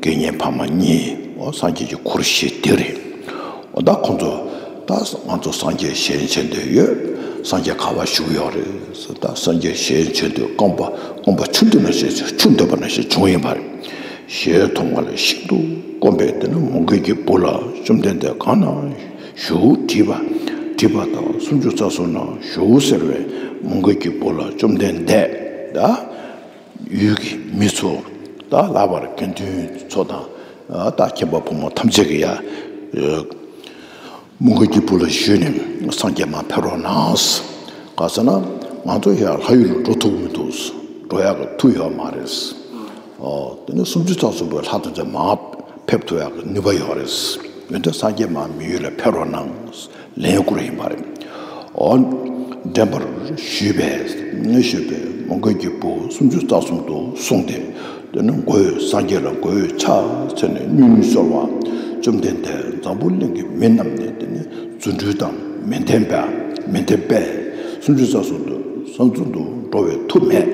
དགེ་བསྙེན་ཕ་མ་གཉིས། འོ་སངས་རྒྱས་ཀྱི་འཁོར་བཞི་དེ་རེད། འོ་ད་ཁོང་ཚོ་ད་ང་ཚོ་སངས་རྒྱས་ཞལ་མཇལ་འདོད་ཡོད། སངས་རྒྱས་ག་བ་བཞུགས་ཡོད་རེད། ད་སངས་རྒྱས་ཞལ་མཇལ་འདོད་རྐང་པ་རྐང་པ་འཁྱུ་འདོད་ན་ཞེས་འཁྱུ་འདོད་པ་ན་ཞེས་བྱུང་ཡིན་པ་རེད། ཞལ་མཐོང་བ་ལ་ཤིན་ཏུ་དཀོན་པས་དེ་ནི་མོའུ་འགལ་གྱི་བུ་ལ་བཅོམ་ལྡན་འདས་གང་ན་བཞུགས་དྲིས་པ། དྲིས་པ་དང་སུམ་ཅུ་རྩ་གསུམ་ན་བཞུགས་ཟེར་བས་མོའུ་འགལ་གྱི་བུ་ལ་བཅོམ་ལྡན་འདས་ད་ཡུལ་གྱི་མི་ཚོ་ད་ལྷག་པར་དགེ་འདུན་ཚོ་དང་ད་མཁན་པ་ཕོ་མོ་ཐམས་ཅད་ཀྱིས་ཡ། མོའུ་འགལ་གྱི་བུ་ལ་ཞུས་ནས་སངས་རྒྱས་མར་ཕེབས་རོགས་གནང་། ག་ཟེར་ན་ང་ཚོ་ཡར་ལྷ་ཡུལ་ལ་འགྲོ་ཐུབ་མི་འདུག་འགྲོ་ཡག་གི་མཐུ་ཡོད་མ་རེད། ཨོ་དེ་ནས་སུམ་ཅུ་རྩ་གསུམ་པོའི་ལྷ་དང་མཚན་མར་ཕེབས་ཐུབ་ཡག་གི་ནུས་པ་ཡོད་རེད། འོན་ཏེ་སངས་རྒྱས་མར་མི་ཡུལ་ལ་ཕེབས་རོགས་གནང་ལན་བསྐུར་ཡིན་པ་རེད། འོ་འདྲེན་པར་ཞུས་པས་ཞུས་པས་མོའུ་འགལ་གྱི་བུ་སུམ་ཅུ་རྩ་གསུམ་དུ་གསུངས་ཏེ། དེ་ནི་མགོ་བོས་སངས་རྒྱས་ལ་མགོ་བོས་ཕྱག་འཚལ་ནས་སྙུན་གསོལ་བ། བཅོམ་ལྡན་འདས་འཛམ་བུ་གླིང་གི་མི་རྣམས་ནི་དེ་ནི་རྫུ་འཕྲུལ་དང་མི་ལྡན་པ་མི་ལྡན་པས་སུམ་ཅུ་རྩ་གསུམ་དུ་གསུམ་དུ་འགྲོ་བའི་མཐུ་མེད།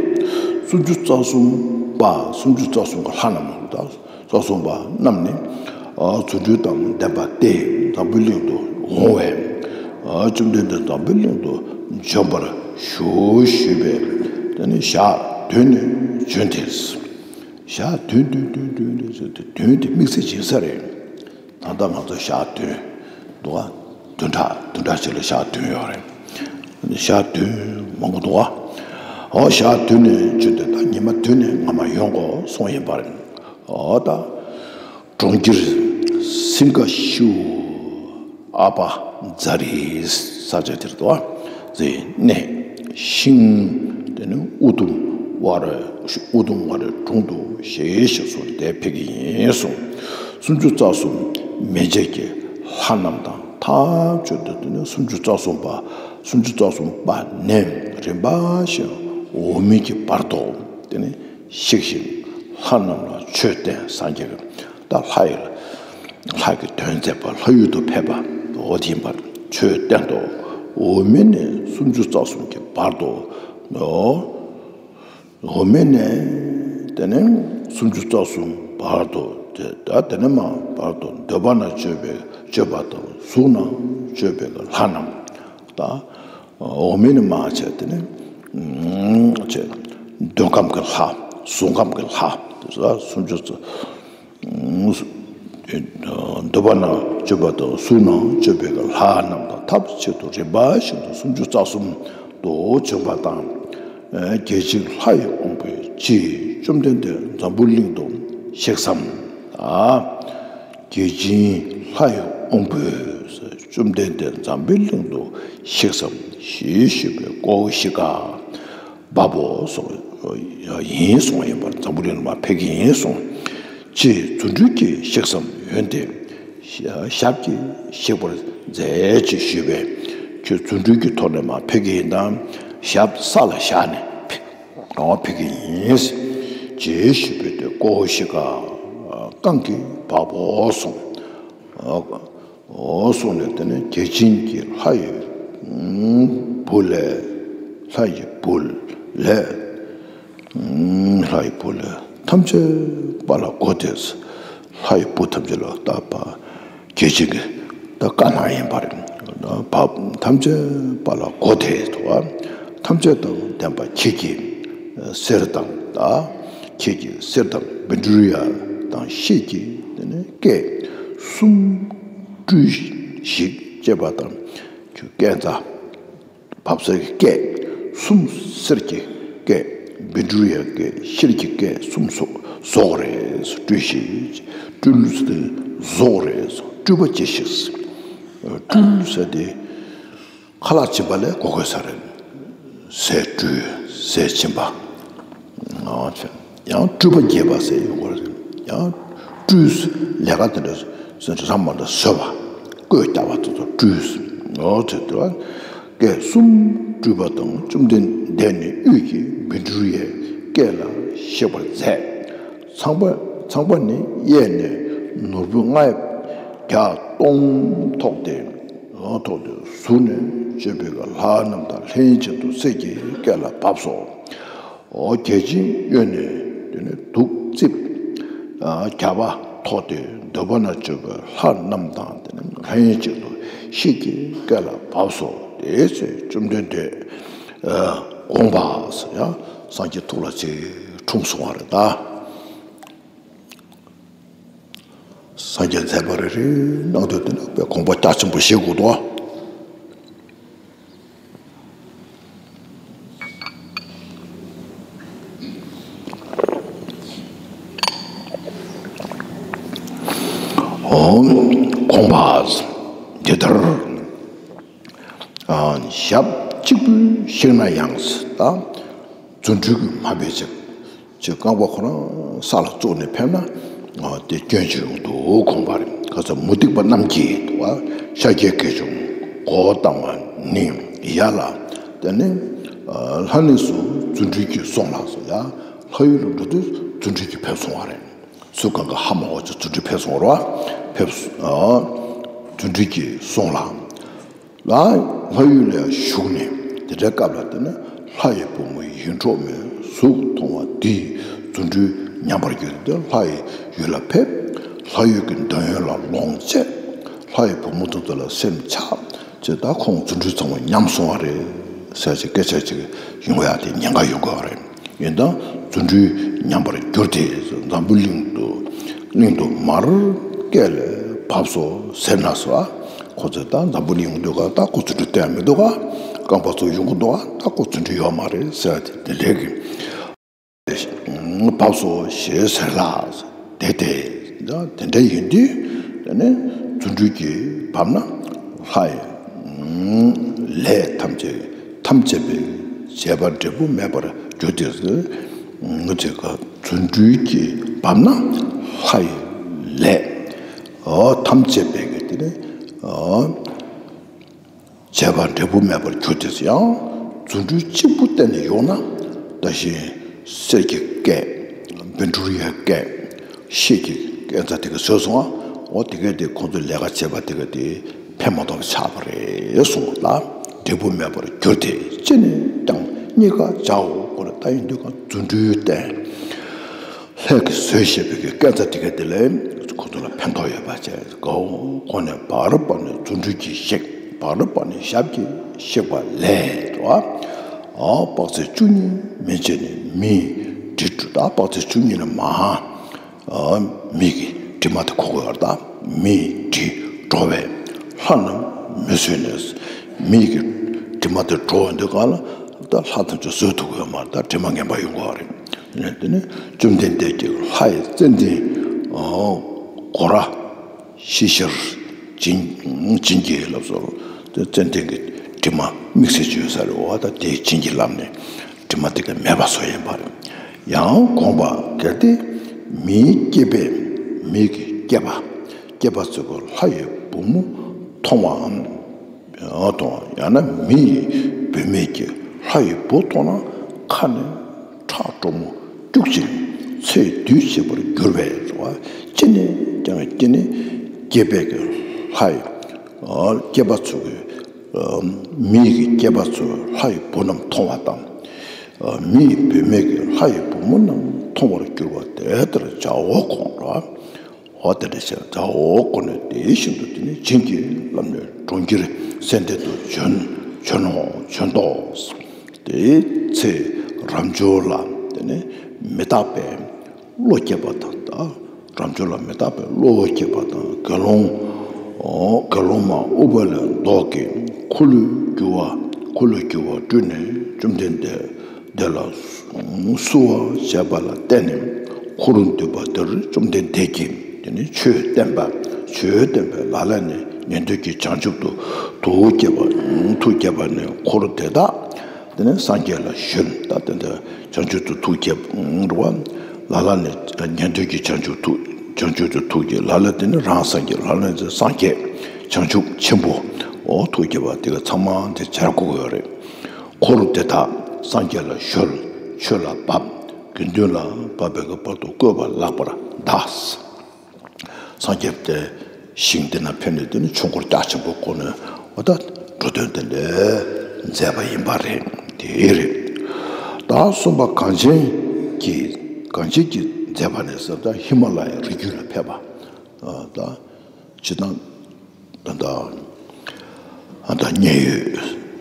སུམ་ཅུ་རྩ་གསུམ་པ་སུམ་ཅུ་རྩ་གསུམ་གྱི་ལྷ་རྣམས་ལ་དང་། རྩ་གསུམ་པ་རྣམས་ནི། རྫུ་འཕྲུལ་དང་ལྡན་པ་སྟེ་འཛམ་བུའི་གླིང་དུ་འོང་བས། བཅོམ་ལྡན་འདས་འཛམ་བུའི་གླིང་དུ་འབྱོན་པར་ཞུ་ཞུས་པས། དེ་ནི་ཞག་བདུན་ནས་བྱོན་ཏེ། ཞག་བདུན་བདུན་བདུན་བདུན་ནས་ཟེར་ཏེ་བདུན་དེ་དམིགས་བསལ་སྦྱིན་ས་རེད། ད་ལྟ་ང་ཚོ་ཞག་བདུན་འདུག་ག་བདུན་ཕྲག་བདུན་ཕྲག་གཅིག་ལ་ཞག་བདུན་ཡོད་རེད། ཞག་བདུན་མང་པོ་འདུག་ག་ཨོ་ཞག་བདུན་ནས་བྱོན་ཏེ་ད་ཉི་མ་བདུན་ནས་སྔ་མ་ཡོང་དགོས་གསུངས་ཡིན་པ་རེད། ཨོ་ད། གྲོང་ཁྱེར་སིང་ག་ཤུ་ཨ་པ་ཛ་རི་ས་ཆ་དེར་དུ་ཟེར་གནས་ཤིང་། དེ་ནི་ཨུ་དུམ་ཝ་ར་ཨུ་དུམ་ཝ་རའི་དྲུང་དུ་ཞལ་བཞུགས་སུ་དེ་ཕེབས་ཀྱི་ཡིན་གསུངས། སུམ་ཅུ་རྩ་གསུམ་མན་ཆད་ཀྱི་ལྷ་རྣམས་དང་ཐག་ཆོད་དུ་དེ་ནི་སུམ་ཅུ་རྩ་གསུམ་པ་སུམ་ཅུ་རྩ་གསུམ་པ་ནས་རིམ་པ་བཞིན་འོག་མིན་གྱི་བར་དུ་དེ་ནི། གཤེགས་ཤིང་ལྷ་རྣམས་ལ་ཆོས་བསྟན། སངས་རྒྱས་ཀྱིས་ད་ལྷ་ཡི་ལྷ་གི་དོན་མཛད་པ་ལྷ་ཡུལ་དུ་ཕེབས་པ་འོ་དེ་ཡིན་པར་ཆོས་བསྟན་ཏོ། འོག་མིན་ནས་སུམ་ཅུ་རྩ་གསུམ་གྱི་བར་དུ་འོ། འོག་མིན་ནས་དེ་ནས་སུམ་ཅུ་རྩ་གསུམ་བར་དུ་དེ་ད་དེ་ནས་མར་བར་དུ་འདོད་པ་ན་སྤྱོད་པའི་སྤྱོད་པ་དང་གཟུགས་ན་སྤྱོད་པའི་ལྷ་རྣམས་ད། འོག་མིན་ནས་མར་བྱས་དེ་ནས་བྱས་འདོད་ཁམས་ཀྱི་ལྷ། གཟུགས་ཁམས་ཀྱི་ལྷ། དེ་ཚོ་སུམ་ཅུ་རྩ། འདོད་པ་ན་སྤྱོད་པ་དང་གཟུགས་ན་སྤྱོད་པའི་ལྷ་རྣམས་དང་ཐབས་ཅིག་ཏུ་རིམ་པ་བཞིན་དུ་སུམ་ཅུ་རྩ་གསུམ་དུ་བྱོན་པ་དང་། རྒྱལ་ཆེན་ལྷ་ཡི་དབང་པོས་ཅི་བཅོམ་ལྡན་འདས་འཛམ་བུ་གླིང་དུ་གཤེགས་སམ། རྒྱལ་ཆེན་ལྷ་ཡི་དབང་པོས་བཅོམ་ལྡན་འདས་འཛམ་བུའི་གླིང་དུ་གཤེགས་སམ་ཞེས་ཞུས་པས་ཀོའུ་ཤི་ཀ་བ་པོ་སོགས་ཡིན་གསུངས་ཡིན་པར་འཛམ་བུ་གླིང་ལ་མར་ཕེབས་ཀྱི་ཡིན་གསུངས། ཅེས་རྫུ་འཕྲུལ་གྱིས་གཤེགས་སམ་འོན་ཏེ་ཞབས་ཀྱིས་གཤེགས་པར་མཛད་ཅེས་ཞུས་པས་ཁྱོད་རྫུ་འཕྲུལ་གྱི་ཐོག་ནས་མར་ཕེབས་ཀྱི་ཡིན་དང་ཞབས་ས་ལ་བཞག་ནས་ཕེབས། གང་བ་ཕེབས་ཀྱི་ཡིན། ཅེས་ཞུས་པས་དེ་ཀོའུ་ཤི་ཀ་རྐང་གི་བ་པོ་གསུངས། འོ་གསུངས་ནས་དེ་ནས་རྒྱལ་ཆེན་གྱི་ལྷ་ཡི་བུ་ལས་ལྷ་ཡི་བུ་ལས་ལྷ་ཡི་བུ་ལས་ཐམས་ཅད་པ་ལ་བསྒོ་སྟེ། ལྷ་ཡི་བུ་ཐམས་ཅད་ལ་བཏགས་པ། རྒྱལ་ཆེན་གྱི་ད་བཀའ་གནང་ཡིན་པ་རེད། བ་ཐམས་ཅད་པ་ལ་བསྒོ་སྟེ་དུ་བ། ཐམས་ཅད་དང་ལྡན་པ་ཁྱེད་ཀྱི་གསེར་དང་ད་ཁྱེད་ཀྱི་གསེར་དང་བཻ་ཌཱུརྱ་དང་ཤེལ་གྱི་དེ་ནས་སྐད་གསུམ་སྤྲུལ་ཞིག་ཅེས་པ་དང་ཁྱོད་སྐད་རྩ། བབས་ས་ཀྱི་སྐད་གསུམ་གསེར་གྱི་སྐད་བཻ་ཌཱུརྱ་སྐད་ཤེལ་གྱི་སྐད་གསུམ་སོགས་བཟོ་དགོས་རེད། སྤྲུལ་ཞིག་སྤྲུལ་ཟེར་དེ་བཟོ་དགོས་རེད། སྤྲུལ་པ་ཅི་ཞིག་སྤྲུལ་ཟེར་དེ་ཁ་ལག་སྦྱིན་པ་ལས་གོ་དགོས་ས་རེད། ཟས་སྤྲུལ་ཟས་སྦྱིན་པ། ཡང་སྤྲུལ་པ་རྒྱས་པ་ཟེར་ཡོང་གི་རེད། ཡང་སྤྲུལ་ལས་ཀ་དེ་འདྲ་རམ་མ་འདྲ་བཟོས་པ་བཀོད་རྒྱག་པ་དེ་ཚོ་སྤྲུལ། འོ་དེ་དེ་སྐད་གསུམ་སྤྲུལ་པ་དང་བཅོམ་ལྡན་འདས་ནི་དབུས་ཀྱི་བཻ་ཌཱུརྱའི་སྐད་ལ་གཤེགས་པར་མཛད། ཚངས་པ་ཚངས་པ་ནི་གཡས་ནས་ནོར་བུ་ལྔ་བརྒྱ་སྟོང་ཐོགས་ཏེ། ཐོག་ཏུ་ཟུག་ནས་སྤྱོད་པའི་ལྷ་རྣམས་དང་ལྷན་ཅིག་ཏུ་གསེར་གྱི་སྐེད་ལ་བབས་སོ། འོ་བརྒྱ་བྱིན་གཡོན་ནས་དེ་ནས་གདུགས་རྩིབས་བརྒྱ་པ་ཐོགས་ཏེ་འདོད་པ་ན་སྤྱོད་པའི་ལྷ་རྣམས་དང་དེ་ནས་ལྷན་ཅིག་ཏུ་ཤེལ་གྱི་སྐེད་ལ་བབས་སོ། དེའི་ཚེ་བཅོམ་ལྡན་འདས་དགོངས་པ་ཟེར་ཡང་སངས་རྒྱས་ཐུགས་ལ་ཅིག་འཁྲུངས་སོང་བ་རེད་ད། སངས་རྒྱས་མཛད་པ་རེ་རེ་གནང་དུས་དེ་ནི་དཔེ་དགོངས་པ་རྒྱ་ཆེན་པོ་བཞེས་དགོས་དོ། ཨོ། དགོངས་པ་འདི་ལྟར། ཨ། ཞབས་གཅིག་པུས་བཞེངས་ན་ཡང་ད། རྫུ་འཕྲུལ་གྱིས་མ་ཕེབས་ཅིག་ཅེས་རྐང་པ་ཁོ་རང་ས་ལ་བཙུགས་ནས་ཕེབས་ན། ཨ། དེ་སྐྱོན་ཅིག་ཡོང་འདུག་དགོངས་པ་རེད། ཁ་ས་མུ་སྟེགས་པ་རྣམས་ཀྱིས་འདུག་བ། ཤཱཀྱའི་དགེ་སྦྱོང་མགོ་བོ་བཏང་བ་ནི་ཡ་ལ། དེ་ནས་ཨ། ལྷ་གནས་སུ་རྫུ་འཕྲུལ་གྱིས་སོང་ལགས་སོ་ཡ། ལྷ་ཡུལ་ལ་འགྲོ་དུས་རྫུ་འཕྲུལ་གྱིས་ཕེབས་སོང་བ་རེད། ཚུར་གང་ག་ཧ་མ་གོ་ཅིག་རྫུ་འཕྲུལ་ཕེབས་སོང་བ་རེད་བ། ཕེབས། ཨ། རྫུ་འཕྲུལ་གྱིས་སོང་ལགས། ལ་ལྷ་ཡུལ་ལ་བཞུགས་ནས་དེ་འདྲའི་སྐབས་ལ་དེ་ནི་ལྷ་ཡི་བུ་མོ་ཡིད་འཕྲོག་མའི་གཟུགས་མཐོང་བ་དེས་རྫུ་འཕྲུལ་ཉམས་པར་གྱུར་ཏེ་ལྷ་ཡི་ཡུལ་ལ་ཕེབས། ལྷ་ཡུལ་གྱི་འདོད་ཡོན་ལ་ལོངས་སྤྱད། ལྷ་ཡི་བུ་མོ་དེ་ཚོ་ལ་སེམས་ཆགས་བྱས་ད་ཁོང་རྫུ་འཕྲུལ་ཚང་མ་ཉམས་སོང་བ་རེད་ཟེར་ཅིག་སྐད་ཆ་ཅིག་ཡོང་ཡ་དེ་ཉེན་ཁ་ཡོང་གི་བ་རེད། ཡིན་ད་རྫུ་འཕྲུལ་ཉམས་པར་གྱུར་ཏེ་འཛམ་བུ་གླིང་དུ་གླིང་དུ་མར་སྐེད་ལ་བབས་སོ་ཟེར་ན་སོ། ཨ། ཁོ་ཚོས་ད་འཛམ་བུ་གླིང་འདུག་ག་ད་ཁོ་རྫུ་འཕྲུལ་སྟོན་མི་འདུག་ག་རྐང་པ་ཚོ་ཡོང་གི་འདུག་ག་ད་ཁོ་རྫུ་འཕྲུལ་ཡོད་མ་རེད་ཟེར་ཏེ་དེ་འདྲའི་གི་བབས་སོ་ཞེས་ཟེར་ལ། དེ་སྟེ། དེ་འདྲ་ཡིན་དུས་དེ་ནས་རྫུ་འཕྲུལ་གྱིས་བབས་ན་ལྷ་ཡི་ལས་ཐམས་ཅད་ཐམས་ཅད་པའི་བྱེད་པ་འབྲས་བུ་མེད་པར་གྱུར་ཏེ། ང་ཅག་ག་རྫུ་འཕྲུལ་གྱིས་བབས་ན་ལྷ་ཡི་ལས་ཐམས་ཅད་པའི་གི་དེ་ནས་བྱེད་པ་འབྲས་བུ་མེད་པར་གྱུར་ཏེ། ཡང་རྫུ་འཕྲུལ་གཅིག་པུ་བསྟན་ནས་ཡོང་ན་ད་གཞན་གསེར་གྱི་སྐེད། བཻ་ཌཱུརྱ་སྐེད། ཤེལ་གྱི་སྐེད་རྩ་དེ་ག་བཟོས་སོང་ང་། འོ་དེ་གས་དེ་ཁོང་ཚོས་ལས་ཀ་བྱས་པ་དེ་ག་དེ་ཕན་མ་ཐོགས་པ་ཆགས་པ་རེད་གསུངས་ལ། འབྲས་བུ་མེད་པར་གྱུར་ཏེ་ཅི་ནས་ཀྱང་རྙེད་དཀའ་བྱའོ། ཁོ་ལ་ལྟ་ཡིན་དུས་གང་རྫུ་འཕྲུལ་བསྟན། ལྷས་ཀྱིས་བཟོས་བཞག་པའི་གི་སྐད་ཆ་དེ་ག་དེ་ལས་ཁོ་ཚོ་ལ་ཕན་ཐོགས་ཡོད་པ་བྱས། གོ་ཁོ་ནས་བར་བར་ནས་རྫུ་འཕྲུལ་གྱིས་གཤེགས། བར་བར་ནས་ཞབས་ཀྱིས་གཤེགས་པ་ལས་དོ། ཨ། དཔག་ཚད་བཅུ་གཉིས་མན་ཆད་ནས་མིའི་དྲི་བྲོ། ད་དཔག་ཚད་བཅུ་གཉིས་ནས་མ་ཧ། ཨ། མིའི་གི་དྲི་མ་དེ་གོ་དགོས་པ་རེད། ད་མིའི་དྲི་བྲོ་བས་ལྷ་རྣམས་མི་བཟོད་ནས། མིའི་གི་དྲི་མ་དེ་བྲོ་འདུག་ག་ལ་ད་ལྷ་ཐམས་ཅད་བཟོད་ཐུབ་ཀྱི་ཡོད་མ་རེད། ད་དྲི་མ་ངན་པ་ཡོང་གི་ཡོད་རེད། དེ་ནས་བཅོམ་ལྡན་འདས་ཀྱིས་ལྷ་ཡི་ཙན་དན་སྒོ་ར་ཤེལ་ཞལ་བྱིན་བྱིན་གྱིས་བརླབས་སོ། དེ་ཙན་དན་གྱི་དྲི་མ་དམིགས་བསལ་ཅིག་ཡོད་ས་རེད། འོ་ད་དེ་བྱིན་གྱིས་བརླབས་ནས་དྲི་མ་དེ་ག་མེད་པ་བཟོས་ཡིན་པ་རེད། ཡང་དགོངས་པ་གལ་ཏེ་མིའི་སྐྱེས་པས་མིའི་གི་སྐྱེས་པ་སྐྱེས་པ་ཚོས་ལྷ་ཡི་བུ་མོ་མཐོང་བའམ། དང་ཡང་ན་མི་ཡི་བུད་མེད་ཀྱིས་ལྷ་ཡི་བུ་མཐོང་ན་ཁ་ནས་ཁྲག་དྲོན་མོ་སྐྱུག་ཅིང་ཚེ་འདུས་བྱེད་པར་འགྱུར་བས་སོ། ཅི་ནས་ཀྱང་སྐྱེས་ནས་སྐྱེས་པའི་གི་ལྷ་ཡི་སྐྱེས་པ་ཚོ་གི་མི་ཡི་གི་སྐྱེས་པ་ཚོས་ལྷ་ཡི་བུ་རྣམས་མཐོང་བ་དང་། མི་ཡི་བུད་མེད་ཀྱིས་ལྷ་ཡི་བུ་མོ་རྣམས་མཐོང་བར་འགྱུར་བ་དེ་ལྟར་བྱའོ་ཁོང་ལ། འོ་དེ་འདྲ་བྱས་ད་འོ་ཁོ་ནས་དེའི་ཤིན་ཏུ་དེ་ནི་བྱིན་གྱིས་བརླབས་ནས་གྲོང་ཁྱེར་ཙན་དན་དུ་བྱོན་བྱོན་ནོ་བྱོན་ཏོ། དེའི་ཚེ་རབ་འབྱོར་ལ་དེ་ནི་མི་རྟག་པའི་བློ་སྐྱེས་པ་དང་། རབ་འབྱོར་ལ་མི་རྟག་པའི་བློ་སྐྱེས་པ་དང་། དགེ་སློང་དགེ་སློང་མ་ཨུཏྤ་ལའི་མདོག་གིས་འཁོར་ལོས་སྒྱུར་བ་འཁོར་ལོས་སྒྱུར་བ་སྤྲུལ་ནས་བཅོམ་ལྡན་འདས་དེ་ལ་བསུ་བ་བྱས་པ་ལ་བརྟེན་ནས་འཁོར་འདུས་པ་དེར་བཅོམ་ལྡན་འདས་ཀྱིས་དེ་ནི་ཆོས་བསྟན་པ། ཆོས་བསྟན་པས་ལ་ལ་ནས་ཉན་ཐོས་ཀྱི་བྱང་ཆུབ་ཏུ་ཐུགས་བསྐྱེད་པ། ཐུགས་བསྐྱེད་པ་ནས་འཁོར་དེ་དག་དེ་ནི་སངས་རྒྱས་ལ་བཞོན། ད་དེ་འདྲ་བྱང་ཆུབ་ཏུ་ཐུགས་བསྐྱེད་རུ་བ། ལ་ལ་ནས་ཉན་ཐོས་ཀྱི་བྱང་ཆུབ་ཐུགས་བྱང་ཆུབ་ཏུ་ཐུགས་བསྐྱེད། ལ་ལ་དེ་ནི་རང་སངས་རྒྱས། ལ་ལ་ནས་སངས་རྒྱས་བྱང་ཆུབ་ཆེན་པོ་འོ་ཐུགས་བསྐྱེད་པ་དེ་ག་ཚང་མ་དེ་བྱར་བཀོད་ཡོད་རེད། འཁོར་དེ་དག་སངས་རྒྱས་ལ་བཞོལ། ཆོས་ལ་བབ། དགེ་འདུན་ལ་བབ་པའི་བར་དུ་བཀོད་པ་ལེགས་པར་གདའ། སངས་རྒྱས་དེ་ཞིང་དེ་ན་ཕེབས་ནས་དེ་ནི་ཆོས་འཁོར་རྒྱ་ཆེན་པོ་བསྐོར་ནས་ འོ་ད་འགྲོ་དོན་དེ་འདྲའི་མཛད་པ་ཡིན་པ་རེད། དེ་རེད། ད་གསུམ་པ་གངས་ཅན་གྱི་གངས་ཅན་གྱི་མཛད་པ་ནས་ཟེར་ད་ཧི་མ་ལ་ཡའི་རི་རྒྱུད་ལ་ཕེབས་པ། ད་སྤྱིར་བཏང་ད་ད་ད་མཉན་ཡོད་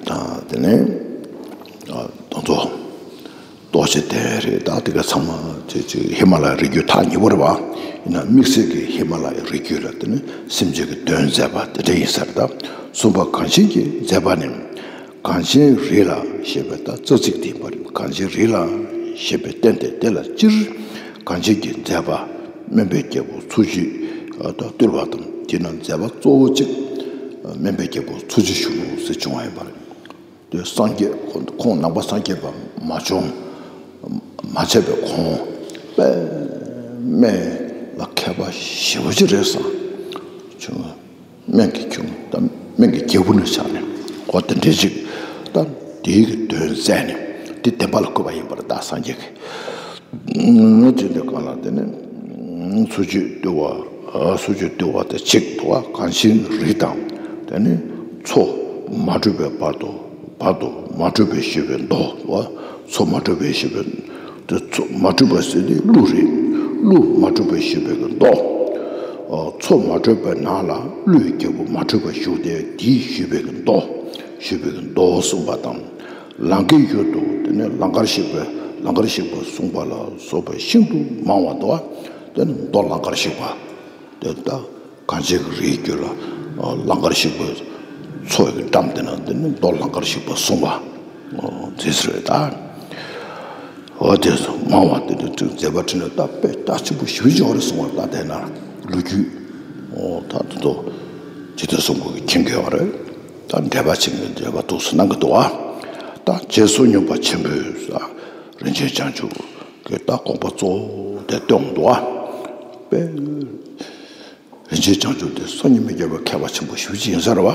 དང་དེ་ནས་དང་ཚོ། རྡོ་རྗེ་གདན་རེད། ད་དེ་ག་ཚང་མ་དེ་ཅིག་ཧི་མ་ལ་ཡའི་རི་རྒྱུད་ཐག་ཉེ་པོ་རེད་བ། ཡིན་ན་དམིགས་བསལ་གྱི་ཧི་མ་ལ་ཡའི་རི་རྒྱུད་ལ་དེ་ནི་སེམས་ཅན་གྱི་དོན་མཛད་པ་དེ་འདྲ་ཡིན་ས་རེད། ད་གསུམ་པ་གངས་ཅན་གྱི་མཛད་པ་ནི། གངས་ཅན་རི་ལ་ཞེས་པའི་ད་རྩ་ཚིག་དེ་ཡིན་པ་རེད། གངས་ཅན་རི་ལ་ཞེས་པའི་རྟེན་དེ་དེ་ལ་སྤྱིར་གངས་ཅན་གྱི་མཛད་པ། སྨན་པའི་རྒྱལ་པོ་འཚོ་བྱེད་ད་བཏུལ་བ་དང་དེ་ན་མཛད་པ་གཙོ་བོ་གཅིག་སྨན་པའི་རྒྱལ་པོ་འཚོ་བྱེད་གཞོན་ནུ་ཟེར་བྱུང་བ་ཡིན་པ་རེད། དེ་སངས་རྒྱས་ཁོང་ཁོང་ནང་པ་སངས་རྒྱས་པ་མ་བྱུང་མ་བྱས་པའི་གོང་པས་སྨན་ལ་མཁས་པ་ཞེ་པོ་ཅིག་རེད་བསམ་བྱུང་། སྨན་གྱི་ཁྱུང་དང་སྨན་གྱི་རྒྱལ་པོ་ནས་ཆགས་ནས་གོ་དེ་འདྲའི་ཅིག་ད་དེའི་གི་དོན་མཛད་ནས་དེ་བདེན་པ་ལ་བཀོད་པ་ཡིན་པར་གདའ། སངས་རྒྱས་ཀྱི་དེ་འདྲ་གང་ལ་དེ་ནི་འཚོ་བྱེད་བཏུལ་བ། འཚོ་བྱེད་བཏུལ་བ་དེ་གཅིག་འདུག་བ། གངས་ཅན་རི་དང་དེ་ནི་མཚོ་མ་གྲུབ་པའི་བར་དུ་བར་དུ་མ་གྲུབ་པའི་ཞེས་པའི་མདོ་བ། མཚོ་མ་གྲུབ་པའི་ཞེས་པའི་དེ་མཚོ་མ་གྲུབ་པ་ཟེར་དེ་ཀླུ་རེད། ཀླུ་མ་གྲུབ་པའི་ཞེས་པའི་གི་མདོ། མཚོ་མ་གྲུབ་པའི་ནང་ལ་ཀླུའི་རྒྱལ་པོ་མ་གྲུབ་པ་བཞུགས་ཏེ་དེའི་ཞེས་པའི་གི་མདོ། ཞེས་པའི་གི་མདོ་གསུངས་པ་དང་། ལང་ཀའི་ཡུལ་དུ་དེ་ནས་ལང་ཀར་གཤེགས་པའི་ལང་ཀར་གཤེགས་པ་གསུངས་པ་ལ་སོགས་པ་ཤིན་ཏུ་མང་བ་འདུག་བ། དེ་ནི་མདོ་ལང་ཀར་གཤེགས་པ། དེ་ལྟ་གངས་ཅན་གྱི་རིའི་རྒྱུད་ལ་ལང་ཀར་གཤེགས་པའི་མཚོ་ཡི་འགྲམ་དེ་ན་དེ་ནི་མདོ་ལང་ཀར་གཤེགས་པ་གསུངས་པ་མཛད་ཟེར་བས་ད། འོ་དེ་མང་བ་དེ་ནི་མཛད་པ་ཕྲིན་ལས་ད་དཔེ་རྒྱ་ཆེན་པོ་ཞེ་པོ་ཅིག་ཡོད་རེད་གསུངས་པ་ད། དེ་ན་ལོ་རྒྱུས་འོ་ད་དེ་ཚོ་ཇི་ལྟར་གསུང་དགོས་ཀྱི་མཁྱེན་གྱི་ཡོད་རེད། ད་འགྲེལ་པ་ཆེན་པོའི་འགྲེལ་པ་འདུག་སེ་གནང་གི་འདུག་བ། ད་རྗེ་བསོད་སྙོམས་པ་ཆེན་པོས་རིན་ཆེན་བྱང་ཆུབ་ཀྱི་ད་དགོངས་པ་གཙོ་བོ་དེ་སྟོན་འདུག་བ། དཔེ་རིན་ཆེན་བྱང་ཆུབ་དེ་སངས་རྒྱས་མི་རྒྱལ་བའི་མཁས་པ་ཆེན་པོ་ཞེ་པོ་ཅིག་ཡིན་ས་རེད་བ།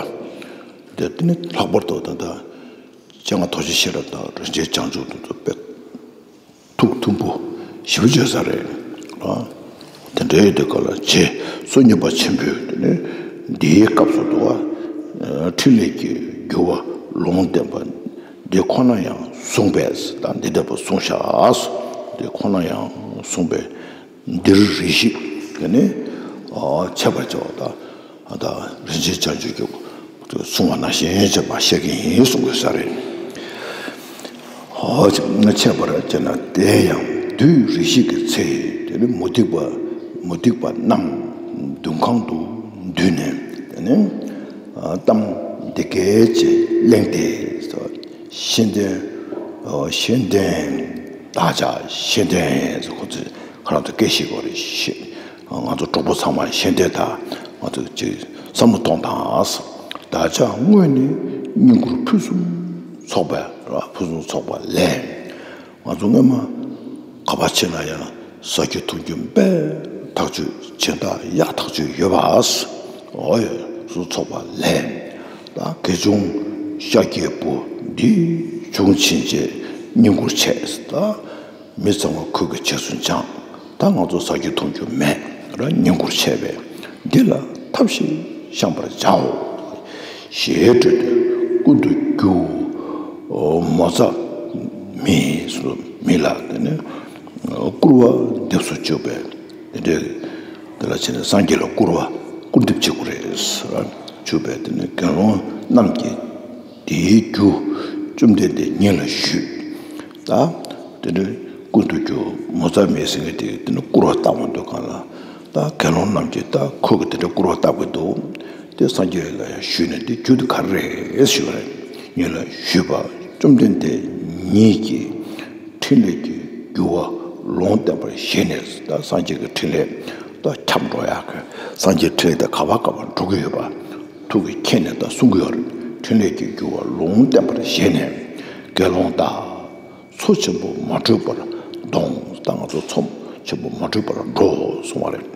དེ་དེ་ནི་ལྷག་པར་དུ་ད་ལྟ་སྤྱན་སྔ་རྡོ་རྗེ་ཤེས་རབ་དང་རིན་ཆེན་བྱང་ཆུབ་དེ་ཚོ་དཔེ་ཐུགས་མཐུན་པོ་ཞེ་པོ་ཅིག་ཡོད་ས་རེད། དེ་འདྲའི་དེ་ག་ལ་རྗེ་བསོད་སྙོམས་པ་ཆེན་པོས་དེ་ནི་འདིའི་སྐབས་སུ་འདུག་བ། ཕྲིན་ལས་ཀྱི་རྒྱུ་བ་ལུང་བསྟན་པ་འདི་ཁོ་ན་ཡང་གསུངས་པས་ད་འདི་ལྟ་བུ་གསུངས་ཤག་འདི་ཁོ་ན་ཡང་གསུངས་པས། འདིར་རེ་ཞིག་དེ་ནི་འཆད་པར་བྱ་བ་དང་། ད་རིན་ཆེན་བྱང་ཆུབ་ཀྱིས་གསུངས་པ་ནང་བཞིན་བྱས་པ་བཤད་ཀྱི་ཡིན་གསུང་དགོས་ས་རེད། འོ་འཆད་པར་བྱ་ན་དེ་ཡང་དུས་རེ་ཞིག་གི་ཚེ་དེ་ནི་མུ་སྟེགས་པ་མུ་སྟེགས་པ་རྣམས་འདུན་ཁང་དུ་འདུས་ནས་དེ་ནི་གཏམ་འདི་སྐད་ཅེས་གླེང་སྟེ། ཤེས་ལྡན་ཤེས་ལྡན་བདག་ཅག་ཤེས་ལྡན་ཁོ་ཚོས་ཁ་རང་དུ་སྐད་ཤེས་དགོས་རེད་ཤེས། ང་ཚོ་གྲོགས་པོ་ཚང་མ་ཤེས་ལྡན་དང་ང་ཚོ་ཅིག་བསམ་བློ་གཏོང་དང་། བདག་ཅག་སྔོན་ནས་བསྙེན་བཀུར་ཕུན་སུམ་ཚོགས་པ་ལ་ཕུན་སུམ་ཚོགས་པ་ལས། ང་ཚོ་སྔོན་མ་ག་པར་ཕྱིན་ན་ཡང་ཟ་རྒྱུ་འཐུང་རྒྱུ་དཔེ་ཐག་ཆོད་སྦྱིན་བདག་ཡག་ཐག་ཆོད་ཡོད་པ། འོ་ཡོད་སུ་ཚོགས་པ་ལས། ད་དགེ་སྦྱོང་ཤཱཀྱའི་བུ་འདི་བྱུང་ཕྱིན་ཆད་བསྙེན་བཀུར་བྱས། ད་མི་ཚང་མ་ཁོ་གི་རྗེས་སུ་འབྲངས། ད་ང་ཚོ་ཟ་རྒྱུ་འཐུང་རྒྱུ་མེད་ར་བསྙེན་བཀུར་བྱས་པས་འདི་ལ་ཐབས་ཤིག་བཤམས་པར་བྱའོ། ཞེས་སྤྲོས་ཏེ་ཀུན་ཏུ་རྒྱུ་མོ་ཙ་མི་མི་ལ་དེ་ནས་བསྐུར་བ་འདེབས་སུ་བཅུག་པས། དེ་འདྲའི་དེ་ལ་བྱས་ནས་སངས་རྒྱས་ལ་བསྐུར་བ་བསྐུར་འདེབས་བྱེད་དགོས་རེད་ཟེར་བ་བྱུང་བས། དེ་ནས་དགེ་སློང་རྣམས་ཀྱིས་དེའི་རྒྱུ་བཅོམ་ལྡན་འདས་ཉིད་ལ་ཞུས། ད་དེ་འདྲའི་ཀུན་ཏུ་རྒྱུ་མོ་ཙ་མི་ཟེར་མཁན་དེ་དེ་ནས་བསྐུར་བ་བཏང་བ་འདུག་ག་ལ། ད་དགེ་སློང་རྣམས་ཀྱིས་ད་ཁོ་གི་དེ་འདྲའི་བསྐུར་བ་བཏང་གི་འདུག་དེ་སངས་རྒྱས་ལ་ཡང་ཞུས་ནས་དེ་རྒྱུ་དེ་ག་རེ་རེད་ཞུས་པ་རེད། ཉིད་ལ་ཞུས་པ་བཅོམ་ལྡན་འདས་ཉིད་ཀྱིས། ཕྲིན་ལས་ཀྱི་རྒྱུ་བ་ལུང་བསྟན་པར་བཞེད་ནས། ད་སངས་རྒྱས་ཀྱི་ཕྲིན་ལས་ད་འཁྱམས་འགྲོ་ཡག་གི་སངས་རྒྱས་ཕྲིན་ལས་ད་ག་བ་ག་བར་འགྲོ་གི་ཡོད་པ་ཐུགས་ཀྱིས་མཁྱེན་ནས་ད་གསུང་གི་ཡོད་རེད། ཕྲིན་ལས་ཀྱི་རྒྱུ་བ་ལུང་བསྟན་པར་བཞེད་ནས་དགེ་སློང་དག་མཚོ་ཆེན་པོ་མ་དྲོས་པར་འདོང་། ད་ང་ཚོ་མཚོ་ཆེན་པོ་མ་དྲོས་པར་འགྲོ་གསུང་བ་རེད།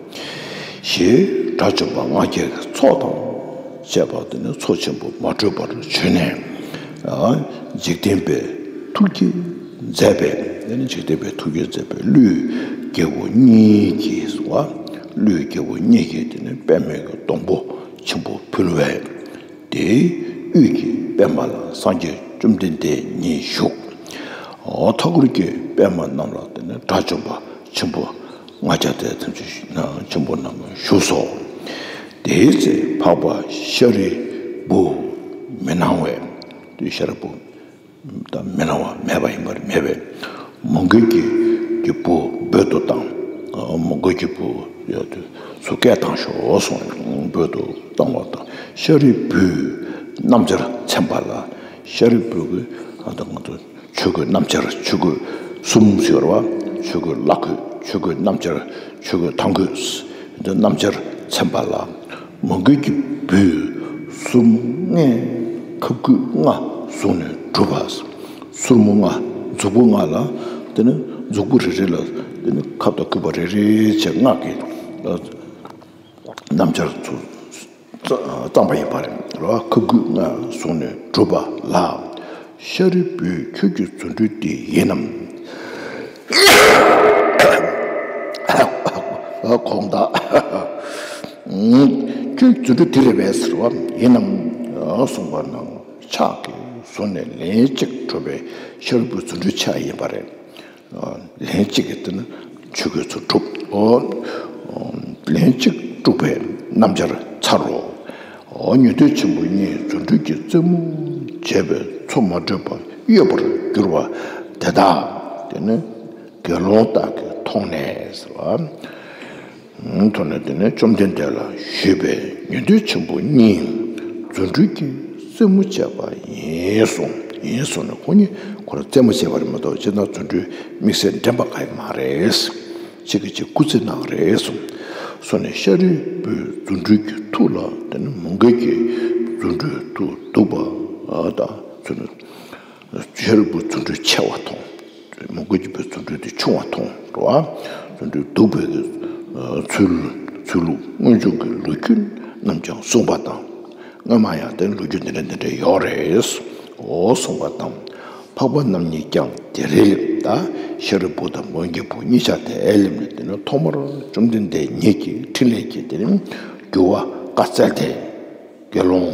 ཞེས་དགྲ་བཅོམ་པ་ལྔ་བརྒྱ་གི་ཚོགས་དང་བཅས་པ་དེ་ནི་མཚོ་ཆེན་པོ་མ་དྲོས་པར་བྱོན་ནས། འཇིག་རྟེན་པའི་ཐུགས་བསྐྱེད་མཛད་པས། དེ་ནི་འཇིག་རྟེན་པའི་ཐུགས་བསྐྱེད་མཛད་པའི་ཀླུའི་རྒྱལ་པོ་གཉིས་ཀྱིས་གསུངས་པ། ཀླུའི་རྒྱལ་པོ་གཉིས་ཀྱིས་དེ་ནི་པདྨའི་གི་སྡོང་པོ་ཆེན་པོ་ཕུལ་བས། དེའི་ དབུས་ཀྱི་པདྨ་ལ་སངས་རྒྱས་བཅོམ་ལྡན་འདས་ཉིད་བཞུགས། འོ་མཐའ་འཁོར་གྱི་པདྨ་རྣམས་ལ་དེ་ནས་དགྲ་བཅོམ་པ་ཆེན་པོ་ལྔ་བརྒྱ་དང་ཐམས་ཅད་ཆེན་པོ་རྣམས་བཞུགས་སོ། དེའི་ཚེ་འཕགས་པ་ཤཱ་རིའི་བུ་མི་སྣང་བས། དེ་ཤཱ་རིའི་བུ་དང་མི་སྣང་བ་མེད་པ་ཡིན་པར་མེད་པས། མོའུ་འགལ་གྱི་གྱི་བུ་འབོད་དུ་བཏང་། མོའུ་འགལ་གྱི་བུ་ཡོད་དུ་སུ་སྐད་བཏང་ཤོག་གསུངས་འབོད་དུ་བཏང་བ་དང་། ཤཱ་རིའི་བུས་སྣམ་སྦྱར་མཚན་པ་ལ། ཤཱ་རིའི་བུ་གིས་ཨ་ད་ང་ཚོ་ཆོས་གོས་སྣམ་སྦྱར། ཆོས་གོས་གསུམ་ཟེར་བ། ཆོས་གོས་བླ་གོས། ཆོས་གོས་སྣམ་སྦྱར། ཆོས་གོས་མཐང་གོས། འདི་སྣམ་སྦྱར་མཚན་པ་ལ། མོའུ་འགལ་གྱི་བུས་སོར་མོ་ལྔའི་ཁབ་སྐུད་ལྔ་བཟུང་ནས་བསྒྲུབས་པ། སོར་མོ་ལྔ་མཛུག་པོ་ལྔ་ལ། དེ་ནི་མཛུག་པོ་རེ་རེ་ལ་དེ་ནི་ཁབ་དང་སྐུད་པ་རེ་རེ་བྱས་ལྔ་གིས་སྣམ་སྦྱར་ཚུ་བརྩམས་པ་ཡིན་པ་རེད། རོ་ཁབ་སྐུད་ལྔ་བཟུང་ནས་བསྒྲུབས་པ་ལ། ཤཱ་རིའི་བུས་ཁྱོད་ཀྱི་རྫུ་འཕྲུལ་འདི་ཡིན་ནམ། དགོངས་དག་ཁྱོད་ཀྱི་རྫུ་འཕྲུལ་འདི་རེད་པས་ཟེར་བ་ཡིན་ནམ་གསུངས་པ་ན། ཕྱག་གིས་བཟུང་ནས་ལན་གཅིག་བསྒྲུབས་པས་ཤཱ་རིའི་བུའི་རྫུ་འཕྲུལ་ཆགས་ཡིན་པ་རེད། ལན་གཅིག་གིས་དེ་ནི་ཆོས་གོས་ཚུ་བསྒྲུབས། ཨོ། ལན་གཅིག་བསྒྲུབས་པས་སྣམ་སྦྱར་ཚར་རོ། ཨོ། ཉན་ཐོས་ཆེན་པོ་གཉིས་རྫུ་འཕྲུལ་གྱི་རྩེད་མོ་བྱས་པས་འཚོ་མ་གྲོལ་བར་གཡོས་པར་གྱུར་པ་དེ་དག་དེ་ནི་དགེ་སློང་དག་གིས་མཐོང་ནས་ཟེར་བ། མཐོང་ནས་དེ་ནས་བཅོམ་ལྡན་འདས་ལ་ཞུས་པས། ཉན་ཐོས་ཆེན་པོ་གཉིས་རྫུ་འཕྲུལ་གྱི་རྩེད་མོ་བྱས་པ་ཡིན་གསུངས། ཡིན་གསུངས་ནས་ཁོ་གཉིས་ཁོ་རང་རྩེད་མོ་བྱས་པ་རེད་མ་གཏོགས་སྤྱིར་བཏང་རྫུ་འཕྲུལ་དམིགས་བསལ་འགྲན་པ་ག་ཡི་མ་རེད། གཅིག་གིས་གཅིག་སྐུལ་རྩེད་གནང་རེད་གསུངས། གསུངས་ནས་ཤཱ་རིའི་བུའི་རྫུ་འཕྲུལ་གྱི་ཐུགས་ལ་དེ་ནས་མོའུ་འགལ་གྱི་རྫུ་འཕྲུལ་དུ་འདུག་པ་དང་ཚུལ། ཤཱ་རིའི་བུ་རྫུ་འཕྲུལ་ཆེ་བ་མཐོང་། མོའུ་འགལ་གྱི་བུའི་རྫུ་འཕྲུལ་དེ་ཆུང་བ་མཐོང་རོ། རྫུ་འཕྲུལ་སྡུག་པའི་གི་ཚུལ། ཚུལ་ལུགས་སྔོན་བྱུང་གི་ལོ་རྒྱུས་རྣམས་ཀྱང་གསུངས་པ་དང་། སྔོན་མ་ཡང་དེ་ལོ་རྒྱུས་འདི་འདྲ་འདི་འདྲ་ཡོད་རེད། འོ་གསུངས་པ་དང་། འཕགས་པ་རྣམ་གཉིས་ཀྱང་དེ་རེ་ལེབ། ད་ཤཱ་རིའི་བུ་དང་མོའུ་འགལ་གྱི་བུ་གཉིས་ཆ་དེ་ཨེ་ལེབ་ནས་དེ་ནས་ཐོག་མར་བཅོམ་ལྡན་འདས་ཉིད་ཀྱི་ཕྲིན་ལས་ཀྱིས་དེ་ནས་རྒྱུ་བ་བཀའ་སྩལ་ཏེ། དགེ་སློང་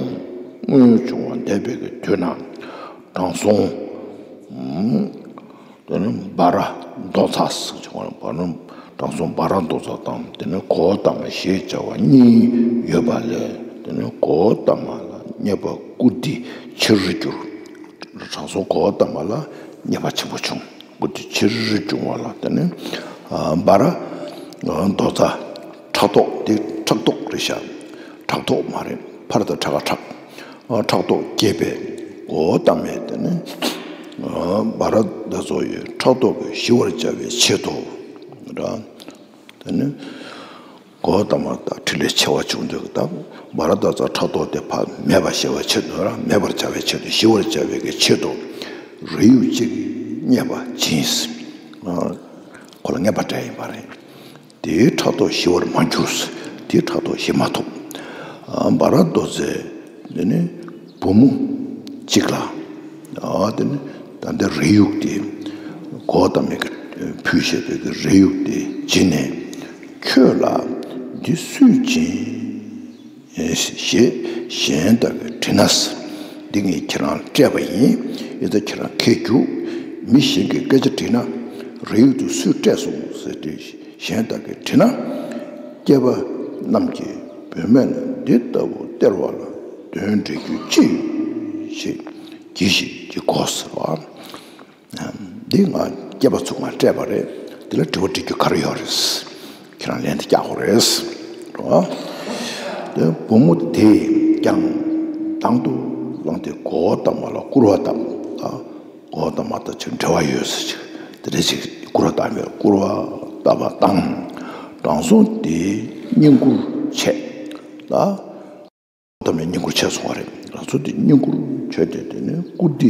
སྔོན་བྱུང་བ་འདས་པའི་གི་དུས་ན་དྲང་སྲོང་། དེ་ནི་བྷ་ར་མདོ་ཚ་ཟེར་བྱུང་བ་བྷ་ར། དྲང་སྲོང་བྷ་ར་མདོ་ཚ་དང་དེ་ནི་གོའུ་ཏ་མ་ཞེས་བྱ་བ་གཉིས་ཡོད་པ་ལས། དེ་ནི་གོའུ་ཏ་མ་ལ་མཉེས་པ་བཀུར་སྟི་ཆེར་གྱུར། དྲང་སྲོང་གོའུ་ཏ་མ་ལ་མཉེས་པ་ཆེན་པོ་བྱུང་། བཀུར་སྟི་ཆེར་བྱུང་བ་ལ་དེ་ནི་བྷ་ར་མདོ་ཚ། ཕྲག་དོག་དེ་ཕྲག་དོག་རེད་ཤག་ཕྲག་དོག་མ་རེད། ཕར་དང་ཕྲག་ཁ་ཕྲག་ཕྲག་དོག་སྐྱེས་པས་གོའུ་ཏ་མས་དེ་ནི་བྷ་ར་ཏ་ཚ་ཡི་ཕྲག་དོག་གིས་ཞི་བར་བྱ་བའི་ཆེད་དུ་ར། དེ་ནི་གོའུ་ཏ་མ་དང་ཕྲིན་ལས་ཆེ་བ་བྱུང་དུས་ད་བྷ་ར་ཏ་ཚ་ཕྲག་དོག་དེ་ཕར་མེད་པར་བྱ་བའི་ཆེད་དུ་ར། མེད་པར་བྱ་བའི་ཆེད་དུ་ཞི་བར་བྱ་བའི་གི་ཆེད་དུ་རས་ཡུག་གཅིག་མཉེས་པ་བྱིན། ཁོ་ལ་མཉེས་པ་སྤྲད་ཡིན་པ་རེད། དེའི་ཕྲག་དོག་ཞི་བར་མ་གྱུར། དེའི་ཕྲག་དོག་ཞི་མ་ཐུབ། བྷ་ར་ཏ་ཚའི་དེ་ནི་བུ་མོ་གཅིག་ལ་དེ་ནི་ད་ལྟའི་རས་ཡུག་དེ་གོའུ་ཏ་མ་གིས་ཕུལ་བཞག་པའི་གི་རས་ཡུག་དེ་བྱིན་ནས། ཁྱོད་ལ་འདི་སུས་བྱིན་ཞེས་གཞན་དག་གིས་དྲིས་ན། འདི་ངས་ཁྱེད་རང་ལ་སྤྲད་པ་ཡིན། ཡིན་ཙང་ཁྱེད་རང་ཁས་རྒྱུགས། མི་གཞན་གྱིས་སྐད་ཆ་དྲིས་ན། རས་ཡུག་དེ་སུས་སྤྲད་སོང་ཟེར་ཏེ། གཞན་དག་གིས་དྲིས་ན། སྐྱེས་པ་རྣམས་ཀྱིས་བུད་མེད་ལ་འདི་ལྟ་བུ་སྟེར་བ་ལ་དོན་འགྲིག་རྒྱུ་ཅི་ཞིག་གྱིས་ཤིག་ཅེས་གོ་ཟེར་བ། འདི་ང་སྐྱེས་པ་ཚོ་ང་སྤྲད་པ་རེད། འདི་ལ་དྲི་བ་འདྲི་རྒྱུ་ག་རེ་ཡོད་རེད། ཁྱེད་རང་ལན་འདི་རྒྱག་དགོས་རེད། རོ། དེ་བུ་མོ་དེས་ཀྱང་དང་དུ་བླངས་ཏེ་གོའུ་ཏ་མ་ལ་སྐུར་བ་བཏབ། ད་གོའུ་ཏ་མ་དང་ཅིག་འབྲེལ་བ་ཡོད་ཟེར་ཅིག་དེ་འདྲ་ཅིག་སྐུར་བ་བཏབ་པས། སྐུར་བ་བཏབ་པ་དང་དྲང་སྲོང་དེའི་བསྙེན་བཀུར་བྱས། ད་གོའུ་ཏ་མའི་བསྙེན་བཀུར་བྱས་སོང་བ་རེད། དྲང་སྲོང་དེ་བསྙེན་བཀུར་བྱས་ཏེ་དེ་ནས་བཀུར་སྟི།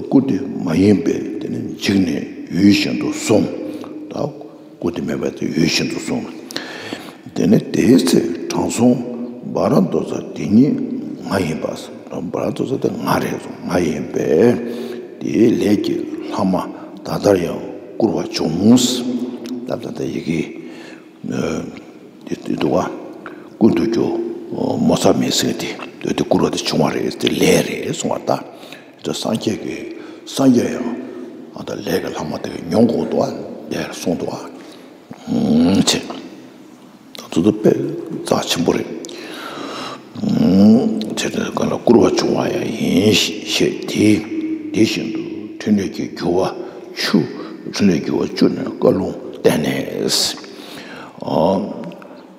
བཀུར་སྟི་མ་ཡིན་པས་དེ་ནས་འཇིགས་ནས་ཡུལ་གཞན་དུ་སོང་། ད་བཀུར་སྟི་མེད་པ་དེ་ཡུལ་གཞན་དུ་སོང་། དེ་ནས་དེའི་ཚེ་དྲང་སྲོང་བྷ་ར་ཏ་ཚ་དེ་ཉིད་ང་ཡིན་པ། བྷ་ར་ཏ་ཚ་དེ་ང་རེད་གསུངས། ང་ཡིན་པས་དེའི་ལས་ཀྱི་ལྷག་མ་ད་ལྟར་ཡང་བསྐུར་བ་བྱུང་། ད་ད་ལྟ་ཡི་གེ་དེ་དེ་འདུག་བ། ཀུན་ཏུ་རྒྱུ་མོ་ཚ་མའི་སེང་དེ། འདོད་དེ་བཀུར་བ་དེ་བྱུང་བ་རེད། དེ་ལས་རེད་གསུངས་པ་ད། དེ་སངས་རྒྱས་ཀྱི་སངས་རྒྱས་ཡང་ཨ་ད་ལས་ཀྱི་ལྷག་མ་དེ་ག་མྱོང་དགོས་འདུག་ཨ། ལས་གསུངས་འདུག་ཨ། ཨུམ་ཅེས། ད་དུ་དུ་དཔེ་རྩ་ཆེན་པོ་རེད། ཨུམ་དེ་དེ་ག་ལ་བཀུར་བ་བྱུང་བ་ཡང་ཡིན་ཞེས་དེ་དེ་བཞིན་དུ་ཕྲིན་ལས་ཀྱི་རྒྱུ་བ་བཅུ། ཕྲིན་ལས་རྒྱུ་བ་བཅུ་ནས་བཀའ་ལུང་བསྟན་ནས། ཨ།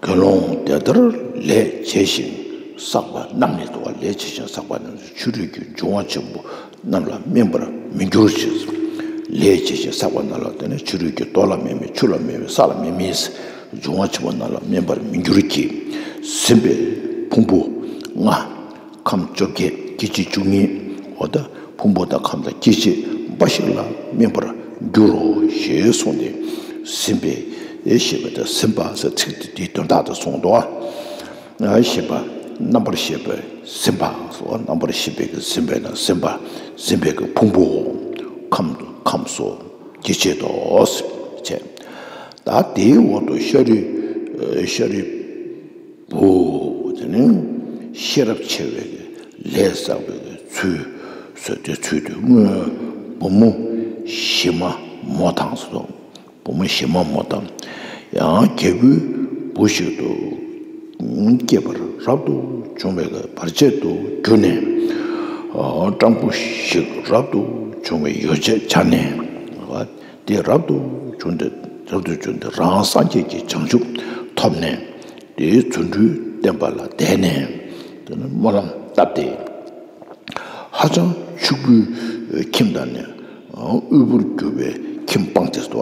དགེ་སློང་དེ་ལྟར་ལས་བྱས་ཤིང་བསགས་པ་རྣམས་ནི། དུ་བ་ལས་བྱས་ཤིང་བསགས་པ་རྣམས་ནི་ཕྱི་རོལ་གྱི་འབྱུང་བ་ཆེན་པོ་རྣམས་ལ་སྨིན་པར་མི་འགྱུར་ཞེས། ལས་བྱས་ཤིང་བསགས་པ་རྣམས་ལ་དེ་ནི་ཕྱི་རོལ་གྱི་རྡོ་ལ་སྨིན་མིན་ཆུ་ལ་སྨིན་མིན་ས་ལ་སྨིན་མིན་འབྱུང་བ་ཆེན་པོ་རྣམས་ལ་སྨིན་པར་མི་འགྱུར་གྱི། ཟིན་པའི་ཕུང་པོ་ལྔ། ཁམས་བཅོ་བརྒྱད་སྐྱེ་མཆེད་བཅུ་གཉིས། འོ་ད་ཕུང་པོ་དང་ཁམས་དང་སྐྱེ་མཆེད་འབའ་ཞིག་ལ་སྨིན་པར་འགྱུར་རོ་ཞེས་གསུངས་ཏེ། ཟིན་པའི་ཞེས་པ་དང་ཟིན་པ་ཟེར་ཚིག་དེ་དེའི་དོན་དག་དེ་གསུངས་འདུག་ཨ། ཞེས་པ་རྣམ་པར་ཤེས་པའི་ཟིན་པ་སོགས། རྣམ་པར་ཤེས་པའི་གི་ཟིན་པས་ན་ཟིན་པ། ཟིན་པའི་གི་ཕུང་པོ་ཁམས་ཁམས་སོགས་སྐྱེ་མཆེད་དོ། ཅེས། ད་དེའི་འོག་ཏུ་ཤཱ་རིའི་ཤཱ་རིའི་བུ་དེ་ནི་ཤེས་རབ་ཆེ་བའི་ལས་བསགས་པའི་ཚུལ་ཟེར་ཏེ། ཚུལ་དེ་སྔོན་བུ་མོ་ཞི་མ་མོ་དང་སོགས། བུ་མོ་ཞི་མ་མོ་དང་། ཡང་རྒྱལ་པོའི་བུ་ཞིག་ཏུ་སྐྱེས་པར་རབ་ཏུ་བྱུང་བའི་བར་ཆད་དུ་གྱུར་ནས། སྤྲང་པོ་ཞིག་རབ་ཏུ་བྱུང་བའི་ཡོ་བྱད་བྱར་ནས། དེ་རབ་ཏུ་བྱུང་སྟེ་རབ་ཏུ་བྱུང་སྟེ་རང་སངས་རྒྱས་ཀྱི་བྱང་ཆུབ་ཐོབ་ནས། དེའི་རྫུ་འཕྲུལ་བསྟན་པ་ལ་དད་ནས། དེ་ནི་སྨོན་ལམ་བཏབ་སྟེ། ཧ་ཅང་ཕྱུག་པོའི་ཁྱིམ་དང་ནི། དབུལ་པོར་གྱུར་པའི་ཁྱིམ་སྤངས་ཏེ་སོ།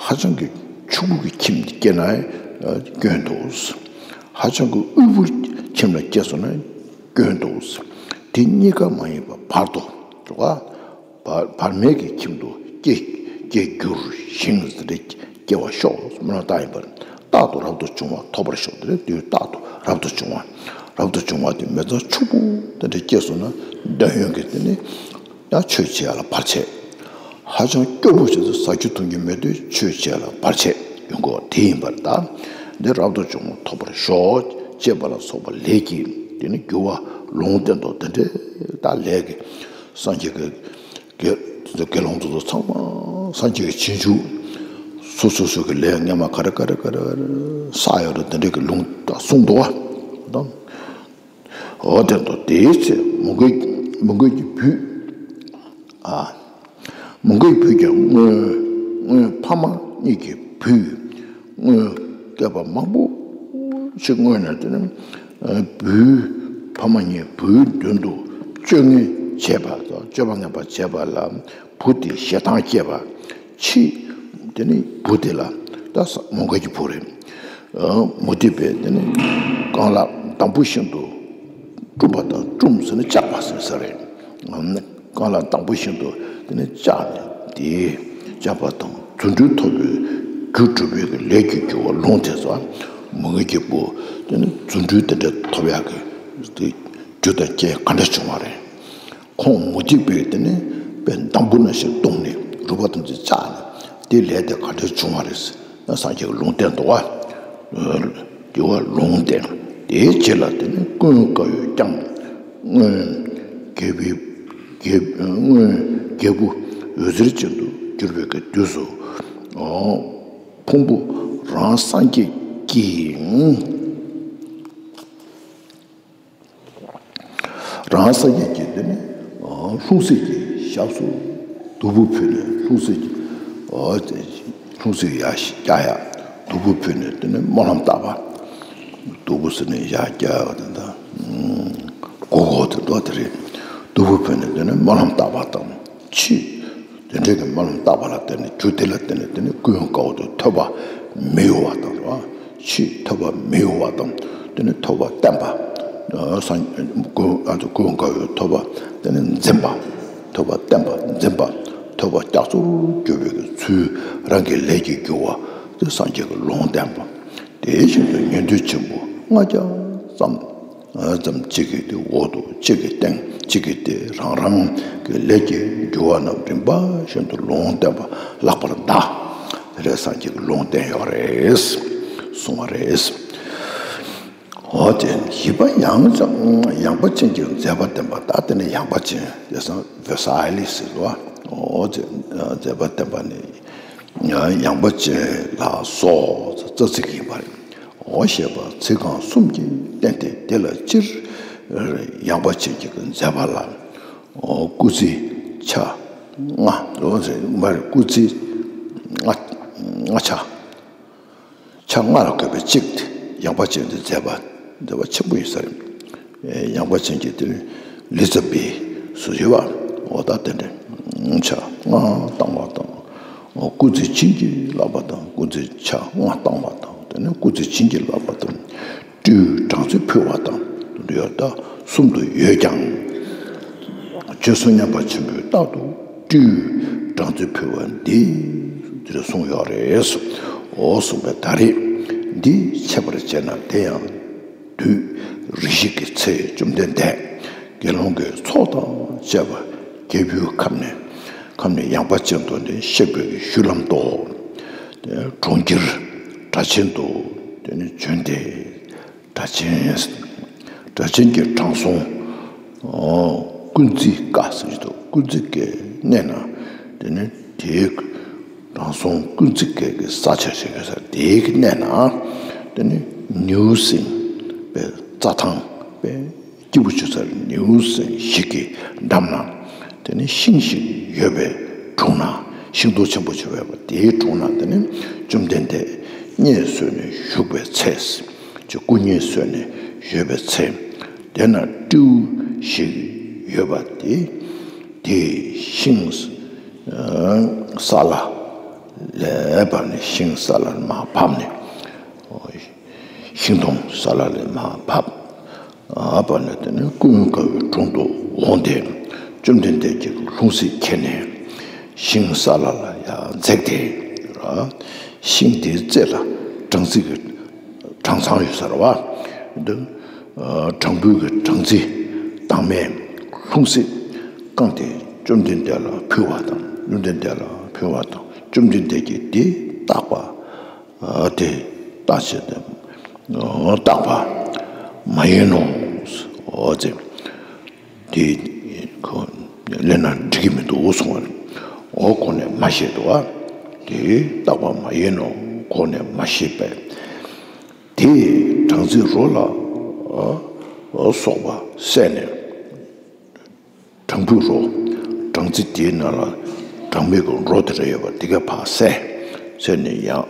ཧ་ཅང་གི་ཕྱུག་པོ་གི་ཁྱིམ་དུ་སྐྱེས་ན་སྐྱོན་འདུག། ཧ་ཅང་གི་དབུལ་པོའི་ཁྱིམ་ལ་སྐྱེས་སོང་ན་སྐྱོན་འདུག། དེ་གཉིས་ཀ་མ་ཡིན་པ་བར་དོ། བར་བར་མའི་གི་ཁྱིམ་དུ་སྐྱེ་སྐྱེ་འགྱུར་ཞིང་ཟེར་ཏེ། སྐྱེ་བར་ཤོག་སྨོན་ལམ་བཏབ་ཡིན་པར། རྟག་ཏུ་རབ་ཏུ་བྱུང་བ་ཐོབ་པར་ཤོག། དེ་ནི་དུས་རྟག་ཏུ་རབ་ཏུ་བྱུང་བ། རབ་ཏུ་བྱུང་བ་དེ་མི་ཚང་ཕྱུག་པོ་དེ་འདྲ་སྐྱེས་སོང་ན་འདོད་ཡོན་གྱི་དེ་ནི་ཡང་ཆོས་བྱེད་ཡ་ལ་བར་ཆད། ཧ་ཅང་སྐྱོ་པོ་ཞིག་ཏུ་ཟ་རྒྱུ་འཐུང་རྒྱུ་མེད་དུས་ཆོས་བྱེད་ཡ་ལ་བར་ཆད་ཡོང་གི་ཡོད། དེ་ཡིན་པར་ད་འདི་རབ་ཏུ་བྱུང་བ་ཐོབ་པར་ཤོག་ཅེས་པ་ལ་སོགས་པ་ལས་ཀྱི་དེ་ནི་རྒྱུ་བ་ལུང་བསྟན་ཏོ། དེ་འདྲའི་ད་ལས་ཀྱི་སངས་རྒྱས་ཀྱི་དགེ་དགེ་སློང་དེ་ཚོ་ཚང་མ་སངས་རྒྱས་ཀྱི་རྗེས་འཇུག། སོ་སོ་སོ་གི་ལས་སྔ་མ་ག་རེ་ག་རེ་ག་རེ་བསགས་ཡོད་རེད། དེ་འདྲ་གི་ལུང་དང་གསུངས་འདུག་བ། འོ་དེ་འདུག། དེའི་ཚེ་མོའུ་འགལ་མོའུ་འགལ་གྱི་བུས། ཨ། མོའུ་འགལ་གྱི་བུས་ཀྱང་སྔོན་སྔོན་ཕ་མ་གཉིས་ཀྱི་བུས། སྔོན་བསྐལ་པ་མང་པོ་ཞིག་སྔོན་ནས་དེ་ནི་བུའི་ཕ་མ་གཉིས་བུའི་མདུན་དུ་སྤྱོད་ངན་བྱས་པ་དང་། སྤྱོད་པ་ངན་པ་བྱས་པ་ལ་བུ་དེ་ཞེ་སྡང་སྐྱེས་པ། ཕྱིས་དེ་ནི་བུ་དེ་ལ། ད་མོའུ་འགལ་གྱི་བུ་རེད། མུ་སྟེགས་པས་དེ་ནི་རྐང་ལག་འདམ་བུ་བཞིན་དུ་བཀྲུམས་པ་དང་། བཀྲུམས་ཟེར་ན་བཅག་པ་ཟེར་ས་རེད། རྐང་ལག་འདམ་བུ་བཞིན་དུ་དེ་ནི་བཅག་ནས། དེ་བཅག་པ་དང་རྫུ་འཕྲུལ་ཐོབ་པའི་རྒྱུ་སྒྲུབ་པའི་ལས་ཀྱི་རྒྱུ་བ་ལུང་དེ་ཚོ། མོའུ་འགལ་གྱི་བུ་དེ་ནི་རྫུ་འཕྲུལ་དེ་འདྲ་ཐོབ་ཡག་གི་རྒྱུ་དང་རྐྱེན་ག་འདྲ་བྱུང་བ་རེད། ཁོང་མུ་སྟེགས་པས་དེ་ནི་དཔེ་འདམ་བུ་ནང་བཞིན་བཏུངས་ནས་རུས་པ་ཐམས་ཅད་བཅག་ནས། དེ་ལས་དེ་ག་འདྲ་བྱུང་བ་རེད་ཟེར་ན། སངས་རྒྱས་ཀྱི་ལུང་བསྟན་འདུག་བ། དེ་བ་ལུང་བསྟན། དེའི་རྗེས་ལ་དེ་ནི་ཀུན་དགའ་བོས་ཀྱང་སྔོན་རྒྱལ་པོའི་རྒྱལ་སྔོན་རྒྱལ་པོ་འོད་ཟེར་ཅན་དུ་གྱུར་པའི་གི་དུས་སུ། ཕུང་པོ་རང་སངས་རྒྱས་ཀྱིས། རང་སངས་རྒྱས་ཀྱིས་དེ་ནི་ལྷུང་བཟེད་ཀྱི་ཞབས་སུ་གདུ་བུ་ཕུལ་ནས། ལྷུང་བཟེད་ཀྱི་ལྷུང་བཟེད་ཡར་བཀྱག་ཡ། གདུ་བུ་ཕུལ་ནས་དེ་ནི་སྨོན་ལམ་བཏབ་པ། གདུ་བུ་ཟེར་ནས་ཡར་བཀྱག་ཡ་དེ་འདྲ། མགོ་སྐོར་དེ་འདྲ་དེ་རེད། གདུ་བུ་ཕུལ་ནས་དེ་ནི་སྨོན་ལམ་བཏབ་པ་དང་། ཕྱིས། དེ་འདྲའི་གི་སྨོན་ལམ་བཏབ་པ་ལ་བརྟེན་ནས། རྒྱུ་དེ་ལ་བརྟེན་ནས་དེ་ནི་ཀུན་དགའ་བོ་དེ་ཐོས་པ་མི་གཡོ་བ་དང་། ཕྱིས་ཐོས་པ་མི་གཡོ་བ་དང་། དེ་ནི་ཐོས་པ་བརྟན་པ། སངས་ཀུན་ཀུན་དགའ་བོའི་ཐོས་པ་དེ་ནི་འཛིན་པ། ཐོས་པ་བརྟན་པ་འཛིན་པ། ཐོས་པ་རྒྱ་མཚོར་གྱུར་པའི་གི་ཚུལ། རང་གི་ལས་ཀྱི་རྒྱུ་བ་དེ་སངས་རྒྱས་ཀྱི་ལུང་བསྟན་པ། དེ་བཞིན་དུ་ཉན་ཐོས་ཆེན་པོ་ལྔ་བརྒྱ་ཙམ། ཙམ་གཅིག་གིས་དེ་འོག་ཏུ། གཅིག་གིས་སྟེང་། གཅིག་གིས་དེ་རང་རང་གི་ལས་ཀྱི་རྒྱུ་བ་རྣམས་རིམ་པ་བཞིན་དུ་ལུང་བསྟན་པ་ལྷག་པར་གདའ། དེ་རེད། སངས་རྒྱས་ཀྱི་ལུང་བསྟན་ཡོད་རེད། གསུངས་པ་རེད། འོ་དེ་བཞི་པ་ཡང་ཅང་ཡངས་པ་ཅན་གྱི་མཛད་པ་བསྟན་པ། ད་དེ་ནི་ཡངས་པ་ཅན་དེ་སང་བེ་ས་ཨེ་ལི་ཟེར་བ། འོ་དེ་མཛད་པ་བསྟན་པ་ནི་ཡངས་པ་ཅན་ལ་སོགས་རྩ་ཚིག་ཡིན་པ་རེད། འོ་ཞེས་པ་ཚིག་རྐང་གསུམ་གྱིས་བསྟན་ཏེ། དེ་ལ་སྤྱིར་ཡངས་པ་ཅན་གྱི་མཛད་པ་ལ། འོ་སྐུལ་ཚིག་ཆ་ལྔ། འོ་ཟེར་མ་རེད། སྐུལ་ཚིག་ལྔ་ལྔ་ཆ། ཆ་ལྔ་ལ་བགོས་པའི་གཅིག་དེ་ཡངས་པ་ཅན་དུ་མཛད་པ་མཛད་པ་ཆེན་པོ་ཡིན་ས་རེད། ཡངས་པ་ཅན་གྱི་དེ་ལི་ཙ་བི་སུ་ཡོད་བ། འོ་ད་དེ་འདྲ་ཆ་ལྔ་བཏང་བ་དང་། སྐུལ་ཚིག་བྱིན་གྱིས་བརླབས་པ་དང་། སྐུལ་ཚིག་ཆ་ལྔ་བཏང་བ་དང་། དེ་ནས་སྐུལ་ཚིག་བྱིན་གྱིས་བརླབས་པ་དང་། སྤྲེའུས་སྦྲང་རྩི་ཕུལ་བ་དང་། ཡོད་ད་གསུམ་དུ་ཡོད་ཀྱང་། བཅོས་སུ་མཉམ་པ་ཆེན་པོས་རྟག་ཏུ་སྤྲེའུས་སྦྲང་རྩི་ཕུལ་བ་འདི་འདིར་གསུངས་ཡོད་རེད། འོ་གསུངས་པས། ད་རེས་འདི་འཆད་པར་བྱས་ན། དེ་ཡང་དུས་རེ་ཞིག་གི་ཚེ། བཅོམ་ལྡན་འདས་དགེ་སློང་གི་ཚོགས་དང་བཅས་པ་རྒྱལ་པོའི་ཁབ་ནས་ཁབ་ནས་ཡངས་པ་ཅན་དུ་ནི་གཤེགས་པའི་ཤུལ་ལམ་དུ། གྲོང་ཁྱེར་སྒྲ་ཆེན་དུ་དེ་ནི་བྱོན་ཏེ། སྒྲ་ཆེན། སྒྲ་ཆེན་གྱི་དྲང་སྲོང་ཀུན་བརྩི་ཀ་ཟེར་གྱི་འདུག་ཀུན་བརྩི་ཀའི་གནས་ན། དེ་ནི་དེའི་དྲང་སྲོང་ཀུན་བརྩི་ཀའི་གི་ས་ཆ་ཞིག་ཡོད་ས་དེའི་གི་གནས་ན། དེ་ནི་ནེའུ་གསིང་པའི་རྩྭ་ཐང་པའི་སྐྱིད་པོ་བྱེད་སར་ནེའུ་གསིང་ཞིག་གི་འགྲམ་ན། དེ་ནི་ཤིང་ཞིག་ཡོད་པའི་དྲུང་ན། ཤིང་སྡོང་ཆེན་པོ་ཆེ་བས་པ་དེའི་དྲུང་ན། དེ་ནི་བཅོམ་ལྡན་འདས་མཉེས་གསོལ་ནས་བཞུགས་པའི་ཚེ། ཅེས་སྐུ་མཉེས་གསོལ་ནས་བཞུགས་པའི་ཚེ། དེ་ན་སྤྲེའུ་ཞིག་ཡོད་པ་དེ། དེས་ཤིང་ས་ལ་ལས་བབས་ནས། ཤིང་ས་ལ་མར་བབས་ནས། ཤིང་སྡོང་ས་ལ་ལས་མར་བབས། བབས་ནས་དེ་ནས་ཀུན་དགའ་བོའི་དྲུང་དུ་འོངས་ཏེ། བཅོམ་ལྡན་འདས་ཀྱི་ལྷུང་བཟེད་ཁྱེར་ནས་ཤིང་ས་ལ་ལ་ཡར་འཛེགས་ཏེ། ཤིང་དེའི་རྩེ་ལ་སྦྲང་རྩི་གི་སྦྲང་ཚང་ཡོད་ས་རེད་བ། འདི་སྦྲང་བུའི་གི་སྦྲང་རྩི་དྭངས་མའི་ལྷུང་བཟེད་བཀང་སྟེ་བཅོམ་ལྡན་འདས་ལ་ཕུལ་བ་དང་། བཅོམ་ལྡན་འདས་ལ་ཕུལ་བ་དང་། བཅོམ་ལྡན་འདས་ཀྱིས་དེ་བརྟགས་པ། དེ་བརྟགས་བྱས་ཏེ། བརྟགས་པ་མ་ཡིན་ནོ། འོ་ཙེ། དེ་ཁོ་ལེན་ན་འགྲིག་གི་མི་འདུག་གསུངས་པ་རེད། འོ་ཁོ་ནས་མ་བཞེས་འདུག་བ། དེ་བརྟགས་པ་མ་ཡིན་ནོ། ཁོ་ནས་མ་བཞེས་པས། དེས་སྦྲང་རྩི་རོ་ལ་སོགས་པ་བསལ་ནས། སྦྲང་བུའི་རོ། སྦྲང་རྩི་དེའི་ནང་ལ་སྦྲང་མའི་གི་རོ་དེ་འདྲ་ཡོད་པ་དེ་ག་ཕར་བསལ། བསལ་ནས་ཡང་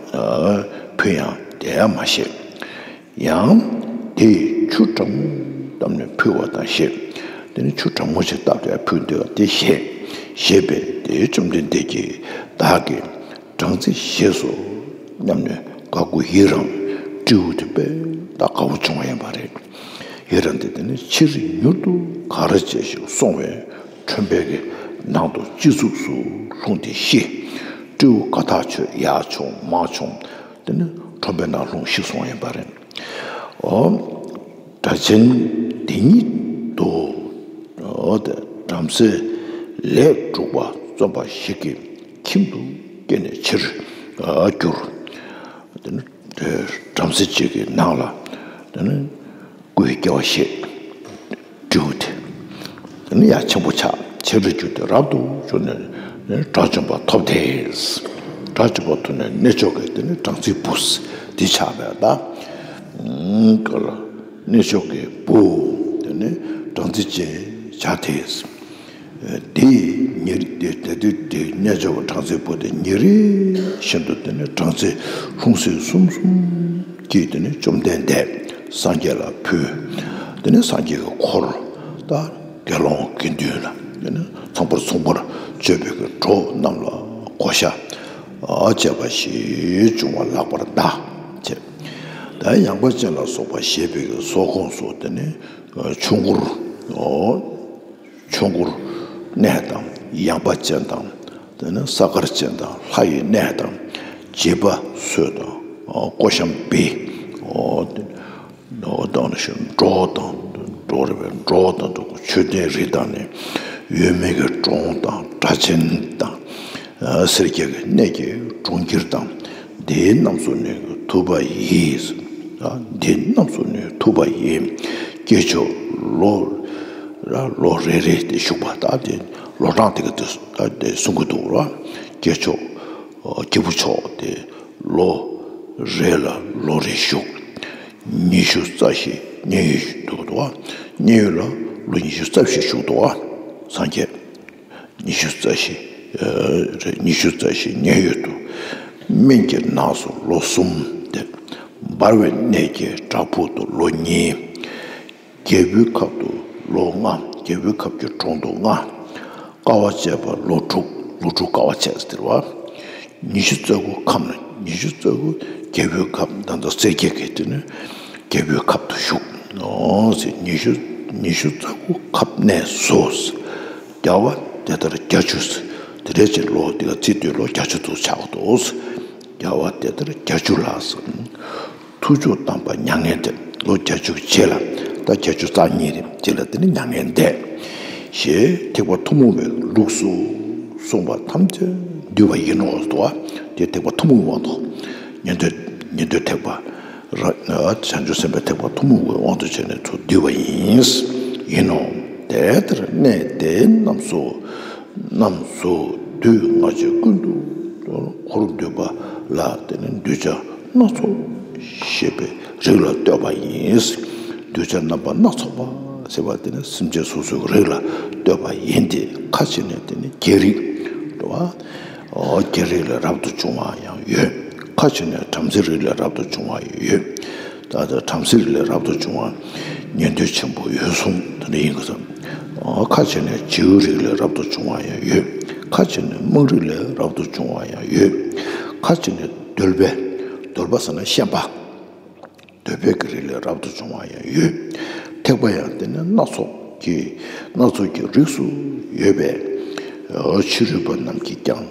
ཕུལ་ཡང་དེ་ཡང་མ་བཞེས། ཡང་དེས་ཆུ་གྲང་མོ་བཏབ་ནས་ཕུལ་བ་དང་བཞེས། དེ་ནི་ཆུ་གྲང་མོ་ཞིག་བཏབ་སྟེ་ཕུལ་འདུག་པ་དེ་བཞེས། བཞེས་པས་དེ་བཅོམ་ལྡན་འདས་ཀྱིས་བདག་གིས་སྦྲང་རྩི་བཞེས་སོ་སྙམ་ནས་དགའ་མགུ་ཡི་རངས། སྤྲེའུ་དེ་དཔེ་ད་དགའ་བོ་བྱུང་བ་ཡིན་པ་རེད། ཡི་རངས་ཏེ། དེ་ནས་ཕྱིར་མྱུར་དུ་གར་བྱས་ཤིང་སོང་བས། ཁྲོན་པའི་གི་ནང་དུ་སྤྱི་གཙུག་ཏུ་ལྷུང་སྟེ་ཤི། སྤྲེའུ་དགའ་ཐག་ཆོད་ཡར་མཆོངས་མར་མཆོངས། དེ་ནས་ཁྲོན་པའི་ནང་ལྷུང་ཤི་སོང་ཡིན་པ་རེད། འོ། སྒྲ་ཆེན་དེ་ཉིད་དུ། འོ་དེ་བྲམ་ཟེ་ལས་དྲུག་པ་བརྩོན་པ་ཞིག་གི་ཁྱིམ་དུ་སྐྱེས་ནས་ཕྱིར་གྱུར། དེ་ནས་བྲམ་ཟེ་གཅིག་གི་ནང་ལ་དེ་ནས་སྐུའི་སྐྱེ་བ་བཞེས། སྤྲེའུ་དེ། དེ་ནས་ཡར་ཆེན་པོ་ཆགས། ཆེ་རུ་གྱུར་ཏེ་རབ་ཏུ་གྱུར་ནས་དགྲ་བཅོམ་པ་ཐོབ་སྟེ། དགྲ་བཅོམ་པ་ཐོབ་ནས་གནས་མཆོག་གི་དེ་ནས་སྦྲང་རྩི་བུ་དེ་ཆགས་པས་ད། ཀ་ལ་གནས་མཆོག་གི་བུ་དེ་ནས་སྦྲང་རྩི་ཅན་བྱ་དེ། དེ་ཉིན་རེ་དེ་དེ་དུས་དེ་གནས་མཆོག་གི་སྦྲང་རྩི་བུ་དེ་ཉིན་རེ་བཞིན་དུ་དེ་ནས་སྦྲང་རྩི་ལྷུང་བཟེད་གསུམ་གསུམ་གྱིས་དེ་ནས་བཅོམ་ལྡན་འདས་སངས་རྒྱས་ལ་ཕུལ། དེ་ནས་སངས་རྒྱས་ཀྱི་འཁོར་དང་དགེ་སློང་དགེ་འདུན་ལ། དེ་ནས་ཚངས་པར་ཚངས་པར་སྤྱོད་པའི་གི་གྲོགས་རྣམས་ལ་བགོ་བཤའ་བྱས་པ་ཞིག་བྱུང་བ་ལགས་པར་གདའ། ཅེས། ད་ཡངས་པ་ཅན་ལ་སོགས་པ་ཞེས་པའི་གི་སོགས་ཁོངས་སུ་དེ་ནས་ཆོས་འཁོར། ཆོས་འཁོར་གནས་དང་ཡངས་པ་ཅན་དང་། དེ་ནས་ས་དཀར་ཅན་དང་ལྷ་ཡི་གནས་དང་། བྱིས་པ་གསོས་དང་། ཀོ་ཤམ་བི། འོ་དེ་འོ་དང་ནི་ཤོ་འབྲོག་དང་འབྲོག་རེད་པས། འབྲོག་དང་དུ་མཆོད་རྟེན་རི་དང་ནི་ཡོད་མེད་ཀྱི་གྲོང་དང་སྒྲ་ཆེན་དང་། སེར་སྐྱའི་གནས་ཀྱི་གྲོང་ཁྱེར་དང་། དེའི་རྣམས་སུ་ནི་ཐུབ་པ་ཡིས། འདི་རྣམས་སུ་ནི་ཐུབ་པ་ཡིན། སྐྱེས་མཆོག་ལོ་ལོ་རེ་རེ་དེ་བཞུགས་པ་ད་དེ་ལོ་གྲངས་དེ་ག་དེ་ད་དེ་གསུང་གི་འདུག་ར། སྐྱེས་མཆོག་སྐྱེས་བུ་མཆོག་དེ་ལོ་རེ་ལ་ལོ་རེ་བཞུགས། ཉི་ཤུ་རྩ་བཞི་མཉན་ཡོད་འདུག་འདུག་བ། མཉན་ཡོད་ལ་ལོ་ཉི་ཤུ་རྩ་བཞི་བཞུགས་འདུག་བ། སངས་རྒྱས། ཉི་ཤུ་རྩ་བཞི། རེད། ཉི་ཤུ་རྩ་བཞི་མཉན་ཡོད་དུ། སྨན་གྱི་ནགས་སུ་ལོ་གསུམ་སྟེ། འབར་བའི་གནས་ཀྱི་བྲག་ཕུག་ཏུ་ལོ་གཉིས། རྒྱལ་པོའི་ཁབ་ཏུ་ལོ་ལྔ། རྒྱལ་པོའི་ཁབ་ཀྱི་གྲོང་དུ་ལྔ། དཀའ་བ་སྤྱད་པ་ལོ་དྲུག་ལོ་དྲུག་དཀའ་བ་སྤྱད་ཟེར་བ། ཉི་ཤུ་རྩ་དགུ་ཁམས་ན་ཉི་ཤུ་རྩ་དགུ་རྒྱལ་པོའི་ཁབ་ད་ལྟ་སེར་སྐྱའི་གི་དེ་ནི་རྒྱལ་པོའི་ཁབ་ཏུ་བཞུགས། ཨོ་ཟེར། ཉི་ཤུ་ཉི་ཤུ་རྩ་དགུ་ཁབ་གནས་སོ། རྒྱལ་བ་དེ་ལྟར་བརྒྱད་ཅུ། དེ་འདྲའི་ཅིག་ལོ་དེ་ག་ཚིག་དུས་ལོ་བརྒྱད་ཅུ་དུ་ཆགས་འདུག་རྒྱལ་བ་དེ་ལྟར་བརྒྱད་ཅུ་ལ། ཐུགས་མཆོག་དམ་པ་མྱ་ངན་འདས། ལོ་བརྒྱད་ཅུ་རྗེས་ལ་ད་བརྒྱད་ཅུ་རྩ་གཉིས་རེད། རྗེས་ལ་དེ་ནི་མྱ་ངན་འདས། ཞེས་ཐེག་པ་ཐུན་མོང་བའི་ལུགས་སུ་གསུངས་པ་ཐམས་ཅད་འདུས་པ་ཡིན་ནོ་ཟེར་བ། དེ་ཐེག་པ་ཐུན་མོང་བའི་དབང་དུ། ཉན་ཐོས་ཉན་ཐོས་ཐེག་པ། ར་བྱང་ཆུབ་སེམས་དཔའི་ཐེག་པ་ཐུན་མོང་བའི་དབང་དུ་བྱས་ནས་ཚུར་འདུས་པ་ཡིན། ཡིན་ནོ། དེ་ལྟར་གནས་དེ་རྣམས་སུ། རྣམས་སུ་དུས་སྔ་ཕྱི་ཀུན་ཏུ་འཁོར་འདུས་པ་ལ་དེ་ནི་གདུལ་བྱ་སྣ་ཚོགས་ཞེས་པའི་རིགས་ལ་ལྟོས་པ་ཡིན། གདུལ་བྱ་རྣམ་པ་སྣ་ཚོགས་པ་ཟེར་བ་དེ་ནི་སེམས་ཅན་སོ་སོའི་རིགས་ལ་ལྟོས་པ་ཡིན་ཏེ། ཁ་ཅིག་ནི་དེ་ནི་རྒྱལ་རིགས་འགྲོ་བ། ཨོ་རྒྱལ་རིགས་ལས་རབ་ཏུ་བྱུང་བ་ཡང་ཡོད། ཁ་ཅིག་ནི་བྲམ་ཟེ་རིགས་ལས་རབ་ཏུ་བྱུང་བ་ཡང་ཡོད། ད་ལྟ་བྲམ་ཟེ་རིགས་ལས་རབ་ཏུ་བྱུང་བ་ཉན་ཐོས་ཆེན་པོ་འོད་སྲུང་དེ་འདྲ་ཡིན་གྱི་སམ། ཁ་ཅིག་ནི་བྱིའུ་རིགས་ལས་རབ་ཏུ་བྱུང་བ་ཡང་ཡོད། ཁ་ཅིག་ནི་དམངས་རིགས་ལས་རབ་ཏུ་བྱུང་བ་ཡང་ཡོད། ཁ་ཅིག་ནི་གདོལ་པའི། གདོལ་པ་ཟེར་ན་ཤན་པ། གདོལ་པའི་གི་རིགས་ལས་རབ་ཏུ་བྱུང་བ་ཡང་ཡོད། ཐེག་པ་ཡང་དེ་ནི་སྣ་ཚོགས་ཀྱི་སྣ་ཚོགས་ཀྱི་རིགས་སུ་ཡོད་པས། ཕྱི་རོལ་པ་རྣམས་ཀྱིས་ཀྱང་།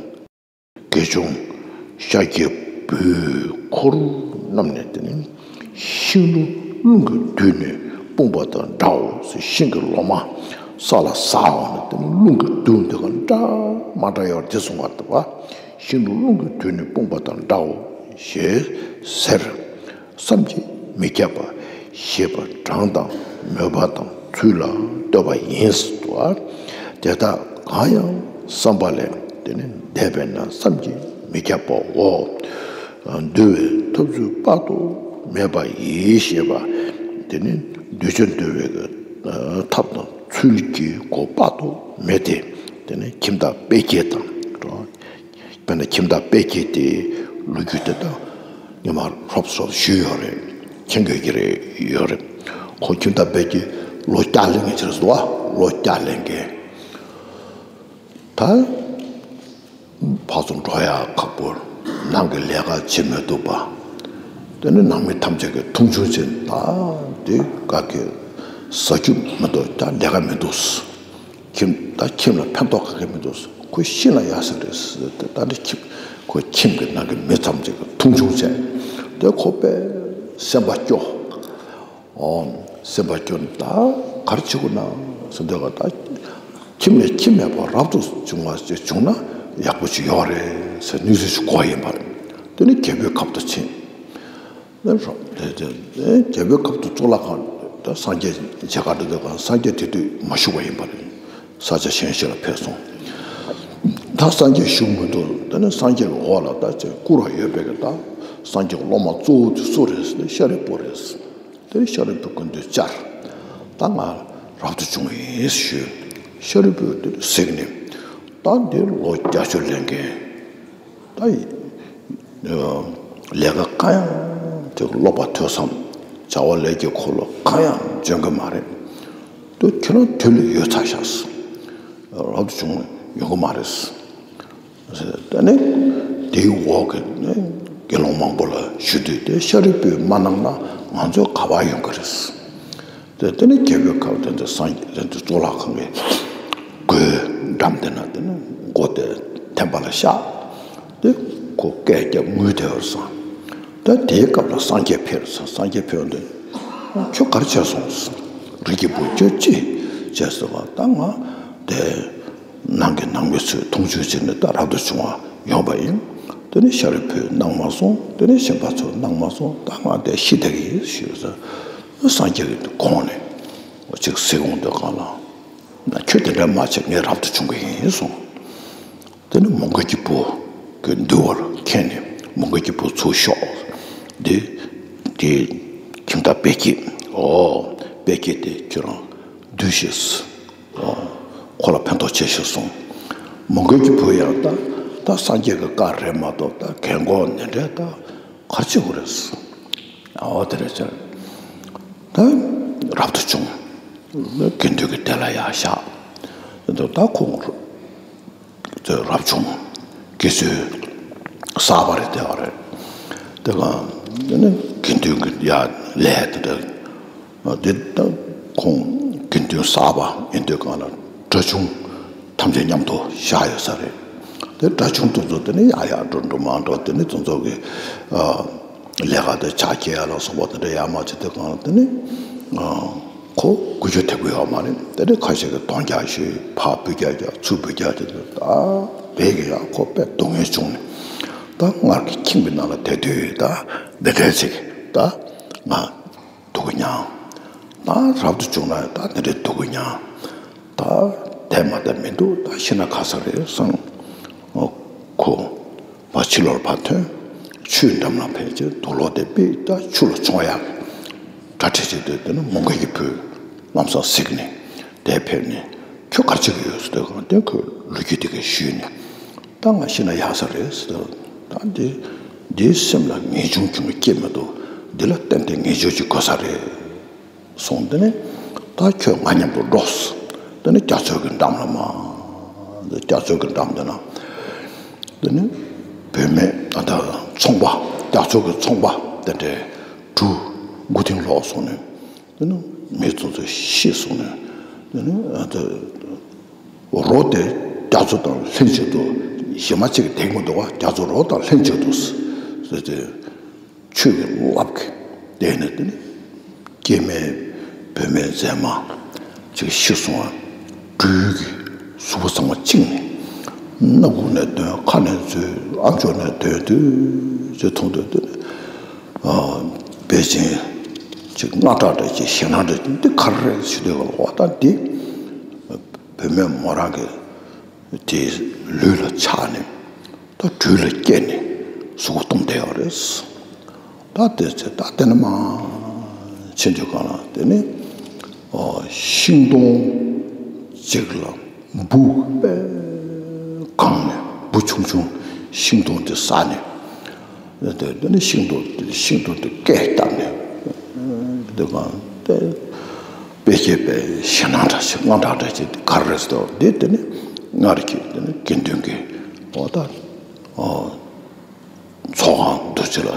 དགེ་སྦྱོང་ཤཱཀྱའི་བུས་འཁོར་རྣམས་ནི་དེ་ནི་ཤིང་ལོ་རླུང་གིས་བསྡུས་ནས་སྤུངས་པ་དང་འདྲའོ་ཟེར། ཤིང་གི་ལོ་མ་ས་ལ་ཟགས་པ་ནི་དེ་ནི་རླུང་གིས་བསྡུས་འདི་ག་འདྲ་མ་འདྲ་ཡོད་དེ་གསུངས་པ་ལྟ་བུ། ཤིང་ལོ་རླུང་གིས་བསྡུས་ནས་སྤུངས་པ་དང་འདྲའོ་ཞེས་ཟེར། བསམ་གྱིས་མི་ཁྱབ་པ་ཞེས་པ་གྲངས་དང་མོས་པ་དང་ཚུལ་ལ་ལྟོས་པ་ཡིན་ཟེར་དུ། དེ་དག་གང་ཡང་བསམ་པ་ལས་དེ་ནི་འདས་པས་ན་བསམ་གྱིས་མི་ཁྱབ་པའོ། འདུལ་བའི་ཐབས་ཚུལ་དཔག་ཏུ་མེད་པ་ཡིས་ཞེས་པ། དེ་ནི་གདུལ་བྱ་འདུལ་བའི་ཐབས་དང་ཚུལ་གྱི་སྒོ་དཔག་ཏུ་མེད་དེ། དེ་ནི་ཁྱིམ་བདག་དཔལ་སྐྱེས་དང་། དཔེར་ན་ཁྱིམ་བདག་དཔལ་སྐྱེས་དེའི་ལོ་རྒྱུས་དེ་དག་ཉི་མ་ཧྲོབ་ཧྲོབ་ཞུས་ཡོད་རེད། མཁྱེན་དགོས་ཀྱི་རེད། ཡོད་རེད། ཁོ་ཁྱིམ་བདག་དཔལ་སྐྱེས་ལོ་བརྒྱ་ལོན་མཁན་ཅིག་རེད་འདུག་བ། ལོ་བརྒྱ་ལོན་མཁན། ད་ཕར་ཚུར་འགྲོ་ཡག་ཁག་པོ། ནང་གི་ལས་ཀ་བྱེད་མི་ཐུབ་པ། དེ་ནི་ནང་མི་ཐམས་ཅད་ཀྱིས་མཐོང་ཆུང་བྱས། ད་འདི་ག་གི་ཟ་རྒྱུ་མི་འདུག་ད་ལས་ཀ་མི་འདུག་ཁྱིམ་ད་ཁྱིམ་ལ་ཕན་ཐོགས་ག་གེ་མི་འདུག་ཁོ་ཤི་ན་ཡག་ས་རེད་ཟེར་ཏེ། ད་ནི་ཁྱིམ་ཁོ་ཁྱིམ་གྱི་ནང་གི་མི་ཐམས་ཅད་ཀྱིས་མཐོང་ཆུང་བྱས། དེ་ཁོ་དཔེ་སེམས་པ་སྐྱོ། ཨོ། སེམས་པ་སྐྱོ་ནས་ད་ག་རེ་བྱེད་དགོས་ན་ཟེར་དུས་ཀ། ད་ཁྱིམ་ནས་ཁྱིམ་མེད་པར་རབ་ཏུ་བྱུང་བ་ཅིག་བྱུང་ན་ཡག་པོ་ཅིག་ཡོད་རེད་ཟེར་གནས་ཚུལ་ཞིག་གོ་ཡིན་པ་རེད། དེ་ནི་རྒྱལ་པོའི་ཁབ་ཏུ་ཕྱིན། རྒྱལ་པོའི་ཁབ་ཏུ་གཙུག་ལག་ཁང་དུ་སངས་རྒྱས་མཇལ་ཁ་འགྲོ་དུས་ཀ་སངས་རྒྱས་དེ་དུས་མ་བཞུགས་པ་ཡིན་པ་རེད། ས་ཆ་གཞན་ཞིག་ལ་ཕེབས་སོང་། ད་སངས་རྒྱས་བཞུགས་མི་འདུག་དེ་ནས་སངས་རྒྱས་ཀྱི་འོག་ལ་ད་ཅིག་བཀུར་བ་ཡོད་པའི་གི། ད་སངས་རྒྱས་ཀྱི་སློབ་མ་གཙོ་བོ་དེ་སུ་རེད་ཟེར་ན་ཤཱ་རིའི་བུ་རེད། དེ་ནས་ཤཱ་རིའི་བུ་སྐུ་མདུན་བཅར། ད་ང་རབ་ཏུ་བྱུང་ཡིན་ཞུས། ཤཱ་རིའི་བུས་དེ་གཟིགས་ནས། ད་འདི་ལོ་བརྒྱད་ཅུ་ལོན་མཁན། ད་ཡི་ལས་ཀ་གང་ཡང་དེ་ཀློག་པ་ཐོས་བསམ་བྱ་བ་ལས་ཀྱི་འཁོར་ལོ་གང་ཡང་འཇོན་གི་མ་རེད། དུ་ཁྱེད་རང་དུས་ལས་ཡོལ་ཚར་ཤག་རབ་ཏུ་བྱུང་ཡོང་གི་མ་རེད། དེ་ནས་དེའི་འོག་གི་ནས་དགེ་སློང་མང་པོ་ལ་ཞུ་དུས། དེ་ཤཱ་རིའི་བུས་མ་གནང་ན་ང་ཚོ་ག་པར་ཡོང་གི་རེད། དེ་དེ་ནས་རྒྱལ་པོའི་ཁབ་དེ་ཚོ་སངས་རྒྱས་དེ་ཚོ་གཙུག་ལག་ཁང་གི་སྒོའི་འགྲམ་དེ་ན་དེ་ནས་མགོ་དེ་ཐེམ་པ་ལ་བཞག་དེ་ཁོ་སྐད་རྒྱབ་ངུས་བསྡད་པ་རེད་ཟེར། ད་དེའི་སྐབས་ལ་སངས་རྒྱས་ཕེབས་ཟེར། སངས་རྒྱས་ཕེབས་དུས། ཁྱོད་ག་རེ་བྱས་སོང་ཟེར། རིགས་ཀྱི་བུ་ཁྱོད་ཅི་བྱས་ཟེར་བ། ད་ང་དེ་ནང་གི་ནང་མི་ཚོས་མཐོང་ཆུང་བྱས་ནས་ད་རབ་ཏུ་བྱུང་བ་ཡོང་པ་ཡིན། ད་ དེ་ནས་ཤ་རུས་ཕུད་གནང་མ་སོང་། དེ་ནས་གཞན་པ་ཚོ་གནང་མ་སོང་། ད་ང་དེ་ཤི་བསྡད་ཀྱི་ཡིན་ཞུས་ཟེར། སངས་རྒྱས་ཀྱི་དགོངས་ནས་ཅིག་གཟིགས་འོང་དུས་གང་ལ། ཁྱོད་དེ་འདྲ་མ་བྱེད། ངས་རབ་ཏུ་བྱུང་གི་ཡིན་གསུངས། དེ་ནས་མོའུ་འགལ་གྱི་བུ་གི་འདུལ་བར་མཁྱེན་ནས་མོའུ་འགལ་གྱི་བུ་ཚུར་ཤོག་འདི་དེ་ཁྱིམ་བདག་དཔལ་སྐྱེས། ཨོ། དཔལ་སྐྱེས་དེ་ཁྱོད་རང་འདུལ་ཤིག་ཨོ། ཁོ་ལ་ཕན་ཐོགས་ཆེ་ཤོས་གསུངས། མོའུ་འགལ་གྱི་བུ་ཡང་ད་ད་སངས་རྒྱས་ཀྱི་བཀའ་རེད་མ་གཏོགས་ད་རྒན་གོག་འདི་འདྲས་ད་ག་རེ་བྱེད་དགོས་རེད། ཨོ། དེ་རེད་ཟེར། ད་རབ་ཏུ་བྱུང་། དགེ་འདུན་གྱི་སྡེ་ལ་ཡར་བཞག་དེ་ད་ཁོང་དེ་རབ་བྱུང་དགེ་ཚུལ་གསར་པ་རེད། དེ་བ་རེད། དེ་ག་དེ་ནི་དགེ་འདུན་གྱི་ཡར་ལས་དེ་འདྲ། འདི་ད་ཁོང་དགེ་འདུན་གསར་པ་ཡིན་དུས་གང་ལ་དགྲ་ཆུང་ཐམས་ཅད་མཉམ་དུ་བཞག་ཡོད་ས་རེད། དེ་དགྲ་ཆུང་དེ་ཚོ་དེ་ནི་ཡར་ཡར་འགྲོ་འགྲོ་མར་འགྲོ། དེ་ནི་དེ་ཚོ་གི་ཨ་ལས་ཀ་དེ་ཕྱག་འཁྱེར་ཡ་ལ་སོགས་པ་དེ་འདྲ་ཡར་མར་བྱེད་དུས་གང་ལ་དེ་ནི་ཨ་ཁོ་འགུལ་སྐྱོད་ཐེབས་ཀྱི་ཡོད་མ་རེད། དེ་ནི་ཁ་ཤས་ཀྱིས་གདོང་བརྒྱབ་ཞུས། ཕར་འབུད་རྒྱག་རྒྱག་ཚུར་འབུད་རྒྱག་རྒྱག་ད་དེ་གི་ཡང་ཁོ་དཔེ་སྡུག་བསྔལ་བྱུང་ནས་ད་སྔར་གྱི་ཁྱིམ་གྱི་ནང་ལ་བསྡད་དུས་ད་འདི་འདྲའི་ཅིག་ད་ང་སྡུག་གི་མྱངས། ད་རབ་ཏུ་བྱུང་ན་ད་འདི་འདྲའི་སྡུག་གི་མྱངས། ད་བསྡད་མ་བསྡད་མི་འདུག་ད་ཤི་ན་ཁ་ས་རེད་བསམ། ཨོ། ཁོ་ཕར་ཕྱི་ལོགས་ཕར་ཐོན། ཆུའི་འགྲམ་ལ་ཕེབས་རྗེས་དུག་ལོག་དེ་ཕུད། ད་ཆུ་ལ་མཆོང་ཡག་གྲ་སྒྲིག་བྱེད་དུས་དེ་ནི་མོའུ་འགལ་གྱི་བུས་ལམ་སང་གཟིགས་ནས་དེར་ཕེབས་ནས་ཁྱོད་ག་རེ་བྱེད་ཀྱི་ཡོད་ཟེར་དུས་གང་དེ་ཁོས་ལོ་རྒྱུས་དེ་ག་ཞུས་ནས། ད་ང་ཤི་ན་ཡག་ས་རེད་ཟེར། ད་འདི་འདིའི་སེམས་ལ་ངེས་འབྱུང་ཁྱོད་ཀྱི་སྐྱེ་མི་འདུག་འདི་ལ་ཏན་ཏན་ངེས་འབྱུང་ཅིག་དགོས་ས་རེད་གསུངས། དེ་ནས་ད་ཁྱོད་ང་མཉམ་དུ་འགྲོ། དེ་ནས་རྒྱ་མཚོ་གི་འགྲམ་ལ་མར། རྒྱ་མཚོ་གི་འགྲམ་དེ་ན་དེ་ནས་བུད་མེད་ད་ཚོང་པ། རྒྱ་མཚོ་གི་ཚོང་པ་དེ་འདྲའི་དྲུག་མགོ་རྟིང་སློག་སོང་ནས། དེ་ནི་མི་ཚོ་ཚོ་ཤི་སོང་ནས། དེ་ནི་ཨ་ད་རོ་དེ་རྒྱ་མཚོ་དང་ལྷན་ཅིག་ཏུ། གཞན་མ་གཅིག་གིས་འདེད་མི་འདུག་པ། རྒྱ་མཚོ་རོ་དང་ལྷན་ཅིག་ཏུ་ཟེར་ཏེ་ཆོས་ཀྱི་རླབས་ཀྱིས་དེ་ནི་དེ་ནི་སྐྱེ་དམན་བུད་མེད་མཛེས་མ་ཅིག་ཤི་སོང་བ། སྦྲུལ་གྱིས་གཟུགས་པོ་ཚང་མ་བཅིངས་ནས། སྣ་ཁུག་ནས་ཐོན། ཁ་ནས་འཛུལ། ཨ་མཆོག་ནས་ཐོན་དུས་ཅེས་མཐོང་དུས་དེ་ནི། ཨ། དཔལ་ཆེན་ཅིག་སྔངས་སྐྲག་འདྲ་ཅིག་ཞེད་སྣང་འདྲ་ཅིག་འདི་ག་རེ་རེད་ཞུ་དུས་ག་ལ། འོ་ད་འདི་བུད་མེད་མོ་རང་གི་དེའི་ལུས་ལ་ཆགས་ནས་ད་སྦྲུལ་ལ་སྐྱེས་ནས་གཟུགས་པོ་སྟོང་བསྡད་ཡོད་རེད། ད་དེ་ཚེ་ད་དེ་ནས་མར་ཕྱིན་དུས་གང་ལ་དེ་ནི་ཨ་ཤིང་སྡོང་ཅིག་ལ་འབུ་དཔེ་གང་ནས་འབུ་ཆུང་ཆུང་ཤིང་སྡོང་དེ་ཟ་ནས། དེ་དེ་ནི་ཤིང་སྡོང་ཤིང་སྡོང་དེ་སྐད་བཏབ་ནས། དེ་གང་དེ་དཔེ་སྐྱེས་པའི་ཞེད་སྣང་འདྲ་ཞིག་སྔངས་སྐྲག་འདྲ་ཞིག་དེ་ག་རེ་རེད་ཟེར་དུས། དེ་དེ་ནི་སྔར་གྱི་དེ་ནི་དགེ་འདུན་གྱི་འོ་ད་ཨོ། ཚོགས་ཁང་འདུ་ཅིག་ལ་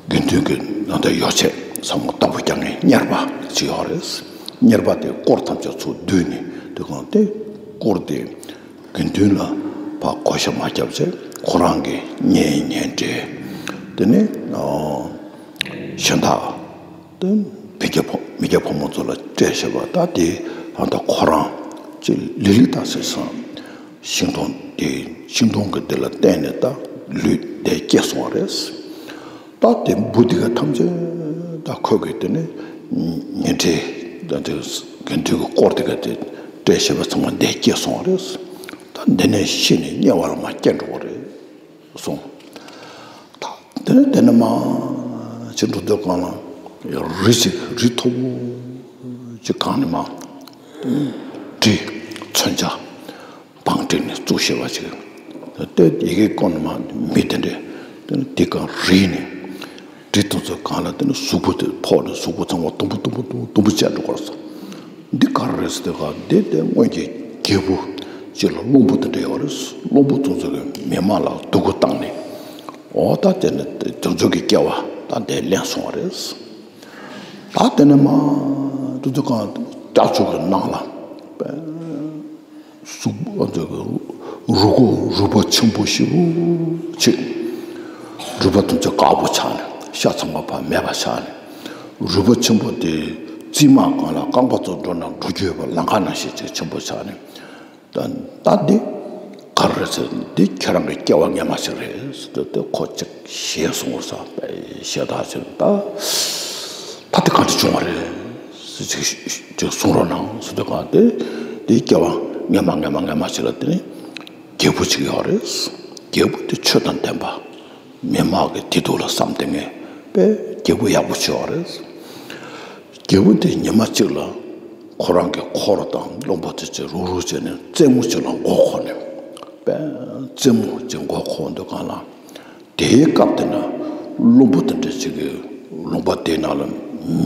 དགེ་འདུན་གྱི་ད་ལྟ་ཡོ་བྱད་ཚང་མ་བདག་པོ་རྒྱག་མཁན་གཉེར་པ་ཅིག་ཡོད་རེད། གཉེར་པ་དེས་དཀོར་ཐམས་ཅད་ཚུར་བསྡུས་ནས། དེ་གང་དེ་དཀོར་དེ་དགེ་འདུན་ལ་ཕར་བགོ་བཤའ་མ་བརྒྱབ་ཚེ་ཁོ་རང་གིས་ཉོས་ཉོས་འདྲ། དེ་ནས་ཨ་གཞན་དག་དེ་མི་སྐྱ་ཕོ་མི་སྐྱ་ཕོ་མོ་ཚོ་ལ་སྤྲད་བཞག་པ། ད་དེ་ཨ་ད་ཁོ་རང་ཅིག་ལི་ལི་ད་ཟེར་སོང་། ཤིང་སྡོང་དེ་ཤིང་སྡོང་གི་དེ་ལ་བརྟེན་ནས་ད་ལུས་དེ་སྐྱེས་སོང་བ་རེད། ད་དེ་འབུ་དེ་ག་ཐམས་ཅད་ད་ཁོ་གིས་དེ་ནས་ཉོས་འདྲ། ད་དེ་དགེ་འདུན་གྱི་དཀོར་དེ་ག་དེ་སྤྲད་བཞག་པ་ཚང་མ་དེ་སྐྱེས་སོང་བ་རེད། ད་འདི་ནས་ཤི་ནས་དམྱལ་བ་ལ་མར་སྐྱེ་འགྲོ་བ་རེད་གསུངས། ད་དེ་ནས་དེ་ནས་མར་ཕྱིན་འགྲོ་དུས་གང་ལ་རི་ཅིག་རི་མཐོ་པོ་ཅིག་སྒང་ནས་མར་གྲི་མཚོན་ཆ་བང་བསྒྲིགས་ནས་བཙུགས་བཞག་པ་ཅིག། དེ་ཡི་གེ་བཀོད་ནས་མར་མི་དེ་འདྲས་དེ་ནས་དེ་སྒང་རིལ་ནས་གྲི་དེ་ཚོ་སྒང་ལ་དེ་ནས་གཟུགས་པོ་དེ་ཕོག་ནས་གཟུགས་པོ་ཚང་མ་དུམ་བུ་དུམ་བུ་དུམ་བུ་དུམ་བུ་བྱས་འགྲོ་གར་སོང་། འདི་ག་རེ་རེད་ཟེར་དུས་ག་འདི་དེ་སྔོན་གྱི་རྒྱལ་པོ་ཅིག་ལ་བློན་པོ་དེ་འདྲ་ཡོད་རེད། བློན་པོ་ཚོ་ཚོ་གིས་མི་མང་ལ་སྡུག་པོ་བཏང་ནས། འོ་ད་དེ་ནི་དེ་ཚོ་གི་སྐྱེ་བ་ད་དེ་ལེན་སོང་བ་རེད། ད་དེ་ནས་མར་དེ་ཚོ་གང་རྒྱ་མཚོ་གི་ནང་ལ་གཟུགས་པོ་རུས་ཁོག་རུས་པ་ཆེན་པོ་ཞེ་པོ་ཅིག་རུས་པ་དེ་ཚོ་དཀར་པོ་ཆགས་ནས་ཤ་ཚང་མ་ཕར་མེད་པ་ཆགས་ནས། རུས་པ་ཆེན་པོ་དེ་རྩིབས་མ་སྒང་ལ་རྐང་པ་ཚོ་འགྲོ་ན་འགྲོ་རྒྱུ་ཡོད་པ་ལམ་ཁ་ནང་བཞིན་ཅིག་ཆེན་པོ་ཆགས་ནས། ད་ད་འདི་ག་ རེད་ཟེར། འདི་ཁྱེད་རང་གི་སྐྱེ་བ་སྔ་མ་ཞིག་རེད་ཟེར་ཏེ། དེ་ཁོ་ཅིག་ཞེད་སོང་བ་ས་པའི་ཞེ་དྲག་ཅིག་ད་ད་དེ་ག་འདྲ་བྱུང་བ་རེད་ཟེར་ཅིག་ཅིག་གསུང་རོགས་གནང་ཟེར་དུས་གང་དེ། དེ་སྐྱེ་བ་སྔ་མ་སྔ་མ་སྔ་མ་ཞིག་ལ་དེ་ནི་རྒྱལ་པོ་ཅིག་ཡོད་རེད། རྒྱལ་པོ་དེ་ཆོས་དང་ལྡན་པ། མི་དམངས་ཀྱི་བདེ་སྡུག་ལ་བསམ་སྟེ་ངས་པའི་རྒྱལ་པོ་ཡག་པོ་བྱས་པ་རེད། རྒྱལ་པོ་དེ་ཉི་མ་གཅིག་ལ་ཁོ་རང་གི་འཁོར་དང་བློན་པོ་དེ་ཚོས་རུག་རུག་བྱས་ནས་རྩེད་མོ་ཅིག་ལ་མགོ་འཁོར་ནས། པའི་རྩེད་མོ་ཅིག་མགོ་འཁོར་འདུག་གང་ལ། དེའི་སྐབས་དེ་ན་བློན་པོ་དེ་འདྲ་ཅིག་གིས་ལུང་པ་དེའི་ནང་ལ་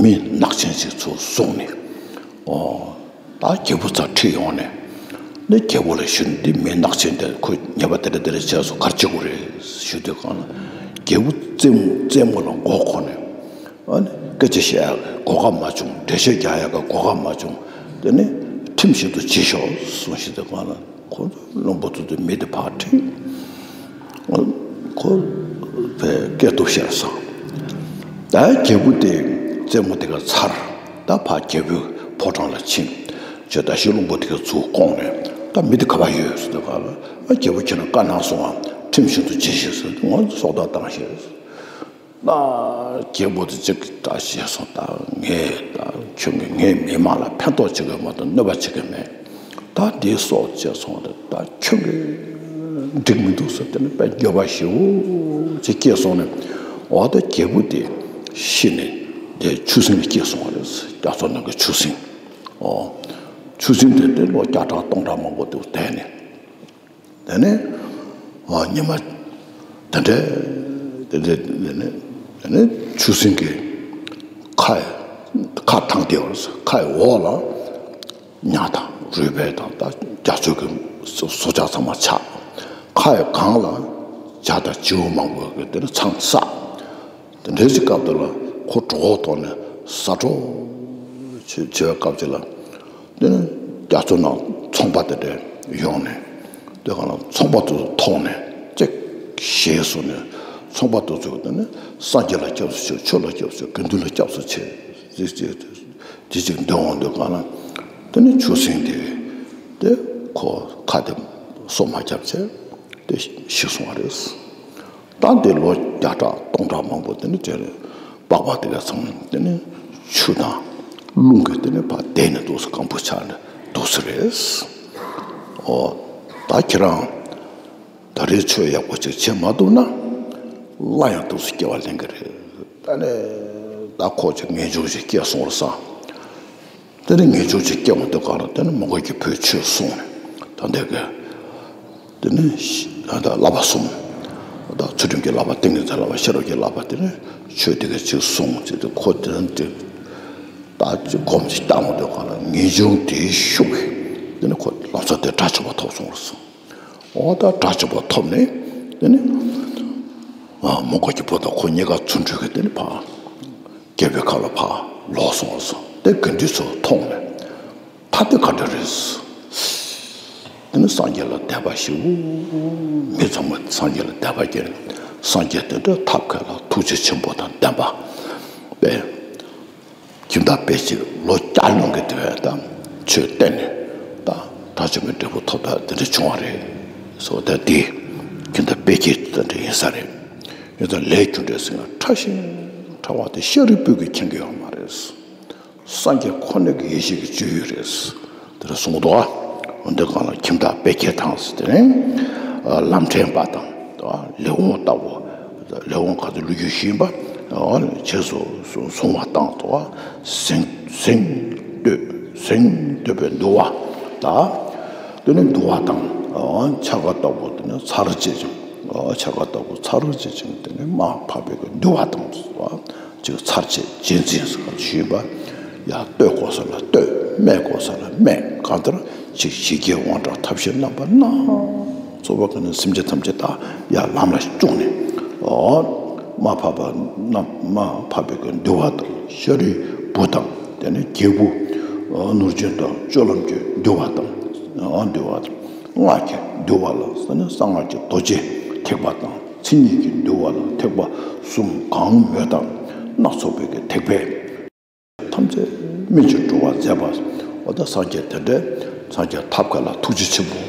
མི་ནག་ཅན་ཅིག་ཚུར་བཟུང་ནས། ཨོ། ད་རྒྱལ་པོ་རྩར་ཁྲིད་ཡོང་ནས། ནི་རྒྱལ་པོ་ལ་ཞུ་ནས། འདི་མི་ནག་ཅན་དེ་ཁོས་ཉེས་པ་དེ་འདྲ་དེ་འདྲ་བྱས་སོང་། ག་རེ་བྱེད་དགོས་རེད་ཞུ་དུས་གང་ལ། རྒྱལ་པོ་རྩེད་མོ་རྩེད་མོ་ལ་མགོ་འཁོར་ནས། ཨ་ནི་སྐད་ཆ་བཤད་ཡག་གི་གོ་སྐབས་མ་བྱུང་། འགྲེལ་བཤད་རྒྱག་ཡག་གི་གོ་སྐབས་མ་བྱུང་། དེ་ནི་ཁྲིམས་བཞིན་དུ་བྱེད་ཤོག་གསུངས་ཞེས་དུས་གང་ལ། ཁོ་ཚོ་བློན་པོ་ཚོ་དེ་མི་དེ་ཕར་ཁྲིད། ཁོ་བས་སྐད་སྟོབས་ཤར་སོང་། ད་རྒྱལ་པོ་དེ་རྩེད་མོ་དེ་ག་ཚར། ད་ཕར་རྒྱལ་པོའི་ཕོ་བྲང་ལ་ཕྱིན། ཇོ་བདག་ཤི་བློན་པོ་དེ་ག་ཚུར་བསྐོངས་ནས། ད་མི་དེ་ག་པར་ཡོད་ཟེར་དུས་ག་ལ། ཨ། རྒྱལ་པོ་ཁྱེད་རང་བཀའ་གནང་སོང་ང་། ཁྲིམས་བཞིན་དུ་བྱེད་ཤིག་ཟེར། ང་ཚོ་སྲོག་ཐར་བཏང་ཤིག་ཟེར། ད་རྒྱལ་པོ་དེ་ཅིག་ད་ཞེད་སོང་། ད་ངས་ད་ཁྱོད་ཀྱིས་ངའི་མི་དམངས་ལ་ཕན་ཐོགས་བྱེད་ཀྱི་མ་གཏོགས་གནོད་པ་བྱེད་ཀྱི་མེད། ད་འདིའི་སྲོག་བཅད་སོང་། ད་ད་ཁྱོད་ཀྱིས་འགྲིག་མི་འདུག་ཟེར་ཏེ་ནི་དཔེ་འགྱོད་པ་ཞེ་པོ་ཅིག་སྐྱེས་སོང་ནས། འོ། ད་རྒྱལ་པོ་དེ་ཤི་ནས་དེ་ཆུ་སྲིན་ལ་སྐྱེས་སོང་བ་རེད། རྒྱ་མཚོ་ནང་གི་ཆུ་སྲིན། འོ། ཆུ་སྲིན་དེ་དེ་ལོ་བརྒྱ་ཕྲག་སྟོང་ཕྲག་མང་པོ་དེ་བསྡད་ནས། དེ་ནས། ཨ། ཉི་མ་དེ་འདྲ་དེ་འདྲ་དེ་ནས་དེ་ནས་ཆུ་སྲིན་གྱི་ཁ་ཁ་ཐང་དེ་བར་ཁའི་འོག་ལ་ཉ་དང་རུས་སྦལ་དང་ད་རྒྱ་མཚོ་གི་སྲོག་ཆགས་ཚང་མ་ཆགས། ཁའི་སྒང་ལ་བྱ་དང་བྱིའུ་མང་པོ་གི་དེ་ནས་ཚང་བསགས། དེ་འདྲའི་ཅིག་སྐབས་དེ་ལ་ཁོ་གྲོད་ཁོག་ལྟོགས་ནས་ཟ་འཕྲོ་བྱེད་བྱེད་པའི་སྐབས་ཅིག་ལ། དེ་ནས་རྒྱ་མཚོ་ནང་ཚོང་པ་དེ་འདྲ་ཡོང་ནས། དེ་ག་ལ་ཚོང་པ་དེ་ཚོ་མཐོང་ནས་ཅིག་ཞེད་སོང་ནས། ཚོང་པ་དེ་ཚོས་དེ་ནས་སངས་རྒྱས་ལ་སྐྱབས་སུ་མཆིའོ། ཆོས་ལ་སྐྱབས་སུ། དགེ་འདུན་ལ་སྐྱབས་སུ་མཆི་ཟེར་ཅིག་དེ་ཅིག་འདོན་འོང་དུས་ག་ལ། དེ་ནས་ཆུ་སྲིན་དེ་དེ་ཁོ་ཁ་དེ་སོ་མ་བརྒྱབ་བྱས་དེ་ཤི་སོང་བ་རེད། ད་དེ་ལོ་བརྒྱ་ཕྲག་སྟོང་ཕྲག་མང་པོ་དེ་ནི་དེར་པགས་པ་དེ་ག་ཚང་དེ་ནི་ཆུ་དང་རླུང་གིས་དེ་ནི་ཕར་བསྡད་ནས་འདུག་སེ་སྐམ་པོ་ཆགས་ནས་འདུག་སེ་རེད། ཨོ། ད་ཁྱེད་རང་ད་རེས་ཆོས་ཡག་པོ་ཅིག་བྱེད་མ་ཐུབ་ན། སླར་ཡང་འདུག་སེ་སྐྱེ་བ་ལེན་གྱི་རེད། ད་ནི་ད་ཁོ་ཅིག་ངེས་འབྱུང་ཞིག་སྐྱེས་སོང་བ་རེད་བསམ། དེ་ནས་ངེས་འབྱུང་ཅིག་སྐྱེ་འོང་དུས་ག་ལ། དེ་ནས་མོའུ་འགལ་གྱི་བུས་ཆོས་གསུངས་ནས། ད་འདི་གི་དེ་ནས་ད་བསླབ་པ་གསུམ། ད་ཚུལ་ཁྲིམས་ཀྱི་བསླབ་པ། ཏིང་ངེ་འཛིན་བསླབ་པ། ཤེས་རབ་ཀྱི་བསླབ་པ། དེ་ནས་ཆོས་དེ་ག་ཅིག་གསུངས་ཅིག་དེ་ཁོ་དེ་ནས་དེ་ད་ཅིག་སྒོམ་ཅིག་བཏང་འོང་དུས་ག་ལ། ངེས་འབྱུང་དེའི་ཤུགས་ཀྱིས་དེ་ནས་ཁོ་ལམ་སང་དེ་དགྲ་བཅོམ་པ་ཐོབ་སོང་བ་རེད་གསུངས། འོ། ད་དགྲ་བཅོམ་པ་ཐོབ་ནས་དེ་ནས། ཨ། མོའུ་འགལ་གྱི་བུ་དང་ཁོ་གཉིས་ཀ་རྫུ་འཕྲུལ་གྱིས་དེ་ནས་ཕར་རྒྱལ་པོའི་ཁབ་ལ་ཕར་ལོག་སོང་བ་རེད་གསུངས། དེ་དགེ་འདུན་ཚོས་མཐོང་ནས། ད་དེ་ག་འདྲ་རེད། དེ་ནས་སངས་རྒྱས་ལ་དད་པ་ཞེ་པོ། མི་ཚང་མ་སངས་རྒྱས་ལ་དད་པ་སྐྱེས་ནས། སངས་རྒྱས་དེ་འདྲ་ཐབས་མཁས་ལ་ཐུགས་རྗེ་ཆེན་པོ་དང་ལྡན་པ་པས། ཁྱིམ་བདག་དཔལ་སྐྱེས་ལོ་བརྒྱ་ལོན་གྱི་དེ་བས་ད་ཆོས་བསྟན་ནས། ད་དགྲ་བཅོམ་པའི་འབྲས་བུ་ཐོབ་ད་དེ་འདྲ་བྱུང་བ་རེད་ཟེར་བ། ད་འདི་ཁྱིམ་བདག་དཔལ་སྐྱེས་དེ་འདྲ་ཡིན་ས་རེད། ཡིན་ཙང་ལས་རྒྱུ་འབྲས་ཟེར་ཡང་ཕྲ་ཞིང་ཕྲ་བ་དེ་ཤཱ་རིའི་བུས་ཀྱིས་མཁྱེན་གྱི་ཡོད་མ་རེད། སངས་རྒྱས་ཁོ་ན་གི་ཡེ་ཤེས་ཀྱི་སྤྱོད་ཡུལ་རེད། དེ་འདྲ་གསུངས་འདུག་ཨ། འོ། འདི་གང་ལ་ཁྱིམ་བདག་དཔལ་སྐྱེས་དང་ཟེར། དེ་ནས་ལམ་འཕྲེང་པ་དང་། ལེགས་འོང་ལྟ་བུ། ལེགས་འོང་ག་ཚོད་ལོ་རྒྱུས་ཤེས་པ། རྗེས་སུ་བཟུང་བ་དང་། དོ། ཟིང་ཟིང་འདོད་ཟིང་འདོད་པའི་འདུལ་བ་དང་། དེ་ནས་འདུལ་བ་དང་། འཆར་ཀ་ལྟ་བུ་དེ་ནི་ཚར་བཅད་ཅིང་། འཆར་ཀ་ལྟ་བུ་ཚར་བཅད་ཅིང་། དེ་ནས་མར་ཕབ་པའི་འདུལ་བ་དང་། ཅིག་ཚར་བཅད་རྗེས་འཛིན་ཟེར་བ་ཞུས་པ། ཡར་བསྟོད་དགོས་ས་ལ་བསྟོད། སྨད་དགོས་ས་ལ་སྨད། གང་ལྟར་ཅིག་ཞི་རྒྱས་དབང་དྲག་ཐབས་ཤེས་རྣམ་པ་སྣ་ཚོགས་པ་གི་ནི་སེམས་ཅན་ཐམས་ཅད་ད་ཡར་ལམ་ལ་བཅུག་ནས། ཨོ། མར་ཕབ་པ་རྣམས། མར་ཕབ་པའི་གི་འདུལ་བ་དང་། ཤཱ་རིའི་བུ་དང་། དེ་ནས་རྒྱལ་བུ། ཨོ། ནོར་སྦྱིན་དང་སྤྱོད་ལམ་གྱི་འདུལ་བ་དང་། ཨོ། འདུལ་བ་དང་། སྔགས་ཀྱི་འདུལ་བ་ལ་ཟེར་ན་གསང་སྔགས་ཀྱི་རྡོ་རྗེ་ཐེག་པ་དང་། མཚན་ཉིད་ཀྱི་འདུལ་བ་ལ་ཐེག་པ་གསུམ་གང་མོས་དང་སྣ་ཚོགས་པའི་གི་ཐེག་པའི་ཐམས་ཅད་སྨིན་ཅིང་གྲོལ་བར་མཛད་པ། འོ། ད་སངས་རྒྱས་དེ་འདྲའི་སངས་རྒྱས་ཐབས་མཁས་ལ་ཐུགས་རྗེ་ཆེན་པོ་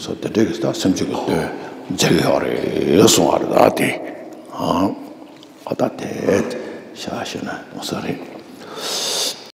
སོ་དེ་འདྲའི་གི་ད་སེམས་བསྐྱེད་ཀྱི་དོན་མཛད་ཀྱི་ཡོད་རེད་གསུང་བ་རེད། ད་དེ་ཨ་ད་དེ་ཤ་ཤེ་ན་ཡོང་ས་རེད།